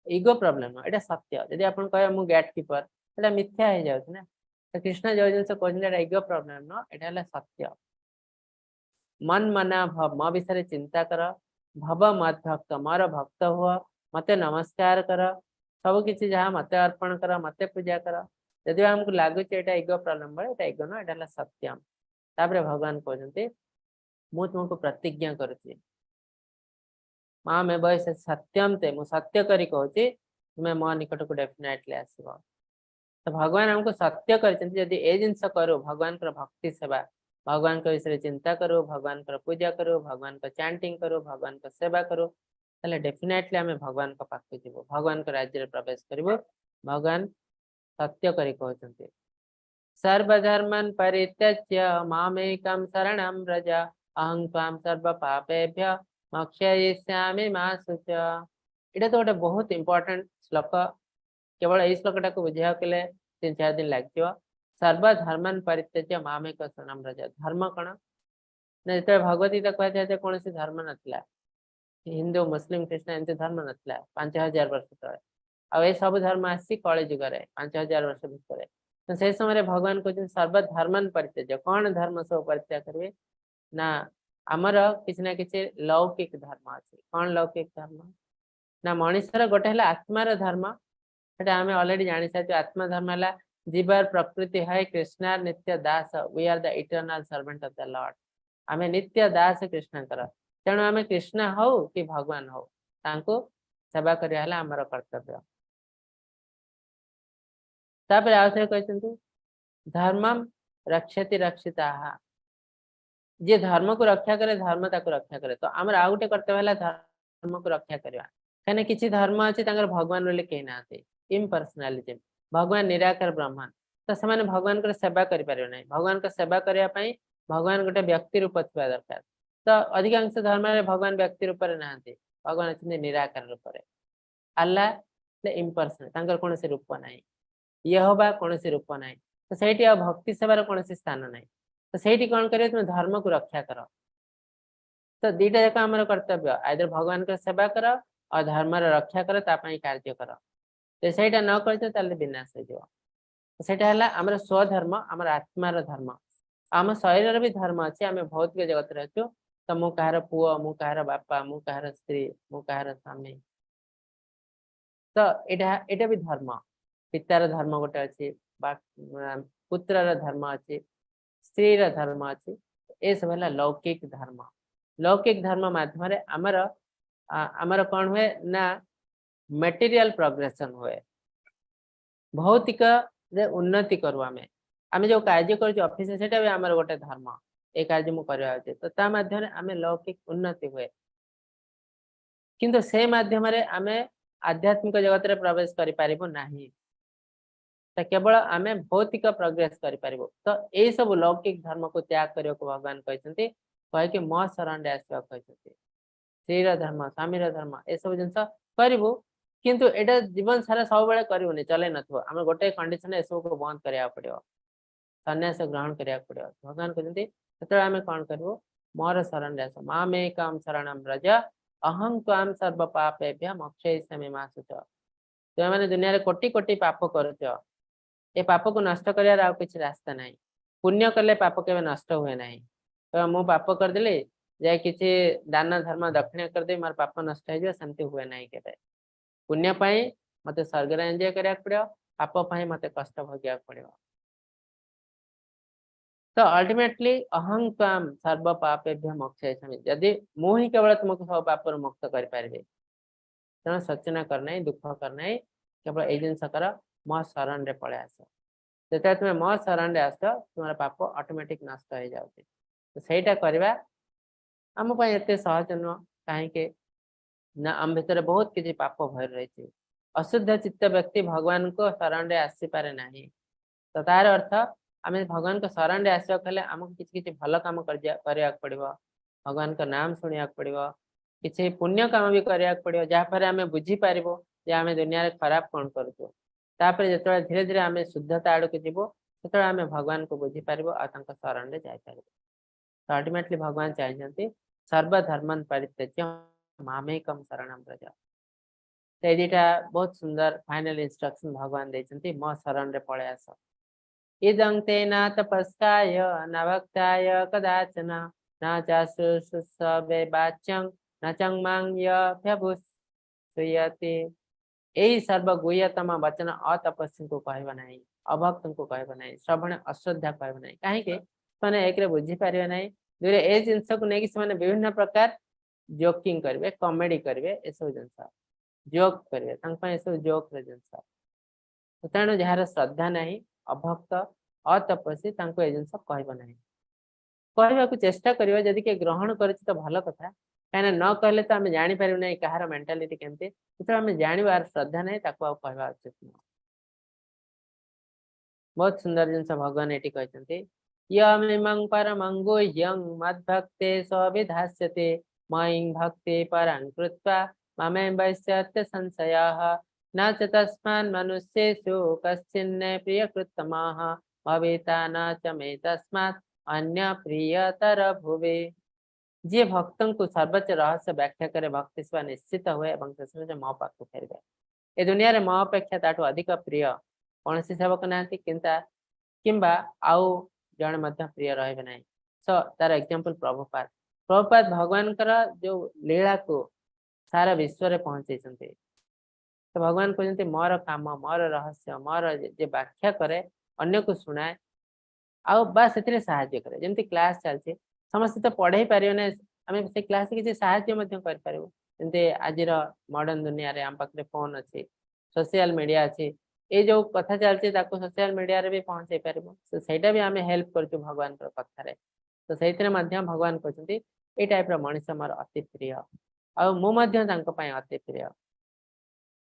ଇଗୋ ପ୍ରୋବ୍ଲେମ ନୁହଁ, ଏଇଟା ସତ୍ୟ। ଯଦି ଆପଣ କହିବେ ମୁଁ ଗେଟ୍ କିପର, ସେଟା ମିଥ୍ୟା ହେଇଯାଉଛି ନା। ତ କୃଷ୍ଣ ଯୋଉ ଜିନିଷ କହୁଛନ୍ତି, ଏଇଟା ଇଗୋ ପ୍ରୋବ୍ଲେମ ନୁହଁ, ଏଇଟା ହେଲା ସତ୍ୟ। ମନ୍ମନା ଭବ, ମୋ ବିଷୟରେ ଚିନ୍ତା କର। ଭବ ମଦ୍ ଭକ୍ତ, ମୋର ଭକ୍ତ ହୁଅ, ମତେ ନମସ୍କାର କର, ସବୁ କିଛି ଯାହା ମତେ ଅର୍ପଣ କର, ମତେ ପୂଜା କର। ଯଦି ଆମକୁ ଲାଗୁଛି ଏଇଟା ଇଗୋ ପ୍ରୋବ୍ଲେମ ଭଳି, ଏଇଟା ଇଗୋ ନୁହଁ, ଏଇଟା ହେଲା ସତ୍ୟମ। ତାପରେ ଭଗବାନ କହୁଛନ୍ତି, ମୁଁ ତୁମକୁ ପ୍ରତିଜ୍ଞା କରୁଛି, ମାମେବ ସତ୍ୟମ ତେ, ମୁଁ ସତ୍ୟ କରି କହୁଛି, ତୁମେ ମୋ ନିକଟକୁ ଡେଫିନେଟଲି ଆସିବ। ତ ଭଗବାନ ଆମକୁ ସତ୍ୟ କରିଛନ୍ତି, ଯଦି ଏ ଜିନିଷ କରୁ, ଭଗବାନଙ୍କର ଭକ୍ତି ସେବା, ଭଗବାନଙ୍କ ବିଷୟରେ ଚିନ୍ତା କରୁ, ଭଗବାନଙ୍କର ପୂଜା କରୁ, ଭଗବାନଙ୍କ ଚାଣ୍ଟିଂ କରୁ, ଭଗବାନଙ୍କ ସେବା କରୁ। ତାହେଲେ ଡେଫିନେଟଲି ଆମେ ଭଗବାନଙ୍କ ପାଖକୁ ଯିବୁ, ଭଗବାନଙ୍କ ରାଜ୍ୟରେ ପ୍ରବେଶ କରିବୁ। ଭଗବାନ ସତ୍ୟ କରି କହୁଛନ୍ତି, "ସର୍ବଧର୍ମାନ୍ ପରିତ୍ୟଜ୍ୟ ମାମେକଂ ଶରଣଂ ବ୍ରଜ, ଅହଂ ତ୍ୱାଂ ସର୍ବ ପାପେଭ୍ୟ ମୋକ୍ଷୟିଷ୍ୟାମି ମା ଶୁଚଃ।" ଏଇଟା ତ ଗୋଟେ ବହୁତ ଇମ୍ପୋର୍ଟାଣ୍ଟ ଶ୍ଲୋକ। କେବଳ ଏଇ ଶ୍ଲୋକଟାକୁ ବୁଝିବାକୁ ହେଲେ 3-4 ଦିନ ଲାଗିଯିବ। "ସର୍ବଧର୍ମାନ୍ ପରିତ୍ୟଜ୍ୟ ମାମେକଂ ଶରଣଂ ବ୍ରଜ।" ଧର୍ମ କଣ ନା, ଯେତେବେଳେ ଭଗବତ ଗୀତା କୁହାଯାଏ ଯେ କୌଣସି ଧର୍ମ ନଥିଲା, ହିନ୍ଦୁ, ମୁସଲିମ, ଖ୍ରୀଷ୍ଟିଆନ ଏମିତି ଧର୍ମ ନଥିଲା 5000 ବର୍ଷ ତଳେ। ଆଉ ଏ ସବୁ ଧର୍ମ ଆସିଛି କଳି ଯୁଗରେ, 5000 ବର୍ଷ ଭିତରେ। ତ ସେଇ ସମୟରେ ଭଗବାନ କହୁଛନ୍ତି, "ସର୍ବଧର୍ମାନ୍ ପରିତ୍ୟଜ୍ୟ।" କଣ ଧର୍ମ ସବୁ ପରିତ୍ୟାଗ କରିବେ ନା, ଆମର କିଛି ନା କିଛି ଲୌକିକ ଧର୍ମ ଅଛି। କଣ ଲୌକିକ ଧର୍ମ ନା, ମଣିଷର ଗୋଟେ ହେଲା ଆତ୍ମାର ଧର୍ମ। ସେଟା ଆମେ ଅଲରେଡି ଜାଣି ସାରିଛୁ। ଆତ୍ମା ଧର୍ମ ହେଲା জীবের প্রকৃতি হয় কৃষ্ণের নিত্য Das. We are the eternal servant of the Lord. ଆମେ ନିତ୍ୟ ଦାସ କୃଷ୍ଣଙ୍କର। ତେଣୁ ଆମେ କୃଷ୍ଣ ହଉ କି ଭଗବାନ ହଉ, ତାଙ୍କୁ ସେବା କରିବା ହେଲା ଆମର କର୍ତ୍ତବ୍ୟ। ତାପରେ ଆଉ ଥରେ କହିଛନ୍ତି, ଧର୍ମମ୍ ରକ୍ଷତି ରକ୍ଷିତାଃ। ଯିଏ ଧର୍ମକୁ ରକ୍ଷା କରେ, ଧର୍ମ ତାକୁ ରକ୍ଷା କରେ। ତ ଆମର ଆଉ ଗୋଟେ କର୍ତ୍ତବ୍ୟ ହେଲା ଧର୍ମକୁ ରକ୍ଷା କରିବା। କାହିଁକିନା କିଛି ଧର୍ମ ଅଛି, ତାଙ୍କର ଭଗବାନ ବୋଲି କେହି ନାହାନ୍ତି, ଇମ୍ପର୍ସନାଲିଜିମ୍, ଭଗବାନ ନିରାକାର ବ୍ରହ୍ମ। ତ ସେମାନେ ଭଗବାନଙ୍କର ସେବା କରିପାରିବେ ନାହିଁ। ଭଗବାନଙ୍କ ସେବା କରିବା ପାଇଁ ଭଗବାନ ଗୋଟେ ବ୍ୟକ୍ତି ରୂପ ଥିବା ଦରକାର। ତ ଅଧିକାଂଶ ଧର୍ମରେ ଭଗବାନ ବ୍ୟକ୍ତି ରୂପରେ ନାହାନ୍ତି, ଭଗବାନ ଅଛନ୍ତି ନିରାକାର ରୂପରେ। ଆଲ୍ଲାହ ଇମ୍ପର୍ସନାଲ, ତାଙ୍କର କୌଣସି ରୂପ ନାହିଁ। ୟେହୋବା, କୌଣସି ରୂପ ନାହିଁ। ତ ସେଇଠି ଆଉ ଭକ୍ତି ସେବାର କୌଣସି ସ୍ଥାନ ନାହିଁ। ତ ସେଇଠି କଣ କରିବ? ତୁମେ ଧର୍ମକୁ ରକ୍ଷା କର। ତ ଦିଟା ଯାକ ଆମର କର୍ତ୍ତବ୍ୟ। ଆଇଦର ଭଗବାନଙ୍କର ସେବା କର ଆଉ ଧର୍ମର ରକ୍ଷା କର, ତା ପାଇଁ କାର୍ଯ୍ୟ କର। ଯଦି ସେଇଟା ନ କରିଛ, ତାହେଲେ ବିନାଶ ହେଇଯିବ। ସେଇଟା ହେଲା ଆମର ସ୍ୱଧର୍ମ, ଆମର ଆତ୍ମାର ଧର୍ମ। ଆମ ଶରୀରର ବି ଧର୍ମ ଅଛି। ଆମେ ଭୌତିକ ଜଗତରେ ଅଛୁ, ତ ମୁଁ କାହାର ପୁଅ, ମୁଁ କାହାର ବାପା, ମୁଁ କାହାର ସ୍ତ୍ରୀ, ମୁଁ କାହାର ସ୍ୱାମୀ। ତ ଏଇଟା ବି ଧର୍ମ। ପିତାର ଧର୍ମ ଗୋଟେ ଅଛି ବା ପୁତ୍ରର ଧର୍ମ ଅଛି, ସ୍ତ୍ରୀର ଧର୍ମ ଅଛି। ଏସବୁ ହେଲା ଲୌକିକ ଧର୍ମ। ଲୌକିକ ଧର୍ମ ମାଧ୍ୟମରେ ଆମର କଣ ହୁଏ ନା, ମେଟେରିଆଲ ପ୍ରୋଗ୍ରେସନ ହୁଏ, ଭୌତିକରେ ଉନ୍ନତି କରୁ ଆମେ। ଆମେ ଯୋଉ କାର୍ଯ୍ୟ କରୁଛୁ ଅଫିସରେ, ସେଇଟା ବି ଆମର ଗୋଟେ ଧର୍ମ। ଏ କାର୍ଯ୍ୟ ମୁଁ କରିବା ଉଚିତ। ତ ତା ମାଧ୍ୟମରେ ଆମେ ଲୌକିକ ଉନ୍ନତି ହୁଏ। କିନ୍ତୁ ସେ ମାଧ୍ୟମରେ ଆମେ ଆଧ୍ୟାତ୍ମିକ ଜଗତରେ ପ୍ରବେଶ କରିପାରିବୁ ନାହିଁ। ତ କେବଳ ଆମେ ଭୌତିକ ପ୍ରୋଗ୍ରେସ କରିପାରିବୁ। ତ ଏଇ ସବୁ ଲୌକିକ ଧର୍ମକୁ ତ୍ୟାଗ କରିବାକୁ ଭଗବାନ କହିଛନ୍ତି। କହିକି ମୋ ଶରଣରେ ଆସିବାକୁ କହିଛନ୍ତି। ସ୍ତ୍ରୀର ଧର୍ମ, ସ୍ୱାମୀର ଧର୍ମ, ଏସବୁ ଜିନିଷ କରିବୁ, କିନ୍ତୁ ଏଇଟା ଜୀବନ ସାରା ସବୁବେଳେ କରିବୁନି, ଚଲେଇ ନଥିବ। ଆମେ ଗୋଟେ କଣ୍ଡିସନ, ଏସବୁକୁ ବନ୍ଦ କରିବାକୁ ପଡିବ, ସନ୍ନ୍ୟାସ ଗ୍ରହଣ କରିବାକୁ ପଡିବ। ଭଗବାନ କହୁଛନ୍ତି, ସେତେବେଳେ ଆମେ କଣ କରିବୁ? ମୋର ଶରଣରେ ଆସ। "ମାମେକଂ ଶରଣଂ ବ୍ରଜ, ଅହଂ ତ୍ୱାଂ ସର୍ବ ପାପେଭ୍ୟ ମୋକ୍ଷୟିଷ୍ୟାମି ମା ଶୁଚଃ।" ତୁମେମାନେ ଦୁନିଆରେ କୋଟି କୋଟି ପାପ କରୁଛ। ଏ ପାପକୁ ନଷ୍ଟ କରିବାର ଆଉ କିଛି ରାସ୍ତା ନାହିଁ। ପୁଣ୍ୟ କଲେ ପାପ କେବେ ନଷ୍ଟ ହୁଏ ନାହିଁ। ତ ମୁଁ ପାପ କରିଦେଲି, ଯାଇ କିଛି ଦାନ ଧର୍ମ ଦକ୍ଷିଣା କରିଦେବି, ମୋର ପାପ ନଷ୍ଟ ହେଇଯିବ, ସେମିତି ହୁଏ ନାହିଁ କେବେ। ପୁଣ୍ୟ ପାଇଁ ମତେ ସ୍ୱର୍ଗରେ ଏନ୍ଜୟ କରିବାକୁ ପଡିବ, ପାପ ପାଇଁ ମତେ କଷ୍ଟ ଭୋଗିବାକୁ ପଡିବ। ତ ଅଲ୍ଟିମେଟଲି "ଅହଂ ତ୍ୱାଂ ସର୍ବ ପାପେଭ୍ୟ ମୋକ୍ଷୟିଷ୍ୟାମି", ଯଦି ମୁଁ ହିଁ କେବଳ ତୁମକୁ ସବୁ ପାପରୁ ମୁକ୍ତ କରିପାରିବି। ତେଣୁ ଶୋଚନା କର ନାହିଁ, ଦୁଃଖ କର ନାହିଁ, କେବଳ ଏଇ ଜିନିଷ କର, ମୋ ଶରଣରେ ପଳେଇ ଆସ। ଯେତେବେଳେ ତୁମେ ମୋ ଶରଣରେ ଆସ, ତୁମର ପାପ ଅଟୋମେଟିକ ନଷ୍ଟ ହେଇଯାଉଛି। ତ ସେଇଟା କରିବା ଆମ ପାଇଁ ଏତେ ସହଜ ନୁହଁ। କାହିଁକି ନା, ଆମ ଭିତରେ ବହୁତ କିଛି ପାପ ଭରି ରହିଛି। ଅଶୁଦ୍ଧ ଚିତ୍ତ ବ୍ୟକ୍ତି ଭଗବାନଙ୍କ ଶରଣରେ ଆସିପାରେ ନାହିଁ। ତ ତାର ଅର୍ଥ, ଆମେ ଭଗବାନଙ୍କ ଶରଣରେ ଆସିବାକୁ ହେଲେ ଆମକୁ କିଛି କିଛି ଭଲ କାମ କରିବାକୁ ପଡିବ, ଭଗବାନଙ୍କ ନାମ ଶୁଣିବାକୁ ପଡିବ, କିଛି ପୁଣ୍ୟ କାମ ବି କରିବାକୁ ପଡିବ, ଯାହାଫଳରେ ଆମେ ବୁଝିପାରିବୁ ଯେ ଆମେ ଦୁନିଆରେ ଖରାପ କଣ କରୁଛୁ। ତାପରେ ଯେତେବେଳେ ଧୀରେ ଧୀରେ ଆମେ ଶୁଦ୍ଧତା ଆଡକୁ ଯିବୁ, ସେତେବେଳେ ଆମେ ଭଗବାନଙ୍କୁ ବୁଝିପାରିବୁ ଆଉ ତାଙ୍କ ଶରଣରେ ଯାଇପାରିବୁ। ତ ଅଲ୍ଟିମେଟଲି ଭଗବାନ ଚାହିଁଛନ୍ତି, "ସର୍ବଧର୍ମାନ୍ ପରିତ୍ୟଜ୍ୟ ମାମେକଂ ଶରଣଂ ବ୍ରଜ।" ତ ଏଇ ଦିଟା ବହୁତ ସୁନ୍ଦର ଫାଇନାଲ ଇନଷ୍ଟ୍ରକ୍ସନ ଭଗବାନ ଦେଇଛନ୍ତି, ମୋ ଶରଣରେ ପଳେଇ ଆସ। "ଇଦଂ ତେ ନ ତପସ୍କାୟ ନ ଭକ୍ତାୟ କଦାଚନ, ନ ଚାଶୁଶ୍ରୂଷବେ ବାଚ୍ୟଂ ନ ଚ ମାଂ ୟଭ୍ୟଭ୍ୟୁସୂୟତି।" ଏଇ ସର୍ବଗୁହ୍ୟତମ ବଚନ ଅତପସ୍ୱୀଙ୍କୁ କହିବ ନାହିଁ, ଅଭକ୍ତଙ୍କୁ କହିବ ନାହିଁ, ଶ୍ରବଣ ଅଶ୍ରଦ୍ଧା କହିବ ନାହିଁ। କାହିଁକି? ସେମାନେ ଏକରେ ବୁଝିପାରିବେ ନାହିଁ, ଦୁଇରେ ଏ ଜିନିଷକୁ ନେଇକି ସେମାନେ ବିଭିନ୍ନ ପ୍ରକାର ଜୋକିଂ କରିବେ, କମେଡି କରିବେ, ଏସବୁ ଜିନିଷ ଜୋକ୍ କରିବେ। ତାଙ୍କ ପାଇଁ ଏସବୁ ଜୋକର ଜିନିଷ। ତେଣୁ ଯାହାର ଶ୍ରଦ୍ଧା ନାହିଁ, ଅଭକ୍ତ, ଅତପସ୍ୱୀ, ତାଙ୍କୁ ଏ ଜିନିଷ କହିବ ନାହିଁ। କହିବାକୁ ଚେଷ୍ଟା କରିବ, ଯଦି କିଏ ଗ୍ରହଣ କରିଛି ତ ଭଲ କଥା। କାହିଁକିନା ନ କହିଲେ ତ ଆମେ ଜାଣିପାରିବୁ ନାହିଁ କାହାର ମେଣ୍ଟାଲିଟି କେମିତି। ଯେତେବେଳେ ଆମେ ଜାଣିବାର ଶ୍ରଦ୍ଧା ନାହିଁ, ତାକୁ ଆଉ କହିବା ଉଚିତ ନୁହଁ। ବହୁତ ସୁନ୍ଦର ଜିନିଷ ଭଗବାନ ଏଠି କହିଛନ୍ତି, ୟମିମଂ ପରମଂ ଗୁହ୍ୟଂ ମଦ୍ଭକ୍ତେ ସ୍ୱବିଧାସ୍ୟତି ମୟିଂ ଭକ୍ତି ପରାଂ କୃତ୍ୱା ମମେ ବୈଶ୍ୟତ୍ୟ ସଂଶୟः न च तस्मान् मनुष्येषु कश्चिन्न प्रियकृत्तमः भविता न च मे तस्मात् ଅନ୍ୟ ପ୍ରିୟତର ଭୁବି। ଯିଏ ଭକ୍ତଙ୍କୁ ସର୍ବୋଚ୍ଚ ରହସ୍ୟ ବ୍ୟାଖ୍ୟା କରେ, ଭକ୍ତି ସେବା ନିଶ୍ଚିତ ହୁଏ ଏବଂ ଶେଷରେ ସେ ମୋ ପାଖକୁ ଫେରିବେ। ଏ ଦୁନିଆରେ ମୋ ଅପେକ୍ଷା ତାଠୁ ଅଧିକ ପ୍ରିୟ କୌଣସି ସେବକ ନାହାନ୍ତି, କିନ୍ତୁ କିମ୍ବା ଆଉ ଜଣେ ମଧ୍ୟ ପ୍ରିୟ ରହିବେ ନାହିଁ। ସୋ ତାର ଏକ୍ଜାମ୍ପଲ ପ୍ରଭୁପାଦ। ପ୍ରଭୁପାଦ ଭଗବାନଙ୍କର ଯୋଉ ଲୀଳାକୁ ସାରା ବିଶ୍ୱରେ ପହଞ୍ଚେଇଛନ୍ତି। ତ ଭଗବାନ କହୁଛନ୍ତି, ମୋର କାମ, ମୋର ରହସ୍ୟ, ମୋର ଯେ ବ୍ୟାଖ୍ୟା କରେ, ଅନ୍ୟକୁ ଶୁଣାଏ ଆଉ ବା ସେଥିରେ ସାହାଯ୍ୟ କରେ। ଯେମିତି କ୍ଲାସ ଚାଲିଛି, ସମସ୍ତେ ତ ପଢେଇ ପାରିବେ ନା, ଆମେ ସେ କ୍ଲାସରେ କିଛି ସାହାଯ୍ୟ ମଧ୍ୟ କରିପାରିବୁ। ଯେମିତି ଆଜିର ମଡର୍ଣ୍ଣ ଦୁନିଆରେ ଆମ ପାଖରେ ଫୋନ ଅଛି, ସୋସିଆଲ ମିଡିଆ ଅଛି, ଏଇ ଯୋଉ କଥା ଚାଲିଛି ତାକୁ ସୋସିଆଲ ମିଡିଆରେ ବି ପହଞ୍ଚେଇ ପାରିବୁ। ତ ସେଇଟା ବି ଆମେ ହେଲ୍ପ କରୁଛୁ ଭଗବାନଙ୍କର କଥାରେ। ତ ସେଇଥିରେ ମଧ୍ୟ ଭଗବାନ କହୁଛନ୍ତି, ଏଇ ଟାଇପର ମଣିଷ ମୋର ଅତି ପ୍ରିୟ ଆଉ ମୁଁ ମଧ୍ୟ ତାଙ୍କ ପାଇଁ ଅତି ପ୍ରିୟ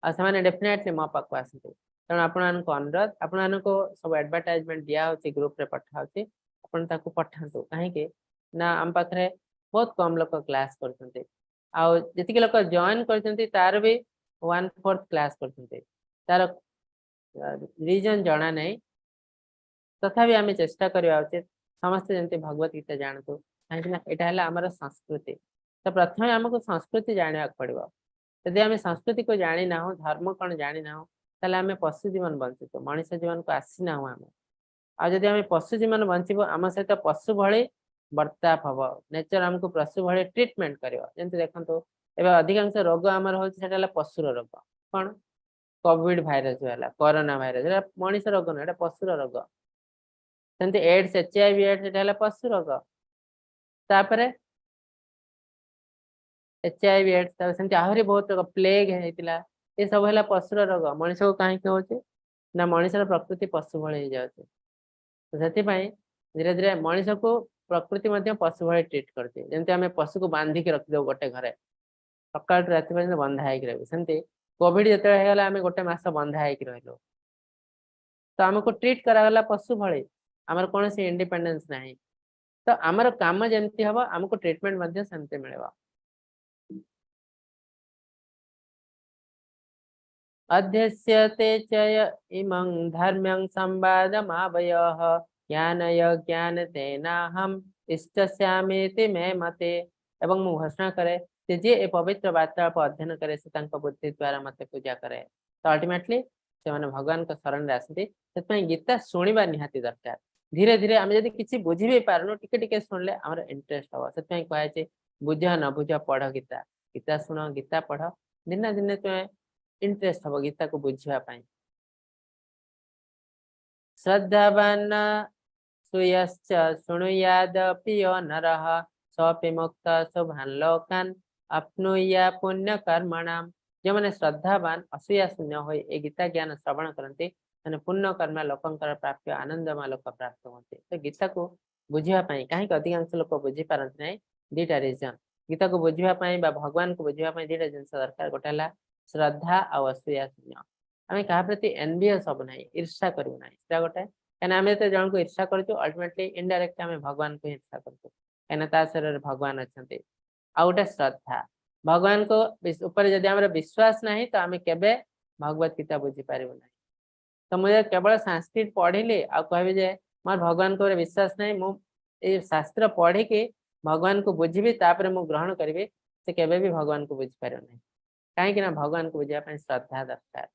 ଆଉ ସେମାନେ ଡେଫିନେଟଲି ମୋ ପାଖକୁ ଆସନ୍ତି। ତେଣୁ ଆପଣମାନଙ୍କୁ ଅନୁରୋଧ, ଆପଣମାନଙ୍କୁ ସବୁ ଆଡଭର୍ଟାଇଜମେଣ୍ଟ ଦିଆହଉଛି, ଗ୍ରୁପରେ ପଠାହଉଛି, ଆପଣ ତାକୁ ପଠାନ୍ତୁ। କାହିଁକି ନା ଆମ ପାଖରେ ବହୁତ କମ ଲୋକ କ୍ଲାସ କରୁଛନ୍ତି ଆଉ ଯେତିକି ଲୋକ ଜଏନ୍ କରିଛନ୍ତି ତାର ବି 1/4 କ୍ଲାସ କରୁଛନ୍ତି। ତାର ରିଜନ ଜଣା ନାହିଁ। ତଥାପି ଆମେ ଚେଷ୍ଟା କରିବା ଉଚିତ ସମସ୍ତେ ଯେମିତି ଭଗବତ ଗୀତା ଜାଣନ୍ତୁ, କାହିଁକି ନା ଏଇଟା ହେଲା ଆମର ସଂସ୍କୃତି। ତ ପ୍ରଥମେ ଆମକୁ ସଂସ୍କୃତି ଜାଣିବାକୁ ପଡିବ। ଯଦି ଆମେ ସଂସ୍କୃତିକୁ ଜାଣିନାହୁଁ, ଧର୍ମ କଣ ଜାଣିନାହୁଁ, ତାହେଲେ ଆମେ ପଶୁ ଜୀବନ ବଞ୍ଚୁଛୁ, ମଣିଷ ଜୀବନକୁ ଆସିନାହୁଁ ଆମେ। ଆଉ ଯଦି ଆମେ ପଶୁ ଜୀବନ ବଞ୍ଚିବୁ, ଆମ ସହିତ ପଶୁ ଭଳି ବର୍ତ୍ତାପ ହବ, ନେଚର ଆମକୁ ପଶୁ ଭଳି ଟ୍ରିଟମେଣ୍ଟ କରିବ। ଯେମିତି ଦେଖନ୍ତୁ, ଏବେ ଅଧିକାଂଶ ରୋଗ ଆମର ହଉଛି, ସେଟା ହେଲା ପଶୁର ରୋଗ। କଣ କୋଭିଡ ଭାଇରସ ଯୋଉ ହେଲା, କରୋନା ଭାଇରସ, ଏଟା ମଣିଷ ରୋଗ ନୁହେଁ, ଏଟା ପଶୁର ରୋଗ। ସେମିତି ଏଡ୍ସ, HIV AIDS, ଏଟା ହେଲା ପଶୁ ରୋଗ। ତାପରେ HIV AIDS, ତାପରେ ସେମିତି ଆହୁରି ବହୁତ ରୋଗ, ପ୍ଲେଗ ହେଇଥିଲା, ଏସବୁ ହେଲା ପଶୁର ରୋଗ। ମଣିଷକୁ କାହିଁକି ହଉଛି ନା ମଣିଷର ପ୍ରକୃତି ପଶୁ ଭଳି ହେଇଯାଉଛି। ତ ସେଥିପାଇଁ ଧୀରେ ଧୀରେ ମଣିଷକୁ ପ୍ରକୃତି ମଧ୍ୟ ପଶୁ ଭଳି ଟ୍ରିଟ୍ କରୁଛି। ଯେମିତି ଆମେ ପଶୁକୁ ବାନ୍ଧିକି ରଖିଦଉ ଗୋଟେ ଘରେ, ସକାଳଠୁ ରାତି ପର୍ଯ୍ୟନ୍ତ ବନ୍ଧା ହେଇକି ରହିବୁ, ସେମିତି କୋଭିଡ ଯେତେବେଳେ ହେଇଗଲା ଆମେ ଗୋଟେ ମାସ ବନ୍ଧା ହେଇକି ରହିଲୁ। ତ ଆମକୁ ଟ୍ରିଟ୍ କରାଗଲା ପଶୁ ଭଳି, ଆମର କୌଣସି ଇଣ୍ଡିପେଣ୍ଡେନ୍ସ ନାହିଁ। ତ ଆମର କାମ ଯେମିତି ହବ, ଆମକୁ ଟ୍ରିଟମେଣ୍ଟ ମଧ୍ୟ ସେମିତି ମିଳିବ। ଅଧ୍ୟସ୍ୟତେ ଚ ଇମଂ ଧର୍ମ୍ୟଂ ସମ୍ବାଦମାବୟଃ ଜ୍ଞାନୟଜ୍ଞାନ ତେନାହಂ ଇଷ୍ଟସ୍ୟାମିତି ମେ ମତେ। ଏବଂ ମୁଁ ଘୋଷଣା କରେ ଯେ ଯିଏ ଏ ପବିତ୍ର ବାର୍ତ୍ତାଳାପ ଅଧ୍ୟୟନ କରେ, ସେ ତାଙ୍କ ବୁଦ୍ଧି ଦ୍ୱାରା ମତେ ପୂଜା କରେ। ତ ଅଲ୍ଟିମେଟଲି ସେମାନେ ଭଗବାନଙ୍କ ଶରଣରେ ଆସନ୍ତି। ସେଥିପାଇଁ ଗୀତା ଶୁଣିବା ନିହାତି ଦରକାର। ଧୀରେ ଧୀରେ ଆମେ ଯଦି କିଛି ବୁଝି ବି ପାରୁନୁ, ଟିକେ ଟିକେ ଶୁଣିଲେ ଆମର ଇଣ୍ଟରେଷ୍ଟ ହବ। ସେଥିପାଇଁ କୁହାଯାଇଛି, ବୁଝ ନ ବୁଝ ପଢ ଗୀତା। ଗୀତା ଶୁଣ, ଗୀତା ପଢ, ଦିନେ ଦିନେ ତୁମେ ଇଣ୍ଟରେଷ୍ଟ ହବ ଗୀତାକୁ ବୁଝିବା ପାଇଁ। ଶ୍ରଦ୍ଧାବାନ ସୁୟଶ୍ଚ ଶୃଣୁୟାଦପି यो ନରଃ ସପି ମୁକ୍ତ ଶୁଭାନ୍ ଲୋକାନ୍ ଅପ୍ନୁୟା ପୁଣ୍ୟ କର୍ମଣାମ୍। ଯେଉଁମାନେ ଶ୍ରଦ୍ଧାବାନ, ଅସୂୟା ଶୂନ୍ୟ ହୋଇ ଏ ଗୀତା ଜ୍ଞାନ ଶ୍ରବଣ କରନ୍ତି, ସେମାନେ ପୁଣ୍ୟ କର୍ମ ଲୋକଙ୍କର ପ୍ରାପ୍ୟ ଆନନ୍ଦମୟ ଲୋକ ପ୍ରାପ୍ତ ହୁଅନ୍ତି। ତ ଗୀତାକୁ ବୁଝିବା ପାଇଁ କାହିଁକି ଅଧିକାଂଶ ଲୋକ ବୁଝିପାରନ୍ତି ନାହିଁ? ଦିଟା ରିଜନ। ଗୀତାକୁ ବୁଝିବା ପାଇଁ ବା ଭଗବାନଙ୍କୁ ବୁଝିବା ପାଇଁ ଦିଟା ଜିନିଷ ଦରକାର। ଗୋଟେ ହେଲା ଶ୍ରଦ୍ଧା ଆଉ ଅସୂୟା ଶୂନ୍ୟ। ଆମେ କାହା ପ୍ରତି ଏନଭିୟସ୍ ହବୁ ନାହିଁ, ଈର୍ଷା କରିବୁ ନାହିଁ, ସେଟା ଗୋଟେ। କାହିଁକିନା ଆମେ ଯେତେବେଳେ ଜଣକୁ ଈର୍ଷା କରୁଛୁ, ଅଲ୍ଟିମେଟଲି ଇନଡାଇରେକ୍ଟ ଆମେ ଭଗବାନଙ୍କୁ ହିଁ ଈର୍ଷା କରୁଛୁ, କାହିଁକିନା ତା ଶରୀରରେ ଭଗବାନ ଅଛନ୍ତି। ଆଉ ଗୋଟେ ଶ୍ରଦ୍ଧା, ଭଗବାନଙ୍କ ଉପରେ ଯଦି ଆମର ବିଶ୍ୱାସ ନାହିଁ, ତ ଆମେ କେବେ ଭଗବତ ଗୀତା ବୁଝିପାରିବୁ ନାହିଁ। ତ ମୁଁ ଯଦି କେବଳ ସାଂସ୍କ୍ରିଟ ପଢିଲି ଆଉ କହିବି ଯେ ମୋର ଭଗବାନଙ୍କ ଉପରେ ବିଶ୍ୱାସ ନାହିଁ, ମୁଁ ଏଇ ଶାସ୍ତ୍ର ପଢିକି ଭଗବାନଙ୍କୁ ବୁଝିବି, ତାପରେ ମୁଁ ଗ୍ରହଣ କରିବି, ସେ କେବେ ବି ଭଗବାନଙ୍କୁ ବୁଝିପାରିବ ନାହିଁ। କାହିଁକି ନା ଭଗବାନଙ୍କୁ ବୁଝିବା ପାଇଁ ଶ୍ରଦ୍ଧା ଦରକାର।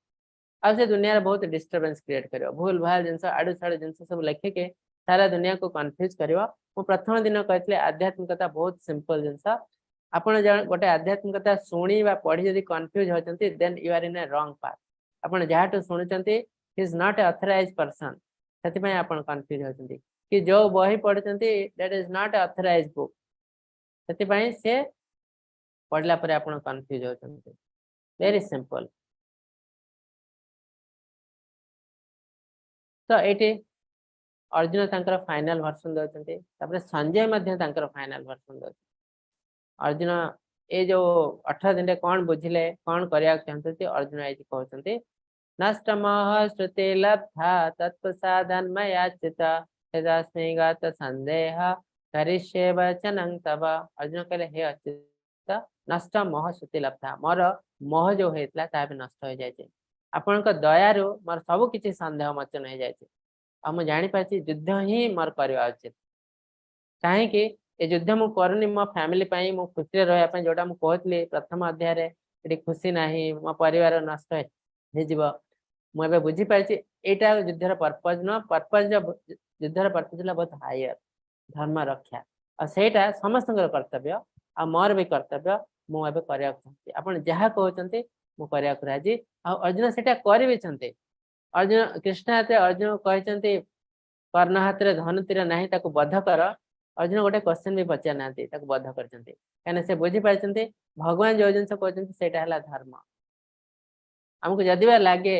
ଆଉ ସେ ଦୁନିଆରେ ବହୁତ ଡିଷ୍ଟର୍ବାନ୍ସ କ୍ରିଏଟ କରିବ, ଭୁଲ ଭାଲ ଜିନିଷ, ଆଡୁ ସାଡୁ ଜିନିଷ ସବୁ ଲେଖିକି ସାରା ଦୁନିଆକୁ କନଫ୍ୟୁଜ କରିବ। ମୁଁ ପ୍ରଥମ ଦିନ କହିଥିଲି, ଆଧ୍ୟାତ୍ମିକତା ବହୁତ ସିମ୍ପଲ ଜିନିଷ। ଆପଣ ଜଣେ ଗୋଟେ ଆଧ୍ୟାତ୍ମିକତା ଶୁଣି ବା ପଢି ଯଦି କନଫ୍ୟୁଜ ହଉଛନ୍ତି, then you are in a wrong path. ଆପଣ ଯାହାଠୁ ଶୁଣୁଛନ୍ତି is not a authorized person, ସେଥିପାଇଁ ଆପଣ କନଫ୍ୟୁଜ ହଉଛନ୍ତି। କି ଯୋଉ ବହି ପଢୁଛନ୍ତି, that is not authorized book, ସେଥିପାଇଁ ସେ ପଢିଲା ପରେ ଆପଣ କନଫ୍ୟୁଜ ହଉଛନ୍ତି। Very simple. ତ ଏଇଠି ଅର୍ଜୁନ ତାଙ୍କର ଫାଇନାଲ ଭର୍ସନ ଦଉଛନ୍ତି, ତାପରେ ସଞ୍ଜୟ ମଧ୍ୟ ତାଙ୍କର ଫାଇନାଲ ଭର୍ସନ ଦଉଛନ୍ତି। ଅର୍ଜୁନ ଏ ଯୋଉ 18 ଦିନରେ କଣ ବୁଝିଲେ, କଣ କରିବାକୁ ଚାହୁଁଛନ୍ତି, ଅର୍ଜୁନ ଏଇଠି କହୁଛନ୍ତି। ନଷ୍ଟ ମୋହ ସ୍ମୃତି ଲବ୍ଧା ତତ୍ପ୍ରସାଦାନ୍ମୟାଚ୍ୟୁତ ସ୍ଥିତୋସ୍ମି ଗତ ସନ୍ଦେହ କରିଷ୍ୟେ ବଚନଂ ତବ। ଅର୍ଜୁନ କହିଲେ, ହେ ଅଚ୍ୟୁତ, ନଷ୍ଟ ମୋହ ସ୍ମୃତି ଲବ୍ଧା, ମୋର ମୋହ ଯୋଉ ହେଇଥିଲା ତାହା ବି ନଷ୍ଟ ହେଇଯାଇଛି। ଆପଣଙ୍କ ଦୟାରୁ ମୋର ସବୁ କିଛି ସନ୍ଦେହ ମୋଚନ ହେଇଯାଇଛି ଆଉ ମୁଁ ଜାଣିପାରିଛି ଯୁଦ୍ଧ ହିଁ ମୋର କରିବା ଉଚିତ। କାହିଁକି ଏ ଯୁଦ୍ଧ ମୁଁ କରୁନି? ମୋ ଫ୍ୟାମିଲି ପାଇଁ, ମୁଁ ଖୁସିରେ ରହିବା ପାଇଁ, ଯୋଉଟା ମୁଁ କହୁଥିଲି ପ୍ରଥମ ଅଧ୍ୟାୟରେ, ଏଠି ଖୁସି ନାହିଁ, ମୋ ପରିବାର ନଷ୍ଟ ହେଇଯିବ। ମୁଁ ଏବେ ବୁଝିପାରିଛି ଏଇଟା ଯୁଦ୍ଧର ପର୍ପଜ ନୁହଁ। ପର୍ପଜ, ଯୁଦ୍ଧର ପର୍ପଜ ହେଲା ବହୁତ ହାୟର, ଧର୍ମ ରକ୍ଷା। ଆଉ ସେଇଟା ସମସ୍ତଙ୍କର କର୍ତ୍ତବ୍ୟ ଆଉ ମୋର ବି କର୍ତ୍ତବ୍ୟ। ମୁଁ ଏବେ କରିବାକୁ ଚାହୁଁଛି, ଆପଣ ଯାହା କହୁଛନ୍ତି ମୁଁ କରିବାକୁ ରାଜି। ଆଉ ଅର୍ଜୁନ ସେଇଟା କରିବିଛନ୍ତି। ଅର୍ଜୁନ, କୃଷ୍ଣ ହାତରେ ଅର୍ଜୁନ କହିଛନ୍ତି, କର୍ଣ୍ଣ ହାତରେ ଧନୁ ତୀର ନାହିଁ, ତାକୁ ବଧ କର। ଅର୍ଜୁନ ଗୋଟେ କ୍ୱେଶ୍ଚନ ବି ପଚାରି ନାହାନ୍ତି, ତାକୁ ବଧ କରିଛନ୍ତି। କାହିଁକିନା ସେ ବୁଝିପାରିଛନ୍ତି ଭଗବାନ ଯୋଉ ଜିନିଷ କହୁଛନ୍ତି ସେଇଟା ହେଲା ଧର୍ମ। ଆମକୁ ଯଦି ବା ଲାଗେ,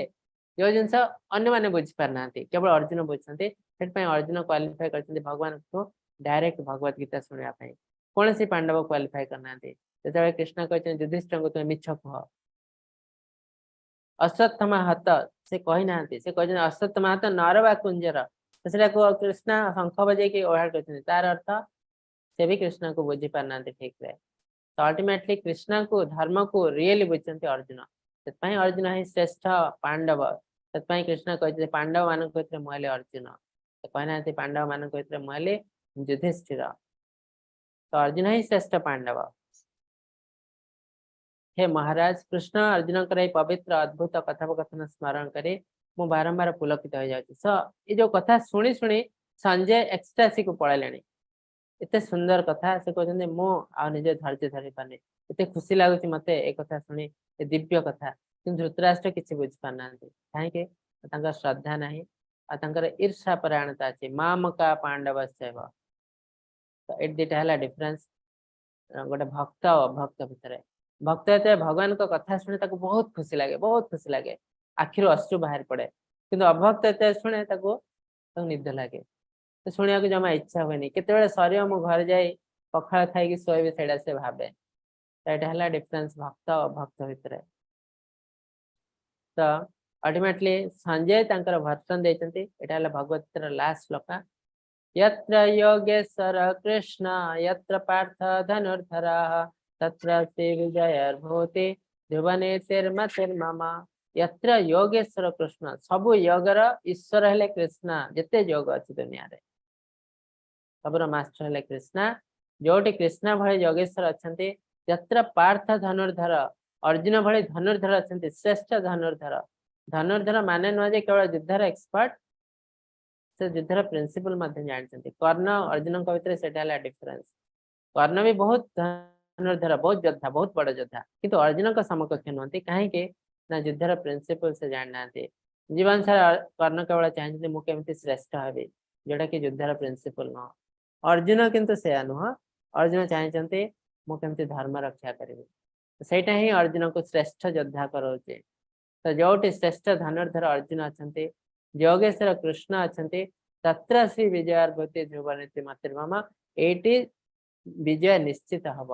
ଯୋଉ ଜିନିଷ ଅନ୍ୟମାନେ ବୁଝିପାରୁନାହାନ୍ତି, କେବଳ ଅର୍ଜୁନ ବୁଝୁଛନ୍ତି। ସେଥିପାଇଁ ଅର୍ଜୁନ କ୍ୱାଲିଫାଏ କରିଛନ୍ତି ଭଗବାନଙ୍କୁ ଡାଇରେକ୍ଟ ଭଗବତ ଗୀତା ଶୁଣିବା ପାଇଁ। କୌଣସି ପାଣ୍ଡବ କ୍ୱାଲିଫାଏ କରିନାହାନ୍ତି। ଯେତେବେଳେ କୃଷ୍ଣ କହିଛନ୍ତି ଯୁଧିଷ୍ଠିରଙ୍କୁ, ତୁମେ ମିଛ କୁହ, ଅଶ୍ୱତ୍ଥମା ହତ, ସେ କହିନାହାନ୍ତି। ସେ କହିଛନ୍ତି ଅଶ୍ୱତ୍ଥମା ହତ ନର ବା କୁଞ୍ଜର। ସେଟାକୁ କୃଷ୍ଣ ଶଙ୍ଖ ବଜେଇକି ଓହାଡ଼ କରିଛନ୍ତି। ତାର ଅର୍ଥ ସେ ବି କୃଷ୍ଣଙ୍କୁ ବୁଝି ପାରୁନାହାନ୍ତି ଠିକରେ। ତ ଅଲ୍ଟିମେଟଲି କୃଷ୍ଣଙ୍କୁ, ଧର୍ମକୁ ରିଏଲି ବୁଝିଛନ୍ତି ଅର୍ଜୁନ। ସେଥିପାଇଁ ଅର୍ଜୁନ ହିଁ ଶ୍ରେଷ୍ଠ ପାଣ୍ଡବ। ସେଥିପାଇଁ କୃଷ୍ଣ କହିଛନ୍ତି, ପାଣ୍ଡବ ମାନଙ୍କ ଭିତରେ ମୁଁ ହେଲି ଅର୍ଜୁନ। ସେ କହିନାହାନ୍ତି ପାଣ୍ଡବ ମାନଙ୍କ ଭିତରେ ମୁଁ ହେଲି ଯୁଧିଷ୍ଠିର। ତ ଅର୍ଜୁନ ହିଁ ଶ୍ରେଷ୍ଠ ପାଣ୍ଡବ। ହେ ମହାରାଜ, କୃଷ୍ଣ ଅର୍ଜୁନଙ୍କର ଏଇ ପବିତ୍ର ଅଦ୍ଭୁତ କଥୋପକଥନ ସ୍ମରଣ କରି ମୁଁ ବାରମ୍ବାର ପୁଲକିତ ହେଇଯାଉଛି। ସ ଏ ଯୋଉ କଥା ଶୁଣି ଶୁଣି ସଞ୍ଜୟ ଏକ୍ସଟାସିକୁ ପଳେଇଲେଣି। ଏତେ ସୁନ୍ଦର କଥା ସେ କହୁଛନ୍ତି, ମୁଁ ଆଉ ନିଜ ଧୈର୍ଯ୍ୟ ଧରି ପାରୁନି। ଏତେ ଖୁସି ଲାଗୁଛି ମତେ ଏ କଥା ଶୁଣି, ଏ ଦିବ୍ୟ କଥା। କିନ୍ତୁ ଧୃତରାଷ୍ଟ୍ର କିଛି ବୁଝିପାରୁନାହାନ୍ତି। କାହିଁକି? ତାଙ୍କର ଶ୍ରଦ୍ଧା ନାହିଁ ଆଉ ତାଙ୍କର ଈର୍ଷା ପରାୟଣତା ଅଛି। ମାମକା ପାଣ୍ଡବଶ୍ଚୈବ। ତ ଏଠି ଦିଟା ହେଲା ଡିଫରେନ୍ସ ଗୋଟେ ଭକ୍ତ ଆଉ ଅଭକ୍ତ ଭିତରେ। ଭକ୍ତ ଯେତେବେଳେ ଭଗବାନଙ୍କ କଥା ଶୁଣେ, ତାକୁ ବହୁତ ଖୁସି ଲାଗେ, ବହୁତ ଖୁସି ଲାଗେ, ଆଖିରୁ ଅଶ୍ରୁ ବାହାରି ପଡେ। କିନ୍ତୁ ଅଭକ୍ତ ଯେତେବେଳେ ଶୁଣେ, ତାକୁ ତାକୁ ନିଦ ଲାଗେ, ତ ଶୁଣିବାକୁ ଜମା ଇଚ୍ଛା ହୁଏନି। କେତେବେଳେ ସରିବ, ମୁଁ ଘରେ ଯାଇ ପଖାଳ ଖାଇକି ଶୋଇବି, ସେଇଟା ସେ ଭାବେ। ତ ଏଇଟା ହେଲା ଡିଫରେନ୍ସ ଭକ୍ତ ଆଉ ଅଭକ୍ତ ଭିତରେ। ତ ଅଲ୍ଟିମେଟଲି ସଞ୍ଜୟ ତାଙ୍କର ଭର୍ସନ ଦେଇଛନ୍ତି। ଏଇଟା ହେଲା ଭଗବତ ଗୀତାର ଲାଷ୍ଟ ଶ୍ଲୋକ। यत्र योगेश्वर कृष्ण यत्र पार्थ धनुर्धरः तत्र श्री विजयर्भूति ध्रुवनीतिर्मतिर्मम। यत्र योगेश्वर କୃଷ୍ଣ, ସବୁ ଯୋଗର ଈଶ୍ୱର ହେଲେ କୃଷ୍ଣ। ଯେତେ ଯୋଗ ଅଛି ଦୁନିଆରେ, ସବୁର ମାଷ୍ଟର ହେଲେ କୃଷ୍ଣ। ଯୋଉଠି କୃଷ୍ଣ ଭଳି ଯୋଗେଶ୍ୱର ଅଛନ୍ତି, ଯତ୍ର ପାର୍ଥ ଧନୁର୍ଧର, ଅର୍ଜୁନ ଭଳି ଧନୁର୍ଧର ଅଛନ୍ତି, ଶ୍ରେଷ୍ଠ ଧନୁର୍ଧର। ଧନୁର୍ଧର ମାନେ ନୁହଁ ଯେ କେବଳ ଯୁଦ୍ଧର ଏକ୍ସପର୍ଟ, ସେ ଯୁଦ୍ଧର ପ୍ରିନ୍ସିପଲ ମଧ୍ୟ ଜାଣିଛନ୍ତି। କର୍ଣ୍ଣ ଅର୍ଜୁନଙ୍କ ଭିତରେ ସେଟା ହେଲା ଡିଫରେନ୍ସ। କର୍ଣ୍ଣ ବି ବହୁତ ଧନୁର୍ଧର, ବହୁତ ଯୋଦ୍ଧା, ବହୁତ ବଡ ଯୋଦ୍ଧା, କିନ୍ତୁ ଅର୍ଜୁନଙ୍କ ସମକକ୍ଷ ନୁହନ୍ତି। କାହିଁକି ନା ଯୁଦ୍ଧର ପ୍ରିନ୍ସିପଲ ସେ ଜାଣିନାହାନ୍ତି। ଜୀବନ ସାରା କର୍ଣ୍ଣ କେବଳ ଚାହିଁଛନ୍ତି ମୁଁ କେମିତି ଶ୍ରେଷ୍ଠ ହେବି, ଯୋଉଟା କି ଯୁଦ୍ଧର ପ୍ରିନ୍ସିପଲ ନୁହଁ। ଅର୍ଜୁନ କିନ୍ତୁ ସେୟା ନୁହଁ। ଅର୍ଜୁନ ଚାହିଁଛନ୍ତି ମୁଁ କେମିତି ଧର୍ମ ରକ୍ଷା କରିବି। ସେଇଟା ହିଁ ଅର୍ଜୁନଙ୍କୁ ଶ୍ରେଷ୍ଠ ଯୋଦ୍ଧା କରାଉଛି। ତ ଯୋଉଠି ଶ୍ରେଷ୍ଠ ଧନୁର୍ଧର ଅର୍ଜୁନ ଅଛନ୍ତି, ଯୋଗେଶ୍ୱର କୃଷ୍ଣ ଅଛନ୍ତି, ତତ୍ର ଶ୍ରୀ ବିଜୟାର୍ଭୂତି ଧ୍ରୁବ ନୀତି ମତିର୍ମମ, ଏଇଠି ବିଜୟ ନିଶ୍ଚିତ ହବ।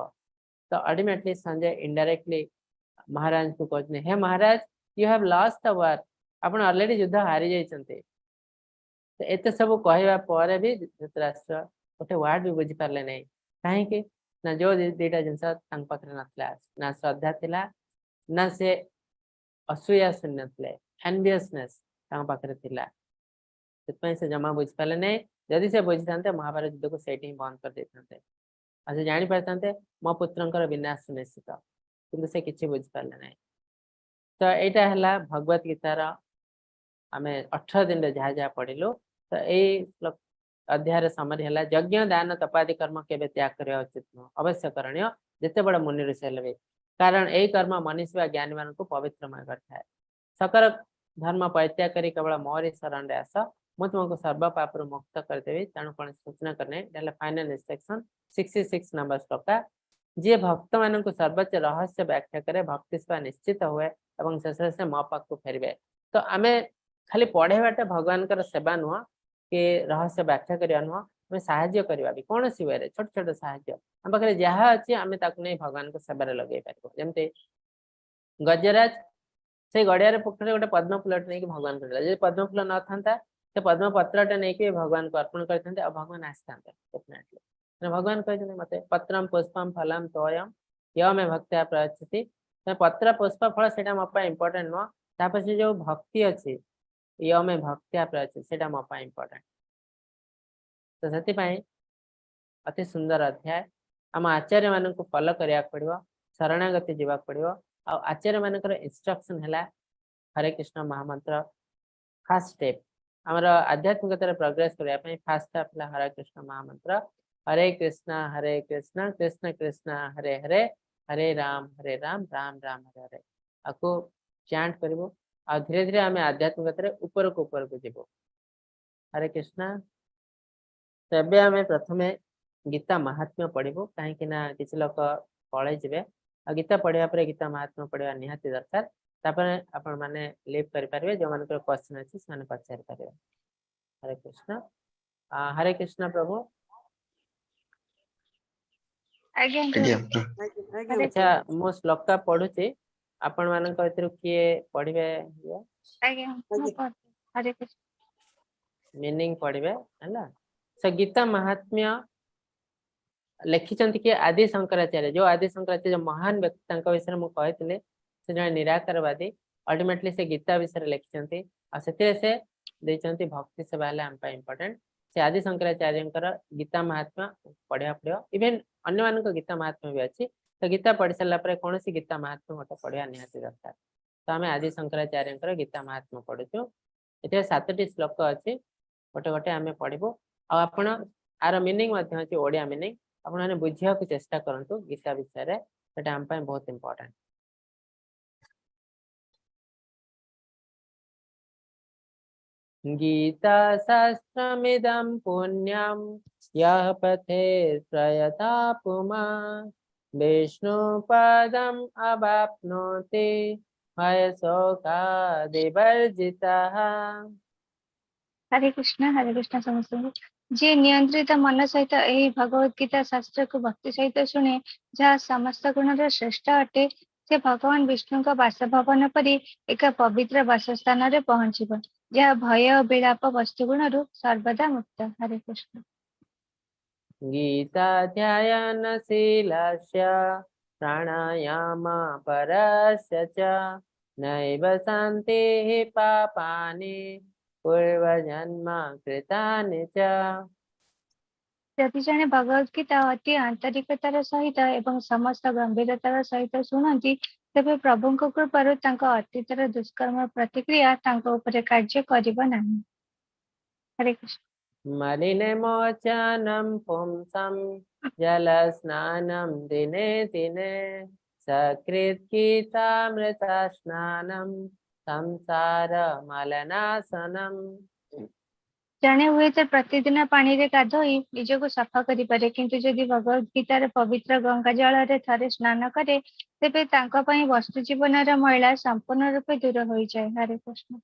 ତ ଅଲ୍ଟିମେଟଲି ସଞ୍ଜୟ ଇନଡାଇରେକ୍ଟଲି ମହାରାଜଙ୍କୁ କହୁଛନ୍ତି, ହେ ମହାରାଜ, you have lost the war। ଆପଣ ଅଲରେଡି ଯୁଦ୍ଧ ହାରି ଯାଇଛନ୍ତି। ତ ଏତେ ସବୁ କହିବା ପରେ ବି ଧୃତରାଷ୍ଟ୍ର ଗୋଟେ ୱାର୍ଡ ବି ବୁଝିପାରିଲେ ନାହିଁ। କାହିଁକି ନା ଯୋଉ ଦିଟା ଜିନିଷ ତାଙ୍କ ପାଖରେ ନଥିଲା, ନା ଶ୍ରଦ୍ଧା ଥିଲା, ନା ସେ ଅସୂୟା ଶୂନ୍ୟ ଥିଲେ, ଏନଭିୟସନେସ୍ ତାଙ୍କ ପାଖରେ ଥିଲା। ସେଥିପାଇଁ ସେ ଜମା ବୁଝିପାରିଲେ ନାହିଁ। ଯଦି ସେ ବୁଝିଥାନ୍ତେ, ମହାଭାରତ ଯୁଦ୍ଧକୁ ସେଇଠି ହିଁ ବନ୍ଦ କରିଦେଇଥାନ୍ତେ ଆଉ ସେ ଜାଣିପାରିଥାନ୍ତେ ମୋ ପୁତ୍ରଙ୍କର ବିନାଶ ସୁନିଶ୍ଚିତ। କିନ୍ତୁ ସେ କିଛି ବୁଝିପାରିଲେ ନାହିଁ। ତ ଏଇଟା ହେଲା ଭଗବତ ଗୀତାର ଆମେ 18 ଦିନରେ ଯାହା ଯାହା ପଢିଲୁ। ତ ଏଇ ଅଧ୍ୟାୟର ସମରି ହେଲା, ଯଜ୍ଞ, ଦାନ, ତପାଦି କର୍ମ କେବେ ତ୍ୟାଗ କରିବା ଉଚିତ ନୁହଁ, ଅବଶ୍ୟ କରଣୀୟ, ଯେତେ ବଡ ମୁନି ଋଷି ହେଲେ ବି। କାରଣ ଏଇ କର୍ମ ମନୀଷୀ ବା ଜ୍ଞାନୀ ମାନଙ୍କୁ ପବିତ୍ରମୟ କରିଥାଏ। ସକଳ ଧର୍ମ ପରିତ୍ୟାଗ କରି କେବଳ ମୋରି ଶରଣରେ ଆସ, ମୁଁ ତୁମକୁ ସର୍ବ ପାପରୁ ମୁକ୍ତ କରିଦେବି, ତେଣୁ କୌଣସି ସୂଚନା କରିନାହିଁ। ଏଇଟା ହେଲା ଫାଇନାଲ ଇନଷ୍ଟ୍ରକ୍ସନ, 66 ନମ୍ବର ଶ୍ଲୋକା। ଯିଏ ଭକ୍ତମାନଙ୍କୁ ସର୍ବୋଚ୍ଚ ରହସ୍ୟ ବ୍ୟାଖ୍ୟା କରେ, ଭକ୍ତି ସେବା ନିଶ୍ଚିତ ହୁଏ ଏବଂ ଶେଷରେ ସେ ମୋ ପାଖକୁ ଫେରିବେ। ତ ଆମେ ଖାଲି ପଢେଇବାଟା ଭଗବାନଙ୍କର ସେବା ନୁହଁ କି ରହସ୍ୟ ବ୍ୟାଖ୍ୟା କରିବା ନୁହଁ। ଆମେ ସାହାଯ୍ୟ କରିବା ବି କୌଣସି ୱେରେ, ଛୋଟ ଛୋଟ ସାହାଯ୍ୟ। ଆମ ପାଖରେ ଯାହା ଅଛି, ଆମେ ତାକୁ ନେଇ ଭଗବାନଙ୍କ ସେବାରେ ଲଗେଇ ପାରିବୁ। ଯେମିତି ଗଜରାଜ ସେଇ ଗଡିଆରେ ପୋଖରୀରେ ଗୋଟେ ପଦ୍ମ ଫୁଲଟେ ନେଇକି ଭଗବାନଙ୍କୁ ଦେଲା। ଯଦି ପଦ୍ମ ଫୁଲ ନଥାନ୍ତା, ସେ ପଦ୍ମ ପତ୍ରଟା ନେଇକି ଭଗବାନଙ୍କୁ ଅର୍ପଣ କରିଥାନ୍ତେ ଆଉ ଭଗବାନ ଆସିଥାନ୍ତେ ଡେଫିନେଟଲି। ଭଗବାନ କହିଛନ୍ତି, ମତେ ପତ୍ରମ ପୁଷ୍ପମ ଫଲମ ତୋୟମ ୟ ମେ ଭକ୍ତ୍ୟା ପ୍ରୟଚ୍ଛତି। ପତ୍ର, ପୁଷ୍ପ, ଫଳ ସେଇଟା ମୋ ପାଇଁ ଇମ୍ପୋର୍ଟାଣ୍ଟ ନୁହଁ। ତାପରେ ସେ ଯୋଉ ଭକ୍ତି ଅଛି, ୟ ମେ ଭକ୍ତ୍ୟା ପ୍ରୟଚ୍ଛତି, ସେଇଟା ମୋ ପାଇଁ ଇମ୍ପୋର୍ଟାଣ୍ଟ। ତ ସେଥିପାଇଁ ଅତି ସୁନ୍ଦର ଅଧ୍ୟାୟ। ଆମ ଆଚାର୍ଯ୍ୟ ମାନଙ୍କୁ ଫଲୋ କରିବାକୁ ପଡିବ, ଶରଣାଗତି ଯିବାକୁ ପଡିବ। ଆଉ ଆଚାର୍ଯ୍ୟ ମାନଙ୍କର ଇନଷ୍ଟ୍ରକ୍ସନ ହେଲା ହରେ କୃଷ୍ଣ ମହାମନ୍ତ୍ର। ଫାର୍ଷ୍ଟ ଷ୍ଟେପ୍ ଆମର ଆଧ୍ୟାତ୍ମିକତାରେ ପ୍ରୋଗ୍ରେସ କରିବା ପାଇଁ ଫାର୍ଷ୍ଟ ଷ୍ଟେପ୍ ହେଲା ହରେ କୃଷ୍ଣ ମହାମନ୍ତ୍ର। ହରେ କୃଷ୍ଣ ହରେ କୃଷ୍ଣ କୃଷ୍ଣ କୃଷ୍ଣ ହରେ ହରେ, ହରେ ରାମ ହରେ ରାମ ରାମ ରାମ ହରେ ହରେ। ଆକୁ ଚାଣ୍ଟ କରିବୁ ଆଉ ଧୀରେ ଧୀରେ ଆମେ ଆଧ୍ୟାତ୍ମିକତାରେ ଉପରକୁ ଉପରକୁ ଯିବୁ। ହରେ କୃଷ୍ଣ। ତ ଏବେ ଆମେ ପ୍ରଥମେ ଗୀତା ମାହାତ୍ମ୍ୟ ପଢିବୁ, କାହିଁକି ନା କିଛି ଲୋକ ପଳେଇ ଯିବେ ଆଉ ଗୀତା ପଢିବା ପରେ ଗୀତା ମାହାତ୍ମ୍ୟ ପଢିବା ନିହାତି ଦରକାର। ତାପରେ ଆପଣ ମାନେ ଲିଭ୍ କରିପାରିବେ। ଯୋଉମାନଙ୍କର କ୍ୱେଶ୍ଚନ ଅଛି, ସେମାନେ ପଚାରି ପାରିବେ। ହରେ କୃଷ୍ଣ। ହରେ କୃଷ୍ଣ ପ୍ରଭୁ। ଆଜ୍ଞା। ଆଜ୍ଞା। ଆଜ୍ଞା। ଆଚ୍ଛା, ମୁଁ ଶ୍ଲୋକା ପଢୁଛି। ଆପଣ ମାନଙ୍କ ଭିତରୁ କିଏ ପଢିବେ ଇଏ? ଆଜ୍ଞା, ମୁଁ ଆଜ୍ଞା। ପଢୁଛି। ହରେ କୃଷ୍ଣ। ମିନିଂ ପଢିବେ ହେଲା। ସେ ଗୀତା ମାହାତ୍ମ୍ୟ ଲେଖିଛନ୍ତି କିଏ? ଆଦି ଶଙ୍କରାଚାର୍ଯ୍ୟ। ଯୋଉ ଆଦି ଶଙ୍କରାଚାର୍ଯ୍ୟ ମହାନ ବ୍ୟକ୍ତି, ତାଙ୍କ ବିଷୟରେ ମୁଁ କହିଥିଲି, ସେ ଜଣେ ନିରାକାରବାଦୀ। ଅଲ୍ଟିମେଟଲି ସେ ଗୀତା ବିଷୟରେ ଲେଖିଛନ୍ତି ଆଉ ସେଥିରେ ସେ ଦେଇଛନ୍ତି ଭକ୍ତି ସେବା ହେଲେ ଆମ ପାଇଁ ଇମ୍ପୋର୍ଟାଣ୍ଟ। ସେ ଆଦି ଶଙ୍କରାଚାର୍ଯ୍ୟଙ୍କର ଗୀତା ମାହାତ୍ମ୍ୟ ପଢିବାକୁ ପଡିବ। ଇଭେନ ଅନ୍ୟମାନଙ୍କ ଗୀତା ମାହାତ୍ମ୍ୟ ବି ଅଛି। ତ ଗୀତା ପଢି ସାରିଲା ପରେ କୌଣସି ଗୀତା ମାହାତ୍ମ୍ୟ ଗୋଟେ ପଢିବା ନିହାତି ଦରକାର। ତ ଆମେ ଆଦି ଶଙ୍କରାଚାର୍ଯ୍ୟଙ୍କର ଗୀତା ମାହାତ୍ମ୍ୟ ପଢୁଛୁ। ଏଥିରେ ସାତଟି ଶ୍ଲୋକ ଅଛି। ଗୋଟେ ଗୋଟେ ଆମେ ପଢିବୁ ଆଉ ଆପଣ ଆର ମିନିଂ ମଧ୍ୟ ଅଛି, ଓଡିଆ ମିନିଂ। ଆପଣମାନେ ବୁଝିବାକୁ ଚେଷ୍ଟା କରନ୍ତୁ ଗୀତା ବିଷୟରେ, ସେଟା ଆମ ପାଇଁ ବହୁତ ଇମ୍ପୋର୍ଟାଣ୍ଟ। गीता शास्त्रमिदं पुण्यं यः पठेत् प्रयता पुमान्, विष्णुपदम् अवाप्नोति भयशोकादिवर्जितः। ହରେ କୃଷ୍ଣ, ହରେ କୃଷ୍ଣ ସମସ୍ତଙ୍କୁ। ଯିଏ ନିୟନ୍ତ୍ରିତ ମନ ସହିତ ଏହି ଭଗବତ ଗୀତା ଶାସ୍ତ୍ରକୁ ଭକ୍ତି ସହିତ ଶୁଣେ, ଯାହା ସମସ୍ତ ଗୁଣର ଶ୍ରେଷ୍ଠ ଅଟେ, ସେ ଭଗବାନ ବିଷ୍ଣୁଙ୍କ ବାସଭବନ ପରି ଏକ ପବିତ୍ର ବାସସ୍ଥାନରେ ପହଞ୍ଚିବ, ଯାହା ଭୟ ଓ ବିଳାପ ବସ୍ତୁଗୁଣରୁ ସର୍ବଦା ମୁକ୍ତ। ହରେ କୃଷ୍ଣ। गीता ध्यानशीलस्य प्राणायाम परस्य च नैव सन्ति पापानि पूर्वजन्म कृतानि च। ଯଦି ଜଣେ ଭଗବତ ଗୀତା ଅତି ଆନ୍ତରିକତାର ସହିତ ଏବଂ ସମସ୍ତ ଗମ୍ଭୀରତାର ସହିତ ଶୁଣନ୍ତି, ତେବେ ପ୍ରଭୁଙ୍କ କୃପାରୁ ତାଙ୍କ ଅତୀତର ଦୁଷ୍କର୍ମ ପ୍ରତିକ୍ରିୟା ତାଙ୍କ ଉପରେ କାର୍ଯ୍ୟ କରିବ ନାହିଁ। ହରେ କୃଷ୍ଣ। मलिनमोचनं पुंसं जलस्नानं दिने दिने, सकृत् गीतामृतस्नानं संसार मलनाशनम्। ଜଣେ ହୁଏତ ପ୍ରତିଦିନ ପାଣିରେ ଗାଧୋଇ ନିଜକୁ ସଫା କରିପାରେ, କିନ୍ତୁ ଯଦି ଭଗବତ ଗୀତାର ପବିତ୍ର ଗଙ୍ଗା ଜଳରେ ଥରେ ସ୍ନାନ କରେ, ତେବେ ତାଙ୍କ ପାଇଁ ବସ୍ତୁ ଜୀବନର ମଇଳା ସମ୍ପୂର୍ଣ୍ଣ ରୂପେ ଦୂର ହୋଇଯାଏ। ହରେ କୃଷ୍ଣ।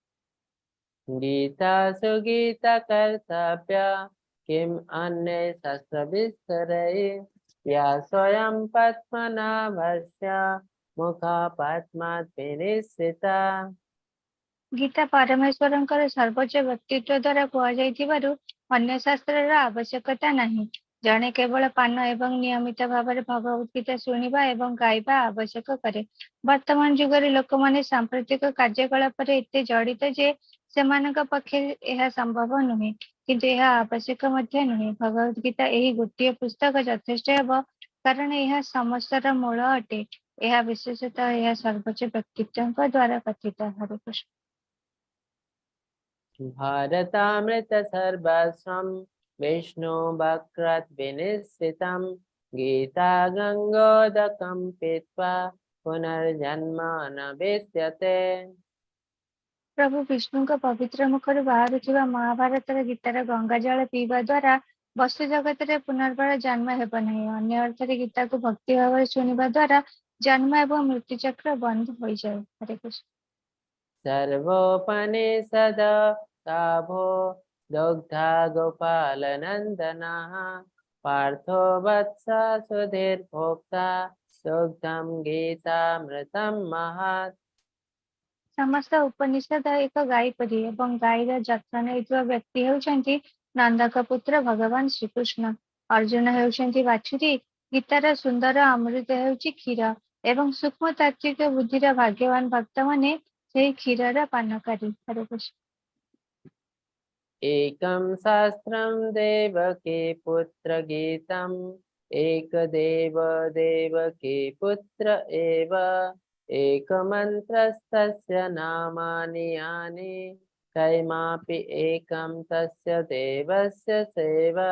गीता सुगीता कर्तव्य किम अन्य शास्त्र विस्तरै, या स्वयं पद्मनाभस्य मुख पद्मात् विनिश्रिता। ଗୀତା ପରମେଶ୍ୱରଙ୍କର ସର୍ବୋଚ୍ଚ ବ୍ୟକ୍ତିତ୍ୱ ଦ୍ୱାରା କୁହାଯାଇଥିବାରୁ ଅନ୍ୟ ଶାସ୍ତ୍ରର ଆବଶ୍ୟକତା ନାହିଁ। ଜଣେ କେବଳ ପାନ ଏବଂ ନିୟମିତ ଭାବରେ ଭଗବତ ଗୀତା ଶୁଣିବା ଏବଂ ଗାଇବା ଆବଶ୍ୟକ କରେ। ବର୍ତ୍ତମାନ ଯୁଗରେ ଲୋକମାନେ ସାମ୍ପ୍ରତିକ କାର୍ଯ୍ୟକଳାପରେ ଏତେ ଜଡ଼ିତ ଯେ ସେମାନଙ୍କ ପକ୍ଷେ ଏହା ସମ୍ଭବ ନୁହେଁ, କିନ୍ତୁ ଏହା ଆବଶ୍ୟକ ମଧ୍ୟ ନୁହେଁ। ଭଗବତ ଗୀତା ଏହି ଗୋଟିଏ ପୁସ୍ତକ ଯଥେଷ୍ଟ ହେବ, କାରଣ ଏହା ସମସ୍ତର ମୂଳ ଅଟେ। ଏହା ବିଶେଷତଃ ଏହା ସର୍ବୋଚ୍ଚ ବ୍ୟକ୍ତିତ୍ୱଙ୍କ ଦ୍ୱାରା କଥିତ। ହରେ କୃଷ୍ଣ। भारतामृत सर्वस्वं विष्णु वक्रात् विनिश्रितं, गीता गङ्गोदकं पीत्वा पुनर्जन्म न विद्यते। ପ୍ରଭୁ ବିଷ୍ଣୁଙ୍କ ପବିତ୍ର ମୁଖରୁ ବାହାରୁଥିବା ମହାଭାରତର ଗୀତାର ଗଙ୍ଗା ଜଳ ପିଇବା ଦ୍ୱାରା ବସ୍ତୁ ଜଗତରେ ପୁନର୍ବାର ଜନ୍ମ ହେବ ନାହିଁ। ଅନ୍ୟ ଅର୍ଥରେ ଗୀତାକୁ ଭକ୍ତି ଭାବରେ ଶୁଣିବା ଦ୍ୱାରା ଜନ୍ମ ଏବଂ ମୃତ୍ୟୁ ଚକ୍ର ବନ୍ଦ ହୋଇଯାଏ। ହରେ କୃଷ୍ଣ। सर्वोपनिषद गावो दोग्धा गोपालनन्दनः पार्थो वत्स सुधीर्भोक्ता दुग्धं गीतामृतं महत्। ସମସ୍ତ ଉପନିଷଦ ଏକ ଗାଈ ପରି ଏବଂ ଗାଈର ଯତ୍ନ ନେଉଥିବା ବ୍ୟକ୍ତି ହେଉଛନ୍ତି ନନ୍ଦଙ୍କ ପୁତ୍ର ଭଗବାନ ଶ୍ରୀକୃଷ୍ଣ। ଅର୍ଜୁନ ହେଉଛନ୍ତି ବାଛୁରୀ, ଗୀତାର ସୁନ୍ଦର ଅମୃତ ହେଉଛି କ୍ଷୀର ଏବଂ ସୂକ୍ଷ୍ମ ତାତ୍ତ୍ୱିକ ବୁଦ୍ଧିର ଭାଗ୍ୟବାନ ଭକ୍ତମାନେ ସେହି କ୍ଷୀରର ପାନକାରୀ। ହରେ କୃଷ୍ଣ। एकं शास्त्रं देवकी पुत्र गीतम्, एक देव देवकी पुत्र एव, एकमन्त्रस्तस्य नामानि यानि कैमापि एकं तस्य देवस्य सेवा।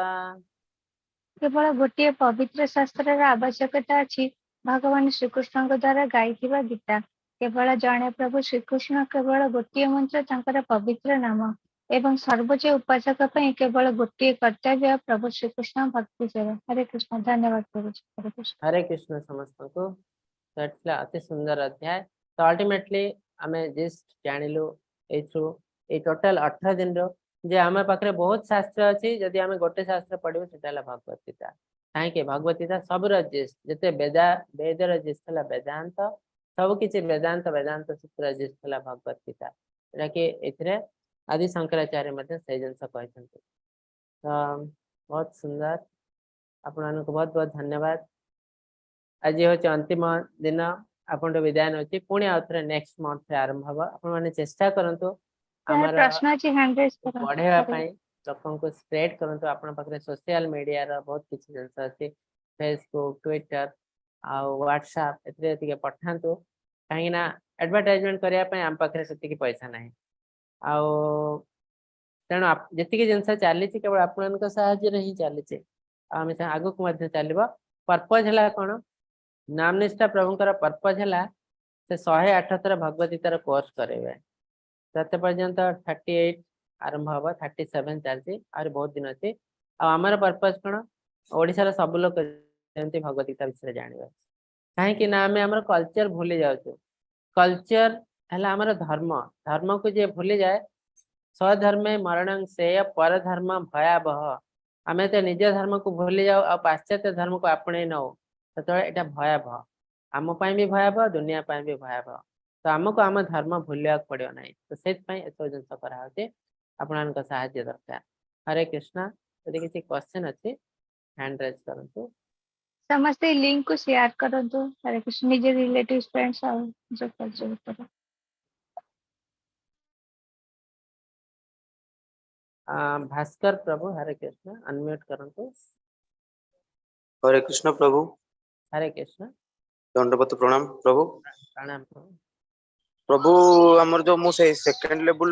କେବଳ ଗୋଟିଏ ପବିତ୍ର ଶାସ୍ତ୍ରର ଆବଶ୍ୟକତା ଅଛି, ଭଗବାନ ଶ୍ରୀକୃଷ୍ଣଙ୍କ ଦ୍ଵାରା ଗାଇଥିବା ଗୀତା। କେବଳ ଜଣେ ପ୍ରଭୁ ଶ୍ରୀକୃଷ୍ଣ, କେବଳ ଗୋଟିଏ ମନ୍ତ୍ର ତାଙ୍କର ପବିତ୍ର ନାମ ଏବଂ ସର୍ବୋଚ୍ଚ ଉପାସକ ପାଇଁ କେବଳ ଗୋଟିଏ କର୍ତ୍ତବ୍ୟ ପ୍ରଭୁ ଶ୍ରୀକୃଷ୍ଣ ଭକ୍ତି ସେବା। ହରେ କୃଷ୍ଣ। ଧନ୍ୟବାଦ ପ୍ରଭୁଜୀ। ହରେ କୃଷ୍ଣ। ହରେ କୃଷ୍ଣ ସମସ୍ତଙ୍କୁ। ତ ଏଠି ଥିଲା ଅତି ସୁନ୍ଦର ଅଧ୍ୟାୟ। ତ ଅଲ୍ଟିମେଟଲି ଆମେ ଜଷ୍ଟ ଜାଣିଲୁ ଏଇଥିରୁ, ଏଇ ଟୋଟାଲ 18 ଦିନରୁ, ଯେ ଆମ ପାଖରେ ବହୁତ ଶାସ୍ତ୍ର ଅଛି। ଯଦି ଆମେ ଗୋଟେ ଶାସ୍ତ୍ର ପଢିବୁ, ସେଟା ହେଲା ଭଗବତ ଗୀତା। କାହିଁକି? ଭଗବତ ଗୀତା ସବୁର ଜିଷ୍ଟ। ଯେତେ ବେଦର ଜିଷ୍ଟ ହେଲା ବେଦାନ୍ତ, ସବୁ କିଛି ବେଦାନ୍ତ, ବେଦାନ୍ତ ସୂତ୍ର ଜିଷ୍ଟ ହେଲା ଭଗବତ ଗୀତା। ଏଟା କି ଏଥିରେ ଆଦି ଶଙ୍କରାଚାର୍ଯ୍ୟ ମଧ୍ୟ ସେଇ ଜିନିଷ କହିଛନ୍ତି। ତ ବହୁତ ସୁନ୍ଦର। ଆପଣମାନଙ୍କୁ ବହୁତ ବହୁତ ଧନ୍ୟବାଦ। ଆଜି ହଉଛି ଅନ୍ତିମ ଦିନ, ଆପଣଠୁ ବିଦାୟ ନେଉଛି। ପୁଣି ଆଉ ଥରେ ନେକ୍ସଟ ମନ୍ଥରେ ଆରମ୍ଭ ହବ। ଆପଣମାନେ ଚେଷ୍ଟା କରନ୍ତୁ ଯାହାର ଆମର ପ୍ରଶ୍ନ ଅଛି ହ୍ୟାଣ୍ଡ ରେଜ୍ କରନ୍ତୁ। ବଢେଇବା ହରେ ପାଇଁ ଲୋକଙ୍କୁ ସ୍ପ୍ରେଡ କରନ୍ତୁ। ଆପଣଙ୍କ ପାଖରେ ସୋସିଆଲ ମିଡିଆର ବହୁତ କିଛି ଜିନିଷ ଅଛି, ଫେସବୁକ୍, ଟ୍ୱିଟର ଆଉ ହ୍ୱାଟ୍ସଆପ୍, ଏଥିରେ ଟିକେ ପଠାନ୍ତୁ। କାହିଁକି ନା ଆଡଭର୍ଟାଇଜମେଣ୍ଟ କରିବା ପାଇଁ ଆମ ପାଖରେ ସେତିକି ପଇସା ନାହିଁ। ଆଉ ତେଣୁ ଯେତିକି ଜିନିଷ ଚାଲିଛି, କେବଳ ଆପଣଙ୍କ ସାହାଯ୍ୟରେ ହିଁ ଚାଲିଛି ଆଉ ଆମେ ଆଗକୁ ମଧ୍ୟ ଚାଲିବ। ପର୍ପଜ ହେଲା କଣ? ନାମନିଷ୍ଠା ପ୍ରଭୁଙ୍କର ପର୍ପଜ ହେଲା ସେ 108 ଥର ଭଗବତ ଗୀତାର କୋର୍ସ କରେଇବେ। ସେତେ ପର୍ଯ୍ୟନ୍ତ 38 ଆରମ୍ଭ ହବ, 37 ଚାଲିଛି, ଆହୁରି ବହୁତ ଦିନ ଅଛି। ଆଉ ଆମର ପର୍ପଜ କଣ? ଓଡିଶାର ସବୁ ଲୋକ ଯେମିତି ଭଗବତ ଗୀତା ବିଷୟରେ ଜାଣିବେ। କାହିଁକି ନା ଆମେ ଆମର କଲଚର ଭୁଲି ଯାଉଛୁ। କଲଚର ହେଲା ଆମର ଧର୍ମ। ଧର୍ମକୁ ଯିଏ ଭୁଲିଯାଏ, ସ୍ୱଧର୍ମେ ମରଣଂ ଶ୍ରେୟ ପରଧର୍ମ ଭୟାବହ। ଆମେ ତ ନିଜ ଧର୍ମକୁ ଭୁଲି ଯାଉ ଆଉ ପାଶ୍ଚାତ୍ୟ ଧର୍ମକୁ ଆପଣେଇ ନଉ, ସେତେବେଳେ ଏଇଟା ଭୟାବହ। ଆମ ପାଇଁ ବି ଭୟାବହ, ଦୁନିଆ ପାଇଁ ବି ଭୟାବହ। ତ ଆମକୁ ଆମ ଧର୍ମ ଭୁଲିବାକୁ ପଡିବ ନାହିଁ। ତ ସେଥିପାଇଁ ଏସବୁ ଜିନିଷ କରାହଉଛି। ଆପଣମାନଙ୍କ ସାହାଯ୍ୟ ଦରକାର। ହରେ କୃଷ୍ଣ। ଯଦି କିଛି କ୍ୱେଶ୍ଚନ ଅଛି, ହ୍ୟାଣ୍ଡ ରେଜ୍ କରନ୍ତୁ। ସମସ୍ତେ ଲିଙ୍କ କୁ ସେୟାର କରନ୍ତୁ। ହରେ କୃଷ୍ଣ। ନିଜ ରିଲେଟିଭ, ଫ୍ରେଣ୍ଡସ୍ ଆଉ ଯୋଉ କାର୍ଯ୍ୟ ଭିତରେ। ଭାସ୍କର ପ୍ରଭୁ, ହରେ କୃଷ୍ଣ, ଅନମ୍ୟୁଟ କରନ୍ତୁ। ହରେ କୃଷ୍ଣ ପ୍ରଭୁ। ହରେ କୃଷ୍ଣ। ଦଣ୍ଡବତ ପ୍ରଣାମ ପ୍ରଭୁ। ପ୍ରଣାମ ପ୍ରଭୁ। ପ୍ରଭୁ, ଆମର ଯୋଉ ମୁଁ ସେଇ ସେକେଣ୍ଡ ଲେବୁଲ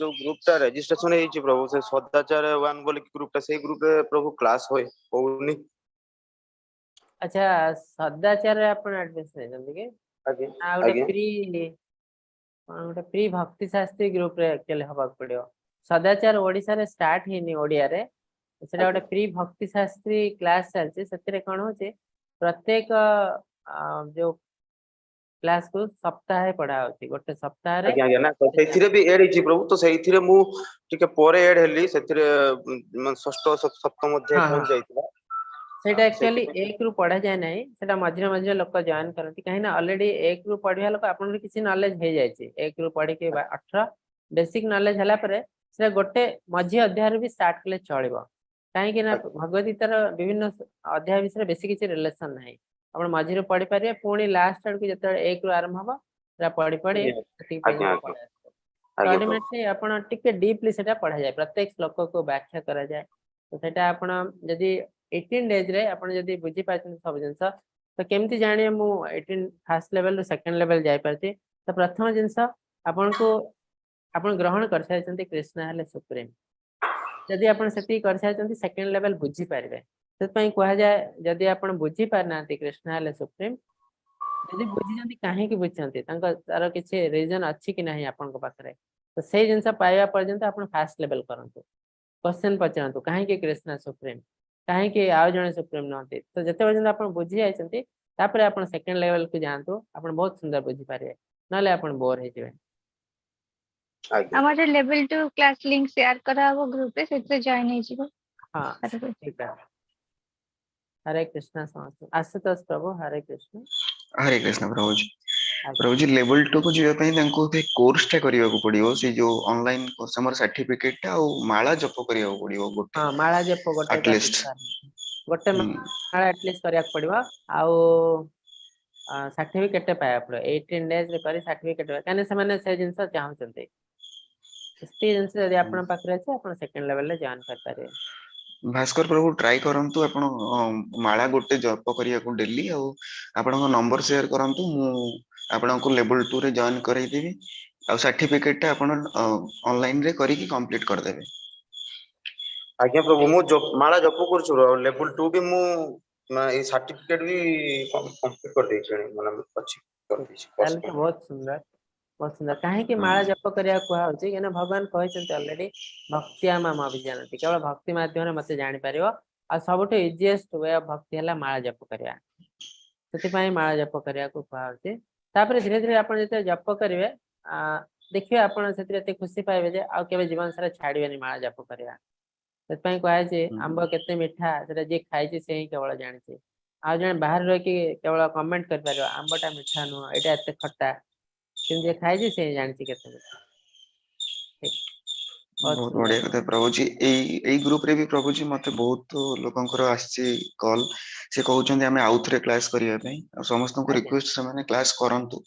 ଯୋଉ ଗ୍ରୁପ ଟା ରେଜିଷ୍ଟ୍ରେସନ ହେଇଛି ପ୍ରଭୁ, ସେ ସଦାଚାର ୱାନ୍ ବୋଲି ଗ୍ରୁପ ଟା, ସେଇ ଗ୍ରୁପରେ ପ୍ରଭୁ କ୍ଲାସ ହୁଏ ହଉନି? ଆଚ୍ଛା, ସଦାଚାରରେ ଆପଣ ଆଡମିସନ ହେଇଛନ୍ତି କି? ଆଜ୍ଞା। ନା ଗୋଟେ ଆଜ୍ଞା। ପ୍ରି କଣ ଗୋଟେ ପ୍ରି ଭକ୍ତି ଶାସ୍ତ୍ରୀ ଗ୍ରୁପରେ ଆକ୍ଚୁଆଲି ହବାକୁ ପଡିବ। ସଦାଚାର ଓଡିଶାରେ ଷ୍ଟାର୍ଟ ହେଇନି ଓଡିଆରେ। ସେଟା ଗୋଟେ ପ୍ରି ଭକ୍ତି ଶାସ୍ତ୍ରୀ କ୍ଲାସ ଚାଲିଛି। ସେଥିରେ କଣ ହଉଛି, ପ୍ରତ୍ୟେକ ଯୋଉ କ୍ଲାସକୁ ସପ୍ତାହେ ପଢା ହଉଛି, ଗୋଟେ ସପ୍ତାହରେ। ଆଜ୍ଞା, ନା ସେଇଥିରେ ବି ଏଡ୍ ହେଇଛି ପ୍ରଭୁ। ତ ସେଇଥିରେ ମୁଁ ଟିକେ ପରେ ଏଡ୍ ହେଲି। ସେଥିରେ ମାନେ ଷଷ୍ଠ ସପ୍ତମ ଅଧ୍ୟାୟ ପହଞ୍ଚି ଯାଇଥିଲା। ସେଇଟା ଆକ୍ଚୁଆଲି ସେଥିପାଇଁ 1 ରୁ ପଢାଯାଏ ନାହିଁ। ସେଟା ମଝିରେ ମଝିରେ ଲୋକ ଜଏନ କରନ୍ତି। କାହିଁକି ନା ଅଲରେଡି 1 ରୁ ପଢିବା ଲୋକ, ଆପଣଙ୍କର କିଛି ନଲେଜ ହେଇଯାଇଛି। 1 ରୁ ପଢିକି 18 ବେସିକ ନଲେଜ ହେଲା ପରେ ସେଟା ଗୋଟେ ମଝି ଅଧ୍ୟାୟରୁ ବି ଷ୍ଟାର୍ଟ କଲେ ଚଳିବ। କାହିଁକି ନା ଭଗବତ ଗୀତାର ବିଭିନ୍ନ ଅଧ୍ୟାୟ ବିଷୟରେ ବେଶୀ କିଛି ରିଲେସନ ନାହିଁ। ଆପଣ ମଝିରୁ ପଢିପାରିବେ। ପୁଣି ଲାଷ୍ଟ ଆଡକୁ ଯେତେବେଳେ 1 ରୁ ଆରମ୍ଭ ହବ, ସେଟା ପଢି ପଢି ସେତିକି ପର୍ଯ୍ୟନ୍ତ ପଳେଇ ଆସିବ। ଆଜ୍ଞା ପ୍ରଭୁ। ଅଲ୍ଟିମେଟଲି ଆପଣ ଟିକେ ଡିପଲି ସେଟା ପଢାଯାଏ, ପ୍ରତ୍ୟେକ ଶ୍ଲୋକକୁ ବ୍ୟାଖ୍ୟା କରାଯାଏ। ତ ସେଇଟା ଆପଣ ଯଦି 18 ଡେଜରେ ଆପଣ ଯଦି ବୁଝିପାରିଛନ୍ତି ସବୁ ଜିନିଷ, ତ କେମିତି ଜାଣିବେ ମୁଁ 18 ଫାର୍ଷ୍ଟ ଲେଭେଲରୁ ସେକେଣ୍ଡ ଲେଭେଲ ଯାଇପାରିଛି? ତ ପ୍ରଥମ ଜିନିଷ ଆପଣଙ୍କୁ ଆପଣ ଗ୍ରହଣ କରିସାରିଛନ୍ତି କୃଷ୍ଣ ହେଲେ ସୁପ୍ରିମ। ଯଦି ଆପଣ ସେତିକି କରିସାରିଛନ୍ତି, ସେକେଣ୍ଡ ଲେଭେଲ ବୁଝିପାରିବେ। ସେଥିପାଇଁ କୁହାଯାଏ, ଯଦି ଆପଣ ବୁଝି ପାରିନାହାନ୍ତି କୃଷ୍ଣ ହେଲେ ସୁପ୍ରିମ, ଯଦି ବୁଝିଛନ୍ତି, କାହିଁକି ବୁଝିଛନ୍ତି, ତାଙ୍କ ତାର କିଛି ରିଜନ ଅଛି କି ନାହିଁ ଆପଣଙ୍କ ପାଖରେ, ତ ସେଇ ଜିନିଷ ପାଇବା ପର୍ଯ୍ୟନ୍ତ ଆପଣ ଫାର୍ଷ୍ଟ ଲେଭେଲ କରନ୍ତୁ। କ୍ୱେଶ୍ଚନ ପଚାରନ୍ତୁ, କାହିଁକି କୃଷ୍ଣ ସୁପ୍ରିମ, କାହିଁକି ଆଉ ଜଣେ ସୁପ୍ରିମ ନୁହନ୍ତି? ତ ଯେତେ ପର୍ଯ୍ୟନ୍ତ ଆପଣ ବୁଝି ଯାଇଛନ୍ତି, ତାପରେ ଆପଣ ସେକେଣ୍ଡ ଲେଭେଲକୁ ଯାଆନ୍ତୁ। ଆପଣ ବହୁତ ସୁନ୍ଦର ବୁଝିପାରିବେ। ନହେଲେ ଆପଣ ବୋର ହେଇଯିବେ। ଆଜ୍ଞା। ଆମର ଲେଭେଲ 2 କ୍ଲାସ ଲିଙ୍କ ସେୟାର କରାହବ ଗ୍ରୁପରେ, ସେଥିରେ ଜଏନ ହେଇଯିବ। ହଁ। ହରେ କୃଷ୍ଣ। ଠିକ ଅଛି। ହରେ କୃଷ୍ଣ ସମସ୍ତେ। ଆଶୁତୋଷ ପ୍ରଭୁ, ହରେ କୃଷ୍ଣ। ହରେ କୃଷ୍ଣ ପ୍ରଭୁଜୀ। ଆଜ୍ଞା। ପ୍ରଭୁଜୀ, ଲେଭେଲ 2 କୁ ଯିବା ପାଇଁ ତାଙ୍କୁ ସେ କୋର୍ସ ଟା କରିବାକୁ ପଡିବ, ସେଇ ଯୋଉ ଅନଲାଇନ କୋର୍ସ ଆମର, ସାର୍ଟିଫିକେଟ ଟା ଆଉ ମାଳା ଜପ କରିବାକୁ ପଡିବ ଗୋଟେ। ହଁ, ମାଳା ଜପ ଗୋଟେ ତ ଆଟଲିଷ୍ଟ। ଗୋଟେ ମାଳା ଆଟଲିଷ୍ଟ କରିବାକୁ ପଡିବ ଆଉ ସାର୍ଟିଫିକେଟ ପାଇବାକୁ ପଡିବ। 18 ଡେଜ ରେ କରି ସାର୍ଟିଫିକେଟ, କାହିଁକି ସେମାନେ ସେ ଜିନିଷ ଚାହୁଁଛନ୍ତି। ସେତିକି ଜିନିଷ ଯଦି ଆପଣଙ୍କ ପାଖରେ ଅଛି, ଆପଣ ସେକେଣ୍ଡ ଲେଭେଲରେ ଜଏନ୍ କରିପାରିବେ। ଭାସ୍କର ପ୍ରଭୁ, ଟ୍ରାଏ କରନ୍ତୁ ଆପଣ ମାଳା ଗୋଟେ ଜପ କରିବାକୁ ଡେଲି। ଆଉ ଆପଣଙ୍କ ନମ୍ବର ସେୟାର କରନ୍ତୁ, ମୁଁ ଆପଣଙ୍କୁ ଲେଭେଲ 2 ରେ ଜଏନ୍ କରେଇଦେବି ଆଉ ସାର୍ଟିଫିକେଟ ଟା ଆପଣ ଅନଲାଇନ ରେ କରିକି କମ୍ପ୍ଲିଟ କରିଦେବେ। ଆଜ୍ଞା ପ୍ରଭୁ, ମୁଁ ମାଳା ଜପ କରୁଛି। ଲେଭେଲ 2 ବି ମୁଁ ଏଇ ସାର୍ଟିଫିକେଟ ବି କମ୍ପ୍ଲିଟ କରିଦେଇଛି, ମାନେ ଅଛି, କରିଦେଇଛି। ତାହେଲେ ତ ବହୁତ ସୁନ୍ଦର, ବହୁତ ସୁନ୍ଦର। କାହିଁକି ମାଳା ଜପ କରିବାକୁ କୁହାହଉଛି? କାହିଁକିନା ଭଗବାନ କହିଛନ୍ତି ଅଲରେଡି, "ଭକ୍ତ୍ୟା ମାମ୍ ଅଭିଜାନାତି", କେବଳ ଭକ୍ତି ମାଧ୍ୟମରେ ମତେ ଜାଣିପାରିବ। ଆଉ ସବୁଠୁ ଇଜିଏଷ୍ଟ we of ଭକ୍ତି ହେଲା ମାଳା ଜପ କରିବା। ସେଥିପାଇଁ ମାଳା ଜପ କରିବାକୁ କୁହାହଉଛି। ତାପରେ ଧୀରେ ଧୀରେ ଆପଣ ଯେତେବେଳେ ଜପ କରିବେ, ଦେଖିବେ ଆପଣ ସେଥିରେ ଏତେ ଖୁସି ପାଇବେ ଯେ ଆଉ କେବେ ଜୀବନ ସାରା ଛାଡିବେନି ମାଳା ଜପ କରିବା। ସେଥିପାଇଁ କୁହାଯାଇଛି, ଆମ୍ବ କେତେ ମିଠା ସେଟା ଯିଏ ଖାଇଛି ସେ ହିଁ କେବଳ ଜାଣିଛି। ଆଉ ଜଣେ ବାହାରେ ରହିକି କେବଳ କମେଣ୍ଟ କରିପାରିବ, ଆମ୍ବଟା ମିଠା ନୁହଁ, ଏଇଟା ଏତେ ଖଟା। କିନ୍ତୁ ଯିଏ ଖାଇଛି ସେ ହିଁ ଜାଣିଛି କେତେ ମିଠା। ଠିକ, ବହୁତ ବହୁତ ସୁନ୍ଦର। ବଢିଆ କଥା ପ୍ରଭୁଜୀ। ଏଇ ଏଇ ଗ୍ରୁପ ରେ ବି ପ୍ରଭୁଜୀ, ମତେ ବହୁତ ଲୋକଙ୍କର ଆସିଛି କଲ୍। ସେ କହୁଛନ୍ତି ଆମେ ଆଉ ଥରେ କ୍ଲାସ କରିବା ପାଇଁ। ଆଉ ସମସ୍ତଙ୍କୁ ରିକ୍ୱେଷ୍ଟ, ସେମାନେ କ୍ଲାସ କରନ୍ତୁ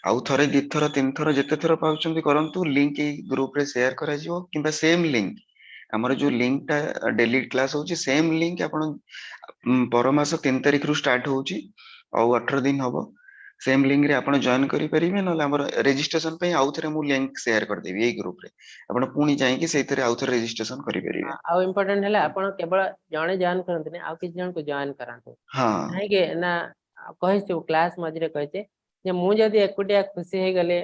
ଆଉ ଥରେ, ଦିଥର, ତିନିଥର, ଯେତେ ଥର ପାଉଛନ୍ତି କରନ୍ତୁ। ଲିଙ୍କ ଏଇ ଗ୍ରୁପ ରେ ସେୟାର କରାଯିବ କିମ୍ବା ସେମ ଲିଙ୍କ, ଆମର ଯୋଉ ଲିଙ୍କ ଟା ଡେଲି କ୍ଲାସ ହଉଛି, ସେମ ଲିଙ୍କ ଆପଣ ପର ମାସ 3 ତାରିଖରୁ ଷ୍ଟାର୍ଟ ହଉଛି ଆଉ 18 ଦିନ ହବ। ସେମ ଲିଙ୍କ ରେ ଆପଣ ଜଏନ କରିପାରିବେ। ନହେଲେ ଆମର ରେଜିଷ୍ଟ୍ରେସନ ପାଇଁ ଆଉ ଥରେ ମୁଁ ଲିଙ୍କ ସେୟାର କରିଦେବି ଏଇ ଗ୍ରୁପ ରେ। ଆପଣ ପୁଣି ଯାଇକି ସେଇଥିରେ ଆଉ ଥରେ ରେଜିଷ୍ଟ୍ରେସନ କରିପାରିବେ। ଆଉ ଇମ୍ପୋର୍ଟାଣ୍ଟ ହେଲା, ଆପଣ କେବଳ ଜଣେ ଜଏନ କରନ୍ତୁନି, ଆଉ କିଛି ଜଣଙ୍କୁ ଜଏନ କରାନ୍ତୁ। କାହିଁକି ନା କହିଛୁ, କ୍ଲାସ ମଝିରେ କହିଛି ଯେ ମୁଁ ଯଦି ଏକୁଟିଆ ଖୁସି ହେଇଗଲି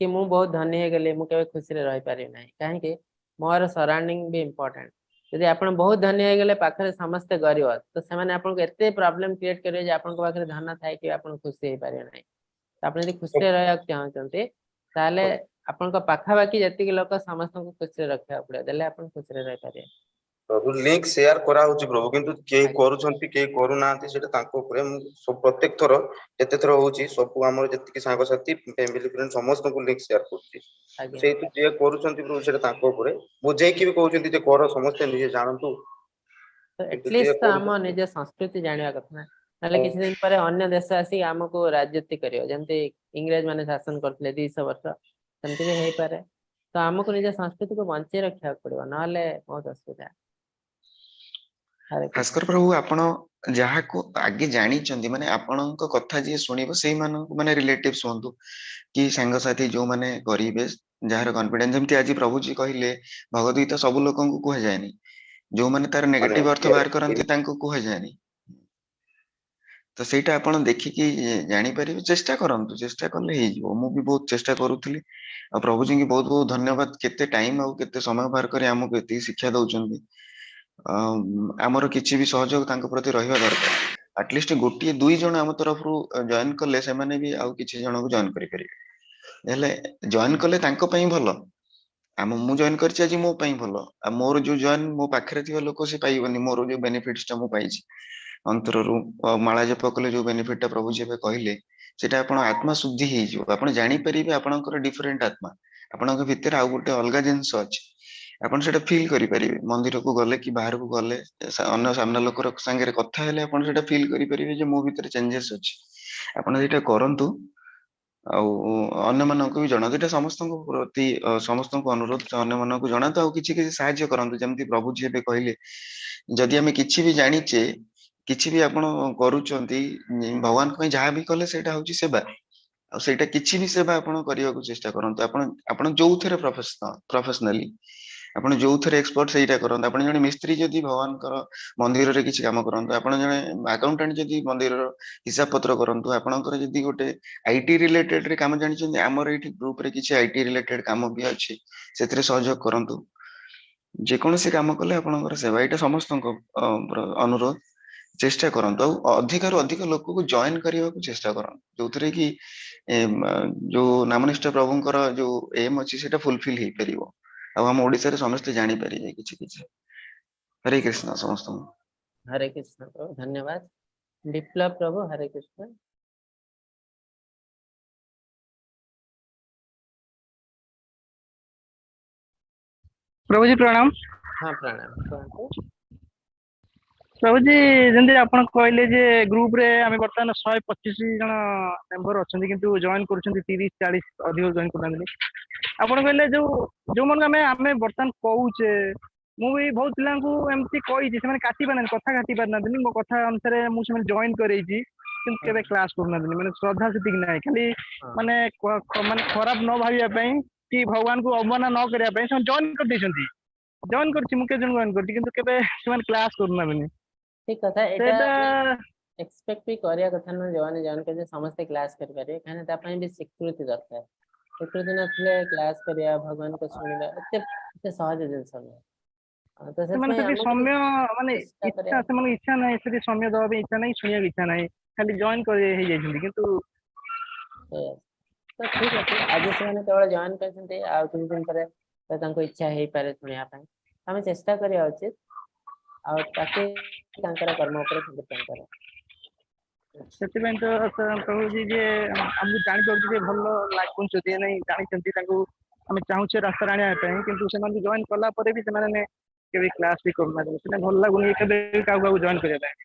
କି ମୁଁ ବହୁତ ଧନୀ ହେଇଗଲି, ମୁଁ କେବେ ଖୁସିରେ ରହିପାରିବି ନାହିଁ। କାହିଁକି? ମୋର ସରାଉଣ୍ଡିଂ ବି ଇମ୍ପୋର୍ଟାଣ୍ଟ। ଯଦି ଆପଣ ବହୁତ ଧନୀ ହେଇଗଲେ, ପାଖରେ ସମସ୍ତେ ଗରିବ, ତ ସେମାନେ ଆପଣଙ୍କୁ ଏତେ ପ୍ରୋବ୍ଲେମ କ୍ରିଏଟ କରିବେ ଯେ ଆପଣଙ୍କ ପାଖରେ ଧନ ଥାଇକି ଆପଣ ଖୁସି ହେଇପାରିବେ ନାହିଁ। ତ ଆପଣ ଯଦି ଖୁସିରେ ରହିବାକୁ ଚାହୁଁଛନ୍ତି, ତାହେଲେ ଆପଣଙ୍କ ପାଖାପାଖି ଯେତିକି ଲୋକ, ସମସ୍ତଙ୍କୁ ଖୁସିରେ ରଖିବାକୁ ପଡିବ, ଦେଲେ ଆପଣ ଖୁସିରେ ରହିପାରିବେ। ପ୍ରଭୁ, ଲିଙ୍କ ସେୟାର କରାହଉଛି ପ୍ରଭୁ, କିନ୍ତୁ କେହି କରୁଛନ୍ତି, କେହି କରୁନାହାନ୍ତି, ସେଇଟା ତାଙ୍କ ଉପରେ। ମୁଁ ସବୁ ପ୍ରତ୍ୟେକ ଥର ଯେତେ ଥର ହଉଛି, ସବୁ ଆମର ଯେତିକି ସାଙ୍ଗସାଥି, ଫ୍ୟାମିଲି, ଫ୍ରେଣ୍ଡ, ସମସ୍ତଙ୍କୁ ଲିଙ୍କ ସେୟାର କରୁଛି। ସେଇଠୁ ଯିଏ କରୁଛନ୍ତି ପ୍ରଭୁ, ସେଇଟା ତାଙ୍କ ଉପରେ। ବୁଝେଇକି ବି କହୁଛନ୍ତି ଯେ କର, ସମସ୍ତେ ନିଜେ ଜାଣନ୍ତୁ। ତ କିନ୍ତୁ ଯିଏ ଆଟଲିଷ୍ଟ ତ ଆମ କରୁଛନ୍ତି ନିଜ ସଂସ୍କୃତି ଜାଣିବା କଥା ନା। ନହେଲେ କିଛି ଦିନ ପରେ ଅନ୍ୟ ଦେଶ ଆସିକି ଆମକୁ ରାଜୁତି କରିବ। ଯେମିତି ଇଂରେଜ ମାନେ ଶାସନ କରୁଥିଲେ 200 ବର୍ଷ, ସେମିତି ବି ହେଇପାରେ। ତ ଆମକୁ ନିଜ ସଂସ୍କୃତିକୁ ବଞ୍ଚେଇ ରଖିବାକୁ ପଡିବ, ନହେଲେ ବହୁତ ଅସୁବିଧା। ହରେ କୃଷ୍ଣ। ଭାସ୍କର ପ୍ରଭୁ, ଆପଣ ଯାହାକୁ ଆଗେ ଜାଣିଛନ୍ତି, ମାନେ ଆପଣଙ୍କ କଥା ଯିଏ ଶୁଣିବ, ସେଇମାନଙ୍କୁ, ମାନେ ରିଲେଟିଭସ ହୁଅନ୍ତୁ କି ସାଙ୍ଗସାଥି, ଯୋଉମାନେ କରିବେ, ଯାହାର କନଫିଡେନ୍ସ, ଯେମିତି ଆଜି ପ୍ରଭୁଜୀ କହିଲେ, ଭଗବତ ଗୀତା ସବୁ ଲୋକଙ୍କୁ କୁହାଯାଏନି। ଯୋଉମାନେ ତାର ମାନେ ନେଗେଟିଭ ଅର୍ଥ ବାହାର କରନ୍ତି, ତାଙ୍କୁ କୁହାଯାଏନି। ତ ସେଇଟା ଆପଣ ଦେଖିକି ଜାଣିପାରିବେ। ଚେଷ୍ଟା କରନ୍ତୁ, ଚେଷ୍ଟା କଲେ ହେଇଯିବ। ମୁଁ ବି ବହୁତ ଚେଷ୍ଟା କରୁଥିଲି। ଆଉ ପ୍ରଭୁଜୀଙ୍କୁ ବହୁତ ବହୁତ ଧନ୍ୟବାଦ, କେତେ ଟାଇମ ଆଉ କେତେ ସମୟ ବାହାର କରି ଆମକୁ ଏତିକି ଶିକ୍ଷା ଦଉଛନ୍ତି। ଆମର କିଛି ବି ସହଯୋଗ ତାଙ୍କ ପ୍ରତି ରହିବା ଦରକାର। ଆଟଲିଷ୍ଟ ଗୋଟିଏ ଦୁଇ ଜଣ ଆମ ତରଫରୁ ଜଏନ କଲେ ସେମାନେ ବି ଆଉ କିଛି ଜଣଙ୍କୁ ଜଏନ କରିପାରିବେ। ହେଲେ ଜଏନ କଲେ ତାଙ୍କ ପାଇଁ ଭଲ। ଆମ ମୁଁ ଜଏନ କରିଛି ଆଜି, ମୋ ପାଇଁ ଭଲ। ଆଉ ମୋର ଯୋଉ ଜଏନ, ମୋ ପାଖରେ ଥିବା ଲୋକ ସେ ପାଇବନି ମୋର ଯୋଉ ବେନିଫିଟ ଟା ମୁଁ ପାଇଛି ଅନ୍ତରରୁ। ମାଳା ଜପ କଲେ ଯୋଉ ବେନିଫିଟ ଟା ପ୍ରଭୁଜୀ ଏବେ କହିଲେ, ସେଇଟା ଆପଣ ଆତ୍ମା ଶୁଦ୍ଧି ହେଇଯିବ। ଆପଣ ଜାଣିପାରିବେ ଆପଣଙ୍କର ଡିଫରେଣ୍ଟ ଆତ୍ମା, ଆପଣଙ୍କ ଭିତରେ ଆଉ ଗୋଟେ ଅଲଗା ଜିନିଷ ଅଛି। ଆପଣ ସେଇଟା ଫିଲ୍ କରିପାରିବେ। ମନ୍ଦିରକୁ ଗଲେ କି ବାହାରକୁ ଗଲେ, ଅନ୍ୟ ସାମ୍ନା ଲୋକର ସାଙ୍ଗରେ କଥା ହେଲେ ଆପଣ ସେଇଟା ଫିଲ୍ କରିପାରିବେ ଯେ ମୋ ଭିତରେ ଚେଞ୍ଜେସ୍ ଅଛି। ଆପଣ ସେଇଟା କରନ୍ତୁ ଆଉ ଅନ୍ୟମାନଙ୍କୁ ବି ଜଣାନ୍ତୁ। ଏଇଟା ସମସ୍ତଙ୍କ ପ୍ରତି ସମସ୍ତଙ୍କୁ ଅନୁରୋଧ, ଅନ୍ୟମାନଙ୍କୁ ଜଣାନ୍ତୁ ଆଉ କିଛି କିଛି ସାହାଯ୍ୟ କରନ୍ତୁ। ଯେମିତି ପ୍ରଭୁଜୀ ଏବେ କହିଲେ, ଯଦି ଆମେ କିଛି ବି ଜାଣିଛେ, କିଛି ବି ଆପଣ କରୁଛନ୍ତି, ଭଗବାନଙ୍କ ପାଇଁ ଯାହା ବି କଲେ ସେଇଟା ହଉଛି ସେବା। ଆଉ ସେଇଟା କିଛି ବି ସେବା ଆପଣ କରିବାକୁ ଚେଷ୍ଟା କରନ୍ତୁ। ଆପଣ ଯୋଉଥିରେ ପ୍ରଫେସନାଲି ଆପଣ ଯୋଉଥିରେ ଏକ୍ସପର୍ଟ, ସେଇଟା କରନ୍ତୁ। ଆପଣ ଜଣେ ମିସ୍ତ୍ରୀ ଯଦି ଭଗବାନଙ୍କର ମନ୍ଦିରରେ କିଛି କାମ କରନ୍ତୁ। ଆପଣ ଜଣେ ଆକାଉଣ୍ଟାଣ୍ଟ ଯଦି ମନ୍ଦିରର ହିସାବ ପତ୍ର କରନ୍ତୁ। ଆପଣଙ୍କର ଯଦି ଗୋଟେ IT related ରେ କାମ ଜାଣିଛନ୍ତି, ଆମର ଏଇଠି ଗ୍ରୁପ ରେ କିଛି IT related କାମ ବି ଅଛି, ସେଥିରେ ସହଯୋଗ କରନ୍ତୁ। ଯେକୌଣସି କାମ କଲେ ଆପଣଙ୍କର ସେବା। ଏଇଟା ସମସ୍ତଙ୍କ ଅନୁରୋଧ। ଚେଷ୍ଟା କରନ୍ତୁ ଆଉ ଅଧିକରୁ ଅଧିକ ଲୋକକୁ ଜଏନ କରିବାକୁ ଚେଷ୍ଟା କରନ୍ତୁ, ଯୋଉଥିରେ କି ଯୋଉ ନାମନିଷ୍ଠ ପ୍ରଭୁଙ୍କର ଯୋଉ ଏମ୍ ଅଛି ସେଇଟା ଫୁଲଫିଲ ହେଇପାରିବ, ଆଉ ଆମ ଓଡିଶାରେ ସମସ୍ତେ ଜାଣିପାରିବେ କିଛି କିଛି। ହରେ କୃଷ୍ଣ ସମସ୍ତଙ୍କୁ। ହରେ କୃଷ୍ଣ ପ୍ରଭୁ, ଧନ୍ୟବାଦ। ବିପ୍ଲବ ପ୍ରଭୁ, ହରେ କୃଷ୍ଣ। ପ୍ରଭୁଜୀ ପ୍ରଣାମ। ହଁ ପ୍ରଣାମ, କୁହନ୍ତୁ। ପ୍ରଭୁଜୀ, ଯେମିତି ଆପଣ କହିଲେ ଯେ ଗ୍ରୁପ ରେ ଆମେ ବର୍ତ୍ତମାନ 125 ଜଣ ମେମ୍ବର ଅଛନ୍ତି, କିନ୍ତୁ ଜଏନ କରୁଛନ୍ତି 30-40, ଅଧିକ ଜଏନ କରୁନାହାନ୍ତି। ଆପଣ କହିଲେ ଯୋଉମାନଙ୍କୁ ଆମେ ବର୍ତ୍ତମାନ କହୁଛେ, ମୁଁ ବି ବହୁତ ପିଲାଙ୍କୁ ଏମିତି କହିଛି, ସେମାନେ କାଟି ପାରୁନାହାନ୍ତି, କଥା କାଟି ପାରୁନାହାନ୍ତି। ମୋ କଥା ଅନୁସାରେ ମୁଁ ସେମାନେ ଜଏନ କରେଇଛି, କିନ୍ତୁ କେବେ କ୍ଲାସ କରୁନାହାନ୍ତି। ମାନେ ଶ୍ରଦ୍ଧା ସେତିକି ନାହିଁ, ଖାଲି ମାନେ ମାନେ ଖରାପ ନ ଭାବିବା ପାଇଁ କି ଭଗବାନଙ୍କୁ ଅବମାନନା ନ କରିବା ପାଇଁ ସେମାନେ ଜଏନ କରିଦେଇଛନ୍ତି। ଜଏନ କରିଛି ମୁଁ, କେତେ ଜଣ ଜଏନ କରିଛି, କିନ୍ତୁ କେବେ ସେମାନେ କ୍ଲାସ କରୁନାହାନ୍ତି। ଠିକ କଥା, ଏଇଟା ଏକ୍ସପେକ୍ଟ ବି କରିବା କଥା ନୁହେଁ ଯୋଉମାନେ ଜଏନ କରିଛନ୍ତି ସମସ୍ତେ କ୍ଲାସ କରିପାରିବେ, କାହିଁକିନା ତା ପାଇଁ ବି ସ୍ୱୀକୃତି ଦରକାର। ସ୍ୱୀକୃତି ନଥିଲେ କ୍ଲାସ କରିବା, ଭଗବାନଙ୍କୁ ଶୁଣିବା ଏତେ ଏତେ ସହଜ ଜିନିଷ ନୁହେଁ। ତ ସେମାନେ ସେଥିପାଇଁ ସେଠି ଆମକୁ ସମୟ ମାନେ ଚେଷ୍ଟା ଇଚ୍ଛା, କରିବା। ସେମାନଙ୍କୁ ଇଚ୍ଛା ନାହିଁ, ସେଠି ସମୟ ଦେବା ପାଇଁ ଇଚ୍ଛା ନାହିଁ, ଶୁଣିବାକୁ ଇଚ୍ଛା ନାହିଁ, ଖାଲି ଜଏନ କରି ହେଇଯାଇଛନ୍ତି କିନ୍ତୁ। ତ ଠିକ ଅଛି, ଆଜି ସେମାନେ କେବଳ ଜଏନ କରିଛନ୍ତି, ଆଉ କିଛି ଦିନ ପରେ ତ ତାଙ୍କୁ ଇଚ୍ଛା ହେଇପାରେ ଶୁଣିବା ପାଇଁ। ଆମେ ଚେଷ୍ଟା କରିବା ଉଚିତ, ଆଉ ବାକି ତାଙ୍କର କର୍ମ ଉପରେ ଡିପେଣ୍ଡ କରେ। ସେଥିପାଇଁ ତ ପ୍ରଭୁଜୀ ଯେ ଆମକୁ ଜାଣିପାରୁଛୁ ଯେ ଭଲ ଲାଗୁଛନ୍ତି ନାଇଁ, ଜାଣିଛନ୍ତି ତାଙ୍କୁ ଆମେ ଚାହୁଁଛେ ରାସ୍ତାରେ ଆଣିବା ପାଇଁ, କିନ୍ତୁ ସେମାନଙ୍କୁ ଜଏନ କଲା ପରେ ବି ସେମାନେ କେବେ କ୍ଲାସ ବି କରୁନାହାନ୍ତି। ସେଟା ଭଲ ଲାଗୁନି କେବେ କାହାକୁ କାହାକୁ ଜଏନ କରିବା ପାଇଁ।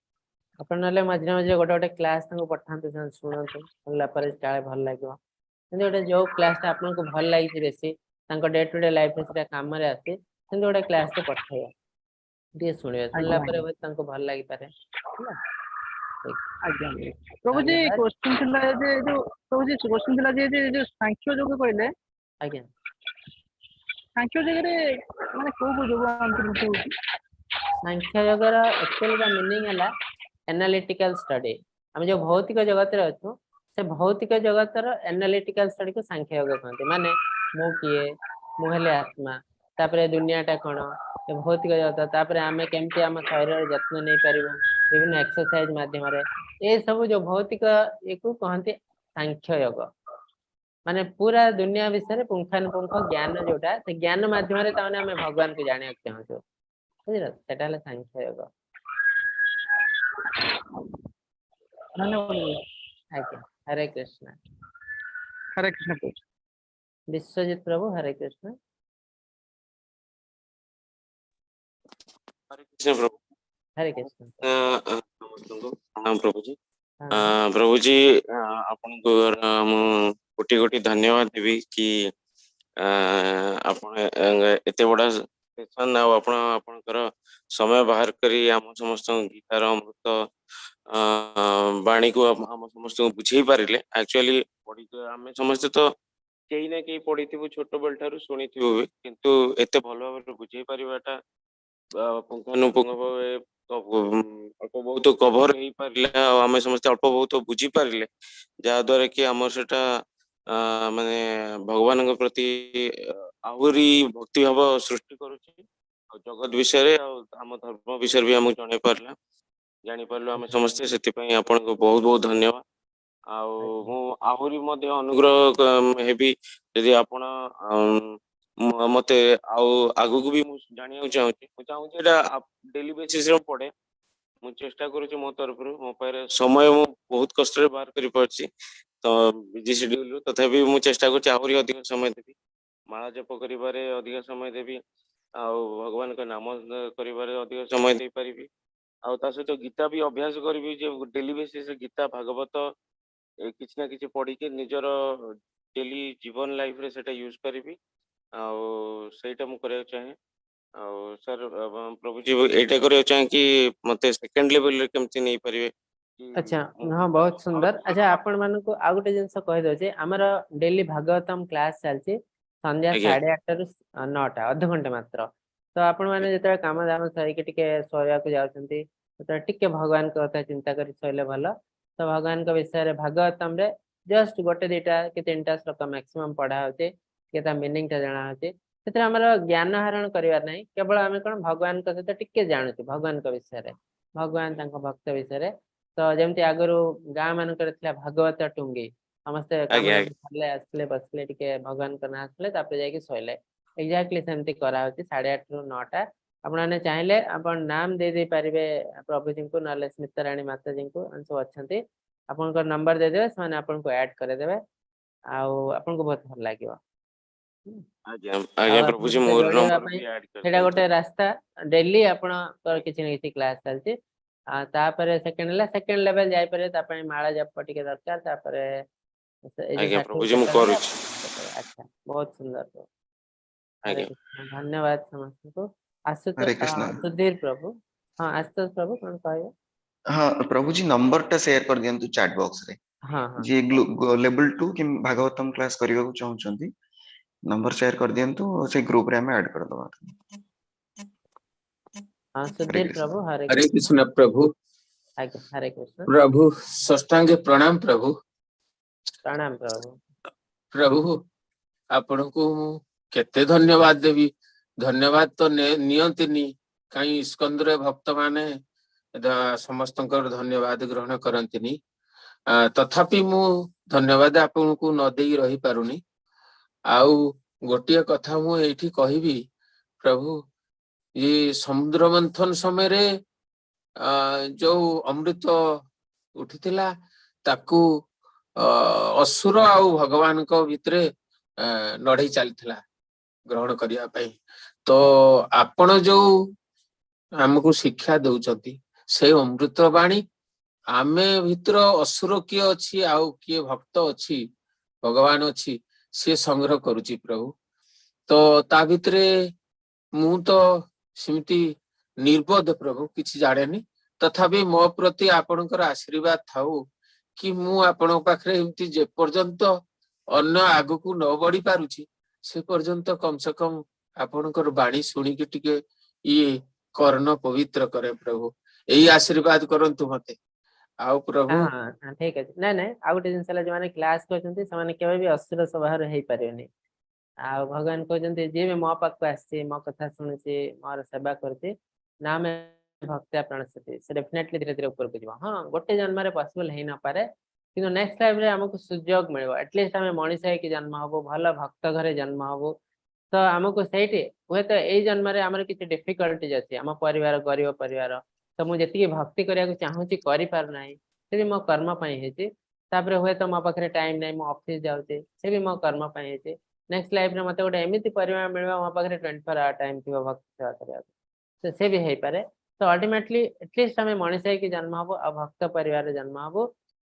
ଆପଣ ନହେଲେ ମଝିରେ ମଝିରେ ଗୋଟେ ଗୋଟେ କ୍ଲାସ ତାଙ୍କୁ ପଠାନ୍ତୁ, ସେମାନେ ଶୁଣନ୍ତୁ, ଶୁଣିଲା ପରେ କାଳେ ଭଲ ଲାଗିବ। କିନ୍ତୁ ଗୋଟେ ଯୋଉ କ୍ଲାସଟା ଆପଣଙ୍କୁ ଭଲ ଲାଗିଛି ବେଶୀ, ତାଙ୍କ ଡେ ଟୁ ଡେ ଲାଇଫରେ ସେଟା କାମରେ ଆସେ, ସେମିତି ଗୋଟେ କ୍ଲାସଟେ ପଠେଇବା, ଟିକେ ଶୁଣିବେ, ଶୁଣିଲା ପରେ ହୁଏତ ତାଙ୍କୁ ଭଲ ଲାଗିପାରେ। ହେଲା? ଆଜ୍ଞା ପ୍ରଭୁଜୀ, କ୍ୱେଶ୍ଚିନ୍ ଥିଲା ଯେ ଯୋଉ ପ୍ରଭୁଜୀ କ୍ୱେଶ୍ଚିନ୍ ଥିଲା ଯେ ଯୋଉ ସାଂଖ୍ୟ ଯୋଗ କହିଲେ, ଆଜ୍ଞା, ସାଂଖ୍ୟ ଯୋଗରେ ମାନେ କୋଉ କୋଉ ଯୋଗ ଅନ୍ତର୍ଭୁକ୍ତ ହଉଛି? ସାଂଖ୍ୟ ଯୋଗର ଆକ୍ଚୁଆଲି ତା ମିନିଂ ହେଲା ଆନାଲିଟିକାଲ ଷ୍ଟଡି। ଆମେ ଯୋଉ ଭୌତିକ ଜଗତରେ ଅଛୁ, ସେ ଭୌତିକ ଜଗତର ଆନାଲିଟିକାଲ ଷ୍ଟଡିକୁ ସାଂଖ୍ୟ ଯୋଗ କହନ୍ତି। ମାନେ ମୁଁ କିଏ, ମୁଁ ହେଲେ ଆତ୍ମା, ତାପରେ ଦୁନିଆଟା କଣ, ଏ ଭୌତିକ ଜଗତ, ତାପରେ ଆମେ କେମିତି ଆମ ଶରୀରର ଯତ୍ନ ନେଇପାରିବୁ ବିଭିନ୍ନ ଏକ୍ସରସାଇଜ ମାଧ୍ୟମରେ, ଏସବୁ ଯୋଉ ଭୌତିକ ଇଏକୁ କହନ୍ତି ସାଂଖ୍ୟ ଯୋଗ। ମାନେ ପୁରା ଦୁନିଆ ବିଷୟରେ ପୁଙ୍ଖାନୁପୁଙ୍ଖ ଜ୍ଞାନ ଯୋଉଟା, ସେ ଜ୍ଞାନ ମାଧ୍ୟମରେ ତାମାନେ ଆମେ ଭଗବାନଙ୍କୁ ଜାଣିବାକୁ ଚାହୁଁଛୁ, ବୁଝିଲ? ସେଟା ହେଲା ସାଂଖ୍ୟ ଯୋଗ। ଧନ୍ୟବାଦ। ଆଜ୍ଞା, ହରେ କୃଷ୍ଣ। ହରେ କୃଷ୍ଣ ପ୍ରଭୁ। ବିଶ୍ୱଜିତ ପ୍ରଭୁ, ହରେ କୃଷ୍ଣ। ହରେ କୃଷ୍ଣ ପ୍ରଭୁ। ହରେ କୃଷ୍ଣ। ସମସ୍ତଙ୍କୁ ପ୍ରଣାମ ପ୍ରଭୁଜୀ। ପ୍ରଭୁଜୀ, ଆପଣଙ୍କୁ ମୁଁ କୋଟି କୋଟି ଧନ୍ୟବାଦ ଦେବି କି ଆପଣ ଏତେ ବଡ ସେସନ ଆଉ ଆପଣ ଆପଣଙ୍କର ସମୟ ବାହାର କରି ଆମ ସମସ୍ତଙ୍କୁ ଗୀତାର ଅମୃତ ବାଣୀକୁ ଆମ ସମସ୍ତଙ୍କୁ ବୁଝେଇ ପାରିଲେ। ଆକ୍ଚୁଆଲି ଆମେ ସମସ୍ତେ ତ କେହି ନା କେହି ପଢିଥିବୁ, ଛୋଟବେଳ ଠାରୁ ଶୁଣିଥିବୁ ବି, କିନ୍ତୁ ଏତେ ଭଲ ଭାବରେ ବୁଝେଇ ପାରିବାଟା ପୁଙ୍ଖାନୁପୁଙ୍ଖ ଭାବେ ଅଳ୍ପ ବହୁତ କଭର ହେଇପାରିଲା, ଆଉ ଆମେ ସମସ୍ତେ ଅଳ୍ପ ବହୁତ ବୁଝିପାରିଲେ, ଯାହା ଦ୍ୱାରା କି ଆମର ସେଟା ମାନେ ଭଗବାନଙ୍କ ପ୍ରତି ଆହୁରି ଭକ୍ତି ଭାବ ସୃଷ୍ଟି କରୁଛି, ଆଉ ଜଗତ ବିଷୟରେ ଆଉ ଆମ ଧର୍ମ ବିଷୟରେ ବି ଆମକୁ ଜଣେଇ ପାରିଲା, ଜାଣିପାରିଲୁ ଆମେ ସମସ୍ତେ। ସେଥିପାଇଁ ଆପଣଙ୍କୁ ବହୁତ ବହୁତ ଧନ୍ୟବାଦ। ଆଉ ମୁଁ ଆହୁରି ମଧ୍ୟ ଅନୁଗ୍ରହ ହେବି ଯଦି ଆପଣ ମତେ ଆଉ ଆଗକୁ ବି ମୁଁ ଜାଣିବାକୁ ଚାହୁଁଛି, ମୁଁ ଚାହୁଁଛି ଏଇଟା ଡେଲି ବେସିସରେ ମୁଁ ପଢେ, ମୁଁ ଚେଷ୍ଟା କରୁଛି ମୋ ତରଫରୁ, ମୋ ପାଖରେ ସମୟ ମୁଁ ବହୁତ କଷ୍ଟରେ ବାହାର କରିପାରୁଛି ତ ବିଜି ସିଡ୍ୟୁଲରୁ, ତଥାପି ମୁଁ ଚେଷ୍ଟା କରୁଛି ଆହୁରି ଅଧିକ ସମୟ ଦେବି, ମାଳା ଜପ କରିବାରେ ଅଧିକ ସମୟ ଦେବି, ଆଉ ଭଗବାନଙ୍କ ନାମ କରିବାରେ ଅଧିକ ସମୟ ଦେଇପାରିବି, ଆଉ ତା ସହିତ ଗୀତା ବି ଅଭ୍ୟାସ କରିବି ଯେ ଡେଲି ବେସିସରେ ଗୀତା ଭାଗବତ କିଛି ନା କିଛି ପଢିକି ନିଜର ଡେଲି ଜୀବନ ଲାଇଫରେ ସେଟା ୟୁଜ କରିବି, ଆଉ ସେଇଟା ମୁଁ କରିବାକୁ ଚାହେଁ। ଆଉ ସାର୍ ପ୍ରଭୁଜୀ ଏଇଟା କରିବାକୁ ଚାହେଁ କି ମତେ ସେକେଣ୍ଡ ଲେଭେଲରେ କେମିତି ନେଇପାରିବେ। ଆଚ୍ଛା, ହଁ ବହୁତ ସୁନ୍ଦର। ଆଚ୍ଛା, ଆପଣ ମାନଙ୍କୁ ଆଉ ଗୋଟେ ଜିନିଷ କହିଦଉଛି, ଆମର ଡେଲି ଭାଗବତମ କ୍ଲାସ ଚାଲିଛି ସନ୍ଧ୍ୟା 8:30ରୁ 9ଟା, ଅଧଘଣ୍ଟେ ମାତ୍ର। ତ ଆପଣ ମାନେ ଯେତେବେଳେ କାମ ଦାମ ସାରିକି ଟିକେ ଶୋଇବାକୁ ଯାଉଛନ୍ତି, ସେତେବେଳେ ଟିକେ ଭଗବାନଙ୍କ କଥା ଚିନ୍ତା କରି ଶୋଇଲେ ଭଲ। ତ ଭଗବାନଙ୍କ ବିଷୟରେ ଭାଗବତମରେ ଜଷ୍ଟ ଗୋଟେ ଦିଟା କି ତିନିଟା ଶ୍ଲୋକ ମ୍ୟାକ୍ସିମମ୍ ପଢା ହଉଛି, ଟିକେ ତା ମିନିଂ ଟା ଜଣା ହଉଛି। ସେଥିରେ ଆମର ଜ୍ଞାନ ଆହରଣ କରିବାର ନାହିଁ, କେବଳ ଆମେ କଣ ଭଗବାନଙ୍କ ସହିତ ଟିକେ ଜାଣୁଛୁ ଭଗବାନଙ୍କ ବିଷୟରେ, ଭଗବାନ ତାଙ୍କ ଭକ୍ତ ବିଷୟରେ। ତ ଯେମିତି ଆଗରୁ ଗାଁ ମାନଙ୍କରେ ଥିଲା ଭାଗବତ ଟୁଙ୍ଗି, ସମସ୍ତେ କାମ ଆଜ୍ଞା। ଦାମ ସାରିଲେ, ଆସିଲେ, ବସିଲେ, ଟିକେ ଭଗବାନଙ୍କ ନାଁ ଶୁଣିଲେ, ତାପରେ ଯାଇକି ଶୋଇଲେ। ଏକ୍ଜାକ୍ଟଲି ସେମିତି କରାହଉଛି 8:30ରୁ 9ଟା। ଆପଣମାନେ ଚାହିଁଲେ ଆପଣ ନାମ ଦେଇ ଦେଇ ପାରିବେ ପ୍ରଭୁଜୀଙ୍କୁ, ନହେଲେ ସ୍ମିତାରାଣୀ ମାତାଜୀଙ୍କୁ, ଏମାନେ ସବୁ ଅଛନ୍ତି। ଆପଣଙ୍କ ନମ୍ବର ଦେଇଦେବେ, ସେମାନେ ଆପଣଙ୍କୁ ଆଡ୍ କରିଦେବେ ଆଉ ଆପଣଙ୍କୁ ବହୁତ ଭଲ ଲାଗିବ। ଆଜ୍ଞା। ଆଉ ଆଜ୍ଞା ଆପଣଙ୍କ ପ୍ରଭୁଜୀ, ସହିତ ମୋର ଯୋଡ଼ିବା ନମ୍ବର ପାଇଁ ବି ଆଡ୍ ସେଇଟା କରିଦିଅନ୍ତୁ। ଗୋଟେ ରାସ୍ତା। ଡେଲି ଆପଣଙ୍କର କିଛି ନା କିଛି କ୍ଲାସ ଚାଲିଛି। ଆଉ ତାପରେ ସେକେଣ୍ଡ ହେଲା, ସେକେଣ୍ଡ ଲେଭେଲ ଯାଇପାରିବେ, ତା ପାଇଁ ମାଳା ଜପ ଟିକେ ଦରକାର। ତାପରେ ଏଇ ଯୋଉ ଆଜ୍ଞା ପ୍ରଭୁଜୀ, ସାର୍ଟିଫିକେଟ ମୁଁ ଟା ଦେଲେ କରୁଛି। ଆଚ୍ଛା, ବହୁତ ସୁନ୍ଦର ପ୍ରଭୁ। ହରେ କୃଷ୍ଣ, ଧନ୍ୟବାଦ ସମସ୍ତଙ୍କୁ। ଆଶୁତୋଷ ହରେ କୃଷ୍ଣ। ସୁଧୀର ପ୍ରଭୁ, ହଁ, ଆଶୁତୋଷ ପ୍ରଭୁ କଣ କହିବେ? ହଁ ପ୍ରଭୁଜୀ, ନମ୍ବର ଟା ସେୟାର କରିଦିଅନ୍ତୁ ଚାଟ ବକ୍ସ ରେ। ହଁ। ଯିଏ ଲେବଲ 2 କିମ୍ବା ଭାଗବତମ କ୍ଲାସ କରିବାକୁ ଚାହୁଁଛନ୍ତି, ନମ୍ବର ସେୟାର କରିଦିଅନ୍ତୁ, ସେଇ ଗ୍ରୁପ ରେ ଆମେ ଆଡ କରିଦବା। ହଁ। ହରେ ସୁଧୀର କୃଷ୍ଣ। ପ୍ରଭୁ, ହରେ ହରେ କୃଷ୍ଣ। କୃଷ୍ଣ ପ୍ରଭୁ। ଆଜ୍ଞା, ହରେ କୃଷ୍ଣ। ପ୍ରଭୁ, ସାଷ୍ଟାଙ୍ଗ ପ୍ରଣାମ ପ୍ରଭୁ। ପ୍ରଣାମ ପ୍ରଭୁ। ପ୍ରଭୁ, ଆପଣଙ୍କୁ ମୁଁ କେତେ ଧନ୍ୟବାଦ ଦେବି? ଧନ୍ୟବାଦ ତ ନିଅନ୍ତିନି କାହିଁ, ଇସ୍କନରେ ଭକ୍ତ ମାନେ ସମସ୍ତଙ୍କର ଧନ୍ୟବାଦ ଗ୍ରହଣ କରନ୍ତିନି। ତଥାପି ମୁଁ ଧନ୍ୟବାଦ ଆପଣଙ୍କୁ ନ ଦେଇ ରହିପାରୁନି। ଆଉ ଗୋଟିଏ କଥା ମୁଁ ଏଇଠି କହିବି ପ୍ରଭୁ, ଇଏ ସମୁଦ୍ର ମନ୍ଥନ ସମୟରେ ଯୋଉ ଅମୃତ ଉଠିଥିଲା, ତାକୁ ଅସୁର ଆଉ ଭଗବାନଙ୍କ ଭିତରେ ଲଢେଇ ଚାଲିଥିଲା ଗ୍ରହଣ କରିବା ପାଇଁ। ତ ଆପଣ ଯୋଉ ଆମକୁ ଶିକ୍ଷା ଦଉଛନ୍ତି, ସେଇ ଅମୃତ ବାଣୀ ଆମେ ଭିତର ଅସୁର କିଏ ଅଛି ଆଉ କିଏ ଭକ୍ତ ଅଛି, ଭଗବାନ ଅଛି, ସିଏ ସଂଗ୍ରହ କରୁଛି ପ୍ରଭୁ। ତ ତା ଭିତରେ ମୁଁ ତ ସେମିତି ନିର୍ବୋଧ ପ୍ରଭୁ, କିଛି ଜାଣେନି। ତଥାପି ମୋ ପ୍ରତି ଆପଣଙ୍କର ଆଶୀର୍ବାଦ ଥାଉ କି ମୁଁ ଆପଣଙ୍କ ପାଖରେ ଏମିତି ଯେପର୍ଯ୍ୟନ୍ତ ଅନ୍ୟ ଆଗକୁ ନ ବଢି ପାରୁଛି, ସେ ପର୍ଯ୍ୟନ୍ତ କମ ସେ କମ ଆପଣଙ୍କର ବାଣୀ ଶୁଣିକି ଟିକେ ଇଏ କର୍ଣ୍ଣ ପବିତ୍ର କରେ ପ୍ରଭୁ। ଏଇ ଆଶୀର୍ବାଦ କରନ୍ତୁ ମତେ ଆଉ ପ୍ରଭୁ। ହଁ, ଠିକ ଅଛି। ନାଇଁ ନାଇଁ, ଆଉ ଗୋଟେ ଜିନିଷ ହେଲା, ଯୋଉମାନେ କ୍ଲାସ କରୁଛନ୍ତି ସେମାନେ କେବେ ବି ଅସୁର ସ୍ୱଭାବର ହେଇପାରିବେନି। ଆଉ ଭଗବାନ କହୁଛନ୍ତି, ଯିଏ ବି ମୋ ପାଖକୁ ଆସିଛି, ମୋ କଥା ଶୁଣୁଛି, ମୋର ସେବା କରୁଛି, ନାମେ ଭକ୍ତ୍ୟା ପ୍ରଣଶ୍ୟତି, ସେ ଡେଫିନେଟଲି ଧୀରେ ଧୀରେ ଉପରକୁ ଯିବ। ହଁ, ଗୋଟେ ଜନ୍ମରେ ପସିବଲ ହେଇନପାରେ, କିନ୍ତୁ ନେକ୍ସଟ ଲାଇଫରେ ଆମକୁ ସୁଯୋଗ ମିଳିବ। ଆଟଲିଷ୍ଟ ଆମେ ମଣିଷ ହେଇକି ଜନ୍ମ ହବୁ, ଭଲ ଭକ୍ତ ଘରେ ଜନ୍ମ ହବୁ, ତ ଆମକୁ ସେଇଠି ହୁଏତ ଏଇ ଜନ୍ମରେ ଆମର କିଛି ଡିଫିକଲ୍ଟିଜ ଅଛି, ଆମ ପରିବାର ଗରିବ ପରିବାର, ତ ମୁଁ ଯେତିକି ଭକ୍ତି କରିବାକୁ ଚାହୁଁଛି କରିପାରୁନାହିଁ, ସେ ବି ମୋ କର୍ମ ପାଇଁ ହେଇଛି। ତାପରେ ହୁଏତ ମୋ ପାଖରେ ଟାଇମ ନାହିଁ, ମୁଁ ଅଫିସ ଯାଉଛି, ସେ ବି ମୋ କର୍ମ ପାଇଁ ହେଇଛି। ନେକ୍ସଟ ଲାଇଫରେ ମତେ ଗୋଟେ ଏମିତି ପରିବାର ମିଳିବ, ମୋ ପାଖରେ 24 ଆୱାର ଟାଇମ ଥିବ ଭକ୍ତି ସେବା କରିବାକୁ, ତ ସେ ବି ହେଇପାରେ। ତ ଅଲ୍ଟିମେଟଲି ଆଟଲିଷ୍ଟ ଆମେ ମଣିଷ ହେଇକି ଜନ୍ମ ହବୁ ଆଉ ଭକ୍ତ ପରିବାରରେ ଜନ୍ମ ହବୁ,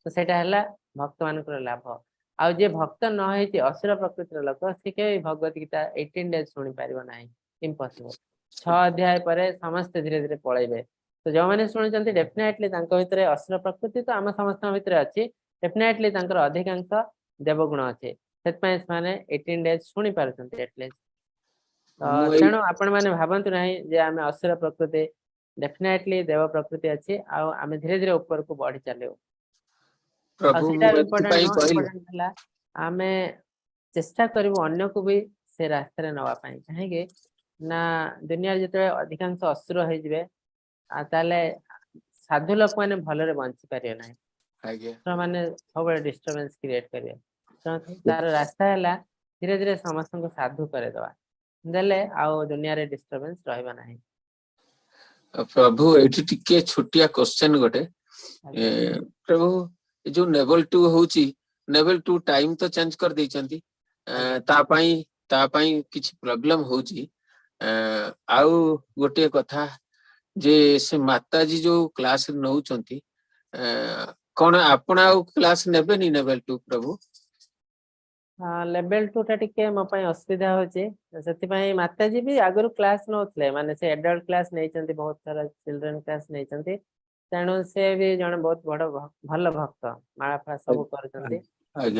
ତ ସେଇଟା ହେଲା ଭକ୍ତ ମାନଙ୍କର ଲାଭ। ଆଉ ଯିଏ ଭକ୍ତ ନ ହେଇଛି, ଅସୁର ପ୍ରକୃତିର ଲୋକ, ସେ କେବେ ଭଗବତ ଗୀତା 18 ଡେଜ ଶୁଣି ପାରିବ ନାହିଁ, ଇମ୍ପସିବଲ। ଛଅ ଅଧ୍ୟାୟ ପରେ ସମସ୍ତେ ଧୀରେ ଧୀରେ ପଳେଇବେ। ତ ଯୋଉମାନେ ଶୁଣୁଛନ୍ତି, ଡେଫିନେଟଲି ତାଙ୍କ ଭିତରେ ଅସୁର ପ୍ରକୃତି ତ ଆମ ସମସ୍ତଙ୍କ ଭିତରେ ଅଛି, ଡେଫିନେଟଲି ତାଙ୍କର ଅଧିକାଂଶ ଦେବଗୁଣ ଅଛି, ସେଥିପାଇଁ ସେମାନେ 18 ଡେଜ ଶୁଣି ପାରୁଛନ୍ତି ଆଟଲିଷ୍ଟ। ତ ମୁଁ ଏଇ ତେଣୁ ଆପଣ ମାନେ ଭାବନ୍ତୁ ନାହିଁ ଯେ ଆମେ ଅସୁର ପ୍ରକୃତି। ଡେଫିନେଟଲି ଦେବ ପ୍ରକୃତି ଅଛି ଆଉ ଆମେ ଧୀରେ ଧୀରେ ଉପରକୁ ବଢି ଚାଲିବୁ। ଆଉ ପ୍ରଭୁ, ସେଇଟା ମୁଁ ଇମ୍ପୋର୍ଟାଣ୍ଟ ଏଥିପାଇଁ ନୁହଁ, କହିଲି। ଇମ୍ପୋର୍ଟାଣ୍ଟ ହେଲା ଆମେ ଚେଷ୍ଟା କରିବୁ ଅନ୍ୟକୁ ବି ସେ ରାସ୍ତାରେ ନବା ପାଇଁ। କାହିଁକି ନା ଦୁନିଆରେ ଯେତେବେଳେ ଅଧିକାଂଶ ଅସୁର ହେଇଯିବେ, ଆଉ ତାହେଲେ ସାଧୁ ଲୋକମାନେ ଭଲରେ ବଞ୍ଚି ପାରିବେ ନାହିଁ। ମାନେ ସବୁବେଳେ ଡିଷ୍ଟର୍ବାନ୍ସ କ୍ରିଏଟ କରିବେ। ତେଣୁ ତାର ରାସ୍ତା ହେଲା ଧୀରେ ଧୀରେ ସମସ୍ତଙ୍କୁ ସାଧୁ କରେଇଦବା, ଦେଲେ ଆଉ ଦୁନିଆରେ ଡିଷ୍ଟର୍ବାନ୍ସ ରହିବ ନାହିଁ। ପ୍ରଭୁ, ଏଇଠି ଟିକେ ଛୋଟିଆ କ୍ୱେଶ୍ଚନ ଗୋଟେ। ପ୍ରଭୁ, ଏ ଯୋଉ ଲେଭଲ 2 ହଉଛି, ଲେଭଲ 2 ଟାଇମ ତ ଚେଞ୍ଜ କରିଦେଇଛନ୍ତି, ତା ପାଇଁ କିଛି ପ୍ରୋବ୍ଲେମ ହଉଛି। ଆଉ ଗୋଟିଏ କଥା ଯେ ସେ ମାତାଜୀ ଯୋଉ କ୍ଲାସ ନଉଛନ୍ତି, କଣ ଆପଣ ଆଉ କ୍ଲାସ ନେବେନି ଲେଭେଲ 2 ପ୍ରଭୁ? ଲେଭେଲ 2 ଟା ଟିକେ ମୋ ପାଇଁ ଅସୁବିଧା ହଉଛି। ସେଥିପାଇଁ ମାତାଜୀ ବି ଆଗରୁ କ୍ଲାସ ନଉଥିଲେ, ମାନେ ସେ ଆଡଲ୍ଟ କ୍ଲାସ ନେଇଛନ୍ତି, ବହୁତ ସାରା ଚିଲଡ୍ରେନ କ୍ଲାସ ନେଇଛନ୍ତି। ତେଣୁ ସେ ବି ଜଣେ ବହୁତ ବଡ ଭଲ ଭକ୍ତ, ମାଳା ଫାଳା ସବୁ କରୁଛନ୍ତି।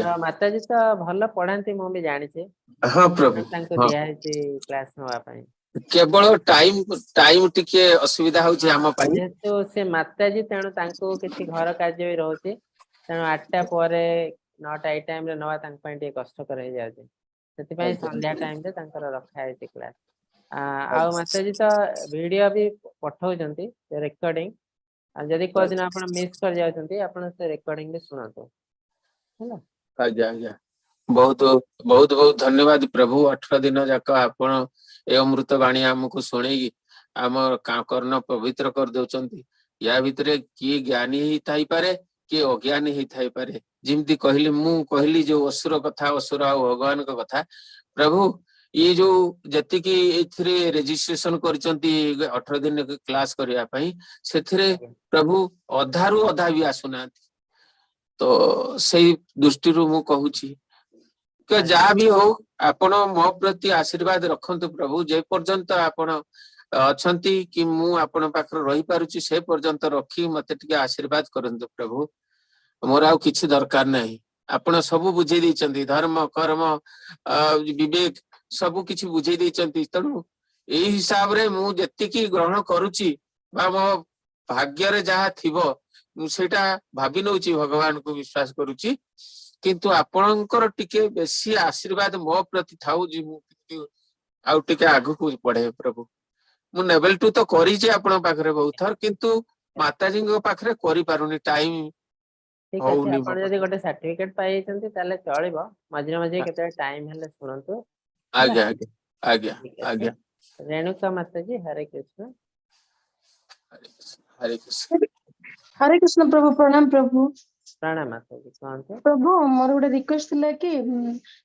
ତ ମାତାଜୀ ତ ଭଲ ପଢାନ୍ତି, ମୁଁ ବି ଜାଣିଛି। ହଁ ପ୍ରଭୁ। ତାଙ୍କୁ ଦିଆହେଇଛି କ୍ଲାସ ନବା ପାଇଁ। କେବଳ ଟାଇମ ଟାଇମ ଟିକେ ଅସୁବିଧା ହଉଛି ଆମ ପାଇଁ। ଯେହେତୁ ସେ ମାତାଜୀ, ତେଣୁ ତାଙ୍କୁ କିଛି ଘର କାର୍ଯ୍ୟ ବି ରହୁଛି। ତେଣୁ 8ଟା ପରେ 9ଟା ଏଇ ଟାଇମ ରେ ନବା ତାଙ୍କ ପାଇଁ ଟିକେ କଷ୍ଟକର ହେଇଯାଉଛି। ସେଥିପାଇଁ ସନ୍ଧ୍ୟା ଟାଇମ ରେ ତାଙ୍କର ରଖା ହେଇଛି କ୍ଲାସ। ଆଉ ମାତାଜୀ ତ ଭିଡିଓ ବି ପଠଉଛନ୍ତି, ରେକର୍ଡିଂ। ଆଉ ଯଦି କୋଉଦିନ ଆପଣ ମିସ୍ କରି ଯାଉଛନ୍ତି, ଆପଣ ସେ ରେକର୍ଡିଂ ବି ଶୁଣନ୍ତୁ, ହେଲା। ଆଜ୍ଞା ଆଜ୍ଞା, ବହୁତ ବହୁତ ବହୁତ ଧନ୍ୟବାଦ ପ୍ରଭୁ। 18 ଦିନ ଯାକ ଆପଣ ଏ ଅମୃତ ବାଣୀ ଆମକୁ ଶୁଣେଇକି ଆମ କର୍ଣ୍ଣ ପବିତ୍ର କରିଦଉଛନ୍ତି। ୟା ଭିତରେ କିଏ ଜ୍ଞାନୀ ହେଇଥାଇପାରେ, କିଏ ଅଜ୍ଞାନୀ ହେଇଥାଇପାରେ। ଯେମିତି କହିଲି, ମୁଁ କହିଲି ଯୋଉ ଅସୁର କଥା, ଅସୁର ଆଉ ଭଗବାନଙ୍କ କଥା, ପ୍ରଭୁ ଇଏ ଯୋଉ ଯେତିକି ଏଥିରେ ରେଜିଷ୍ଟ୍ରେସନ କରିଛନ୍ତି 18 ଦିନ କ୍ଲାସ କରିବା ପାଇଁ, ସେଥିରେ ପ୍ରଭୁ ଅଧାରୁ ଅଧା ବି ଆସୁନାହାନ୍ତି। ତ ସେଇ ଦୃଷ୍ଟିରୁ ମୁଁ କହୁଛି କି ଯାହା ବି ହଉ, ଆପଣ ମୋ ପ୍ରତି ଆଶୀର୍ବାଦ ରଖନ୍ତୁ ପ୍ରଭୁ। ଯେ ପର୍ଯ୍ୟନ୍ତ ଆପଣ ଅଛନ୍ତି କି ମୁଁ ଆପଣଙ୍କ ପାଖରେ ରହିପାରୁଛି, ସେ ପର୍ଯ୍ୟନ୍ତ ରଖି ମତେ ଟିକେ ଆଶୀର୍ବାଦ କରନ୍ତୁ ପ୍ରଭୁ। ମୋର ଆଉ କିଛି ଦରକାର ନାହିଁ। ଆପଣ ସବୁ ବୁଝେଇ ଦେଇଛନ୍ତି, ଧର୍ମ, କର୍ମ, ବିବେକ, ସବୁ କିଛି ବୁଝେଇ ଦେଇଛନ୍ତି। ତେଣୁ ଏଇ ହିସାବରେ ମୁଁ ଯେତିକି ଗ୍ରହଣ କରୁଛି ବା ମୋ ଭାଗ୍ୟରେ ଯାହା ଥିବ, ମୁଁ ସେଇଟା ଭାବି ନଉଛି, ଭଗବାନଙ୍କୁ ବିଶ୍ୱାସ କରୁଛି। କିନ୍ତୁ ଆପଣଙ୍କର ଟିକେ ବେଶୀ ଆଶୀର୍ବାଦ ମୋ ପ୍ରତି ଥାଉ ଯେ ମୁଁ ଆଉ ଟିକେ ଆଗକୁ ବଢେ ପ୍ରଭୁ। ମୁଁ ଲେଭେଲ 2 ତ କରିଛି ଆପଣଙ୍କ ପାଖରେ ବହୁତ ଥର, କିନ୍ତୁ ମାତାଜୀଙ୍କ ପାଖରେ କରିପାରୁନି, ଟାଇମ ଠିକ ଅଛି। ହଉନି ମୋ ଆପଣ ଯଦି ପାଖରେ। ଗୋଟେ ସାର୍ଟିଫିକେଟ ପାଇଯାଇଛନ୍ତି, ତାହେଲେ ଚଳିବ। ମଝିରେ ମଝିରେ କେତେବେଳେ ଟାଇମ ହେଲେ ଶୁଣନ୍ତୁ, ହେଲା? ଆଜ୍ଞା ଆଜ୍ଞା ଆଜ୍ଞା। ଠିକ ଅଛି। ଆଜ୍ଞା। ରେଣୁକା ମାତାଜୀ, ହରେ କୃଷ୍ଣ। ହରେ କୃଷ୍ଣ। ହରେ କୃଷ୍ଣ ପ୍ରଭୁ, ପ୍ରଣାମ ପ୍ରଭୁ। ପ୍ରଣାମ ମାତାଜୀ, କୁହନ୍ତୁ। ପ୍ରଭୁ, ମୋର ଗୋଟେ ରିକ୍ୱେଷ୍ଟ ଥିଲା କି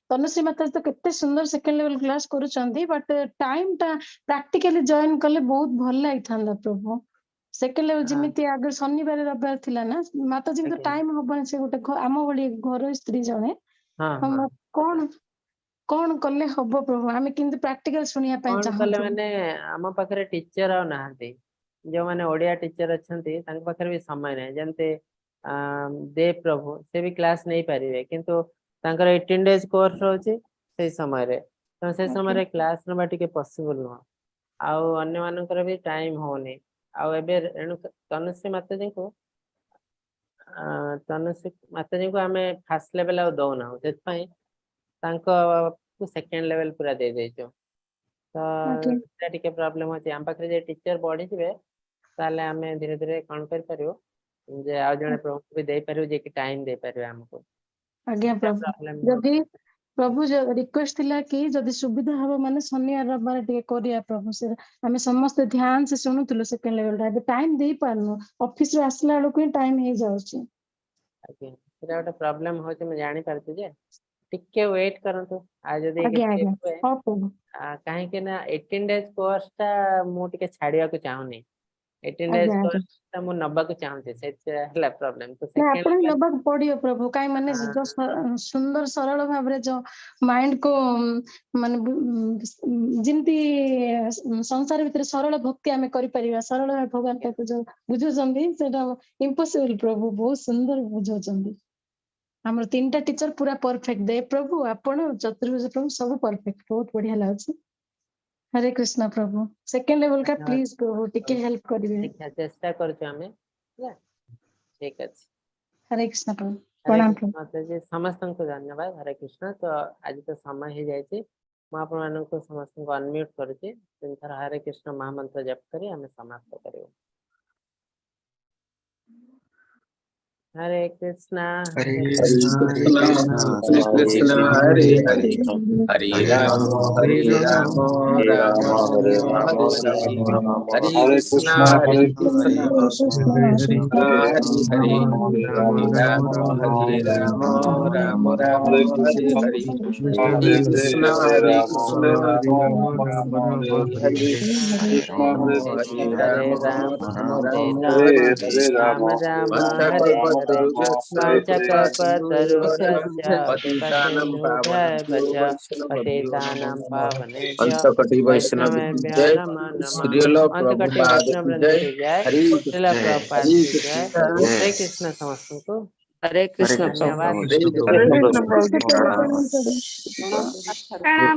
ତନୁଶ୍ରୀ ମାତାଜୀ ତ କେତେ ସୁନ୍ଦର ସେକେଣ୍ଡ ଲେଭେଲ କ୍ଲାସ କରୁଛନ୍ତି, ବଟ୍ ଟାଇମ ଟା ପ୍ରାକ୍ଟିକାଲି ଜଏନ କଲେ ବହୁତ ଭଲ ଲାଗିଥାନ୍ତା ପ୍ରଭୁ। ସେକେଣ୍ଡ ଲେଭେଲ ଯେମିତି ଆଗରୁ ଶନିବାର ରବିବାର ଥିଲା ନା, ମାତାଜୀଙ୍କୁ ତ ଟାଇମ ହବନି, ସେ ଗୋଟେ ଆମ ଭଳି ଘରୋଇ ସ୍ତ୍ରୀ ଜଣେ। କଣ କଣ କଲେ ହବ ପ୍ରଭୁ? ଆମେ କିନ୍ତୁ ପ୍ରାକ୍ଟିକାଲ ଶୁଣିବା ପାଇଁ କଣ କଲେ ଚାହୁଁଛୁ। ମାନେ, ଆମ ପାଖରେ ଟିଚର ଆଉ ନାହାନ୍ତି। ଯୋଉମାନେ ଓଡିଆ ଟିଚର ଅଛନ୍ତି, ତାଙ୍କ ପାଖରେ ବି ସମୟ ନାହିଁ। ଯେମିତି ଦେବ ପ୍ରଭୁ, ସେ ବି କ୍ଲାସ ନେଇପାରିବେ, କିନ୍ତୁ ତାଙ୍କର 18 ଡେଜ କୋର୍ସ ରହୁଛି ସେଇ ସମୟରେ। ତ ସେ ସମୟରେ କ୍ଲାସ ନବା ଟିକେ ପସିବଲ ନୁହଁ। ଆଉ ଅନ୍ୟମାନଙ୍କର ବି ଟାଇମ ହଉନି। ଆଉ ଏବେ ରେଣୁ ତନୁଶ୍ରୀ ମାତାଜୀଙ୍କୁ ଆମେ ଫାଷ୍ଟ ଲେଭେଲ ଆଉ ଦଉନାହୁଁ। ସେଥିପାଇଁ ତାଙ୍କ ସେକେଣ୍ଡ ଲେଭେଲ ପୁରା ଦେଇ ଦେଇଛୁ। ତ ସେଟା ଟିକେ ପ୍ରୋବ୍ଲେମ ଅଛି। ଆମ ପାଖରେ ଯଦି ଟିଚର ବଢିଯିବେ, ତାହେଲେ ଆମେ ଧୀରେ ଧୀରେ କଣ କରିପାରିବୁ ଯେ ଆଉ ଜଣେ ପ୍ରଭୁଙ୍କୁ ବି ଦେଇପାରିବୁ, ଯିଏକି ଟାଇମ ଦେଇପାରିବେ ଆମକୁ। ଆଜ୍ଞା ସେଟା ପ୍ରଭୁ। ପ୍ରୋବ୍ଲେମ। ଯଦି ପ୍ରଭୁ, ରିକ୍ୱେଷ୍ଟ ଥିଲା କି ଯଦି ସୁବିଧା ହବ ମାନେ ଶନିବାର ରବିବାର ଟିକେ କରିବା ପ୍ରଭୁ। ସେ ଆମେ ସମସ୍ତେ ଧ୍ୟାନ ସେ ଶୁଣୁଥିଲୁ ସେକେଣ୍ଡ ଲେଭେଲ ଟା, ଏବେ ଟାଇମ ଦେଇପାରୁନୁ। ଅଫିସ ରୁ ଆସିଲା ବେଳକୁ ହିଁ ଟାଇମ ହେଇଯାଉଛି। ଆଜ୍ଞା, ସେଟା ଗୋଟେ ପ୍ରୋବ୍ଲେମ ହଉଛି, ମୁଁ ଜାଣିପାରୁଛି ଯେ ଟିକେ ୱେଟ କରନ୍ତୁ। ଆଉ ଯଦି ଆଜ୍ଞା କିଛି ଆଜ୍ଞା ହୁଏ, ହଉ ପ୍ରଭୁ। କାହିଁକି ନା 18 ଡେଜ କୋର୍ସ ଟା ମୁଁ ଟିକେ ଛାଡିବାକୁ ଚାହୁଁନି। 18 ଡେଜ ଆଜ୍ଞା ଆଜ୍ଞା କୋର୍ସ ଟା ମୁଁ ନବାକୁ ଚାହୁଁଛି, ସେଇଟା ହେଲା ପ୍ରୋବ୍ଲେମ ତ। ନା, ସେକେଣ୍ଡ ଆପଣ ନବାକୁ ପଡିବ ପ୍ରଭୁ। କାଇଁ ମାନେ ଯୋଉ ସୁନ୍ଦର ସରଳ ଭାବରେ ଯୋଉ ମାଇଣ୍ଡ କୁ ମାନେ ଯେମିତି ସଂସାର ଭିତରେ ସରଳ ଭକ୍ତି ଆମେ କରିପାରିବା, ସରଳ ଭାବେ ଭଗବାନ ତାକୁ ଯୋଉ ବୁଝୁଛନ୍ତି, ସେଇଟା ଇମ୍ପସିବଲ ପ୍ରଭୁ। ବହୁତ ସୁନ୍ଦର ବୁଝଉଛନ୍ତି। ଆମର ତିନିଟା ଟିଚର ପୁରା ପରଫେକ୍ଟ, ଦେବ ପ୍ରଭୁ, ଆପଣ, ଚତୁର୍ଭୁଜ ପ୍ରଭୁ, ସବୁ ପରଫେକ୍ଟ। ବହୁତ ବଢିଆ ଲାଗୁଛି। ହରେ କୃଷ୍ଣ ପ୍ରଭୁ। ସେକେଣ୍ଡ ଲେଭେଲ କା ଧନ୍ୟବାଦ। ପ୍ଲିଜ ପ୍ରଭୁ, ଟିକେ ହେଲ୍ପ କରିବେ। ଦେଖିବା, ଚେଷ୍ଟା କରୁଛୁ ଆମେ, ହେଲା? ଠିକ ଅଛି। ହରେ କୃଷ୍ଣ ପ୍ରଭୁ। ହରେ ପ୍ରଣାମ କୃଷ୍ଣ ପ୍ରଭୁ। ମାତାଜୀ, ସମସ୍ତଙ୍କୁ ଧନ୍ୟବାଦ। ହରେ କୃଷ୍ଣ। ତ ଆଜି ତ ସମୟ ହେଇଯାଇଛି। ମୁଁ ଆପଣମାନଙ୍କୁ ସମସ୍ତଙ୍କୁ ଅନମ୍ୟୁଟ କରୁଛି। ତିନିଥର ହରେ କୃଷ୍ଣ ମହାମନ୍ତ୍ର ଜପ କରି ଆମେ ସମାପ୍ତ କରିବୁ। ହରେ କୃଷ୍ଣ ହରେ ହରେ କୃଷ୍ଣ ହରେ ହରେ କୃଷ୍ଣ କୃଷ୍ଣ କୃଷ୍ଣ କୃଷ୍ଣ ହରେ ହରେ, ହରେ ହରେ ରାମ ରାମ ହରେ ରାମ, ରାମ ହରେ ରାମ ରାମ ହରେ ହରେ, ହରେ ହରେ କୃଷ୍ଣ କୃଷ୍ଣ ହରେ ହରେ କୃଷ୍ଣ କୃଷ୍ଣ କୃଷ୍ଣ ହରେ ହରେ, ହରେ ହରେ ରାମ ରାମ ହରେ ରାମ, ରାମ ରାମ ହରେ ହରେ କୃଷ୍ଣ ହରେ, କୃଷ୍ଣ ହରେ ହରେ କୃଷ୍ଣ ହରେ ହରେ ରାମ କୃଷ୍ଣ ହରେ ରାମ ରାମ ରାମ ହରେ ହରେ ହରେ କୃଷ୍ଣ ହରେ ହରେ କୃଷ୍ଣ ହରେ ରାମ ରାମ ରାମ ହରେ ରାମ ରାମ ହରେ ହରେ ହରେ ରାମ ରାମ ରାମ ବାଞ୍ଛା ହରେ ହରେ। କଳ୍ପତରୁଭ୍ୟଶ୍ଚ କୃପା ସିନ୍ଧୁଭ୍ୟେବ ଚ ବାଞ୍ଛା କଳ୍ପତରୁଭ୍ୟଶ୍ଚ କୃପା ପତିତାନାଂ ପାବନେଭ୍ୟୋ ସିନ୍ଧୁଭ୍ୟେବ ଚ ବୈଷ୍ଣବେଭ୍ୟୋ ନମୋ ପତିତାନାଂ ନମଃ। ପାବନେଭ୍ୟୋ ଅନ୍ତକଟି ବୈଷ୍ଣବ କି ବୈଷ୍ଣବେଭ୍ୟୋ ଜୟ। ନମୋ ନମଃ। ଶ୍ରୀଲ ଅନ୍ତକଟି ପ୍ରଭୁପାଦ ବୈଷ୍ଣବ କି ବୃନ୍ଦ ଜୟ। କି ଜୟ। ହରେ ଶ୍ରୀଲ କୃଷ୍ଣ ପ୍ରଭୁପାଦ ହରେ କି ଜୟ। କୃଷ୍ଣ। ହରେ କୃଷ୍ଣ ସମସ୍ତଙ୍କୁ। ହରେ କୃଷ୍ଣ ପ୍ରଭୁ। ଧନ୍ୟବାଦ। ହରେ ହରେ କୃଷ୍ଣ। କୃଷ୍ଣ ହରେ କୃଷ୍ଣ ପ୍ରଭୁ, ପ୍ରଣାମ। ପ୍ରଣାମ ପ୍ରଭୁ। ପ୍ରଣାମ।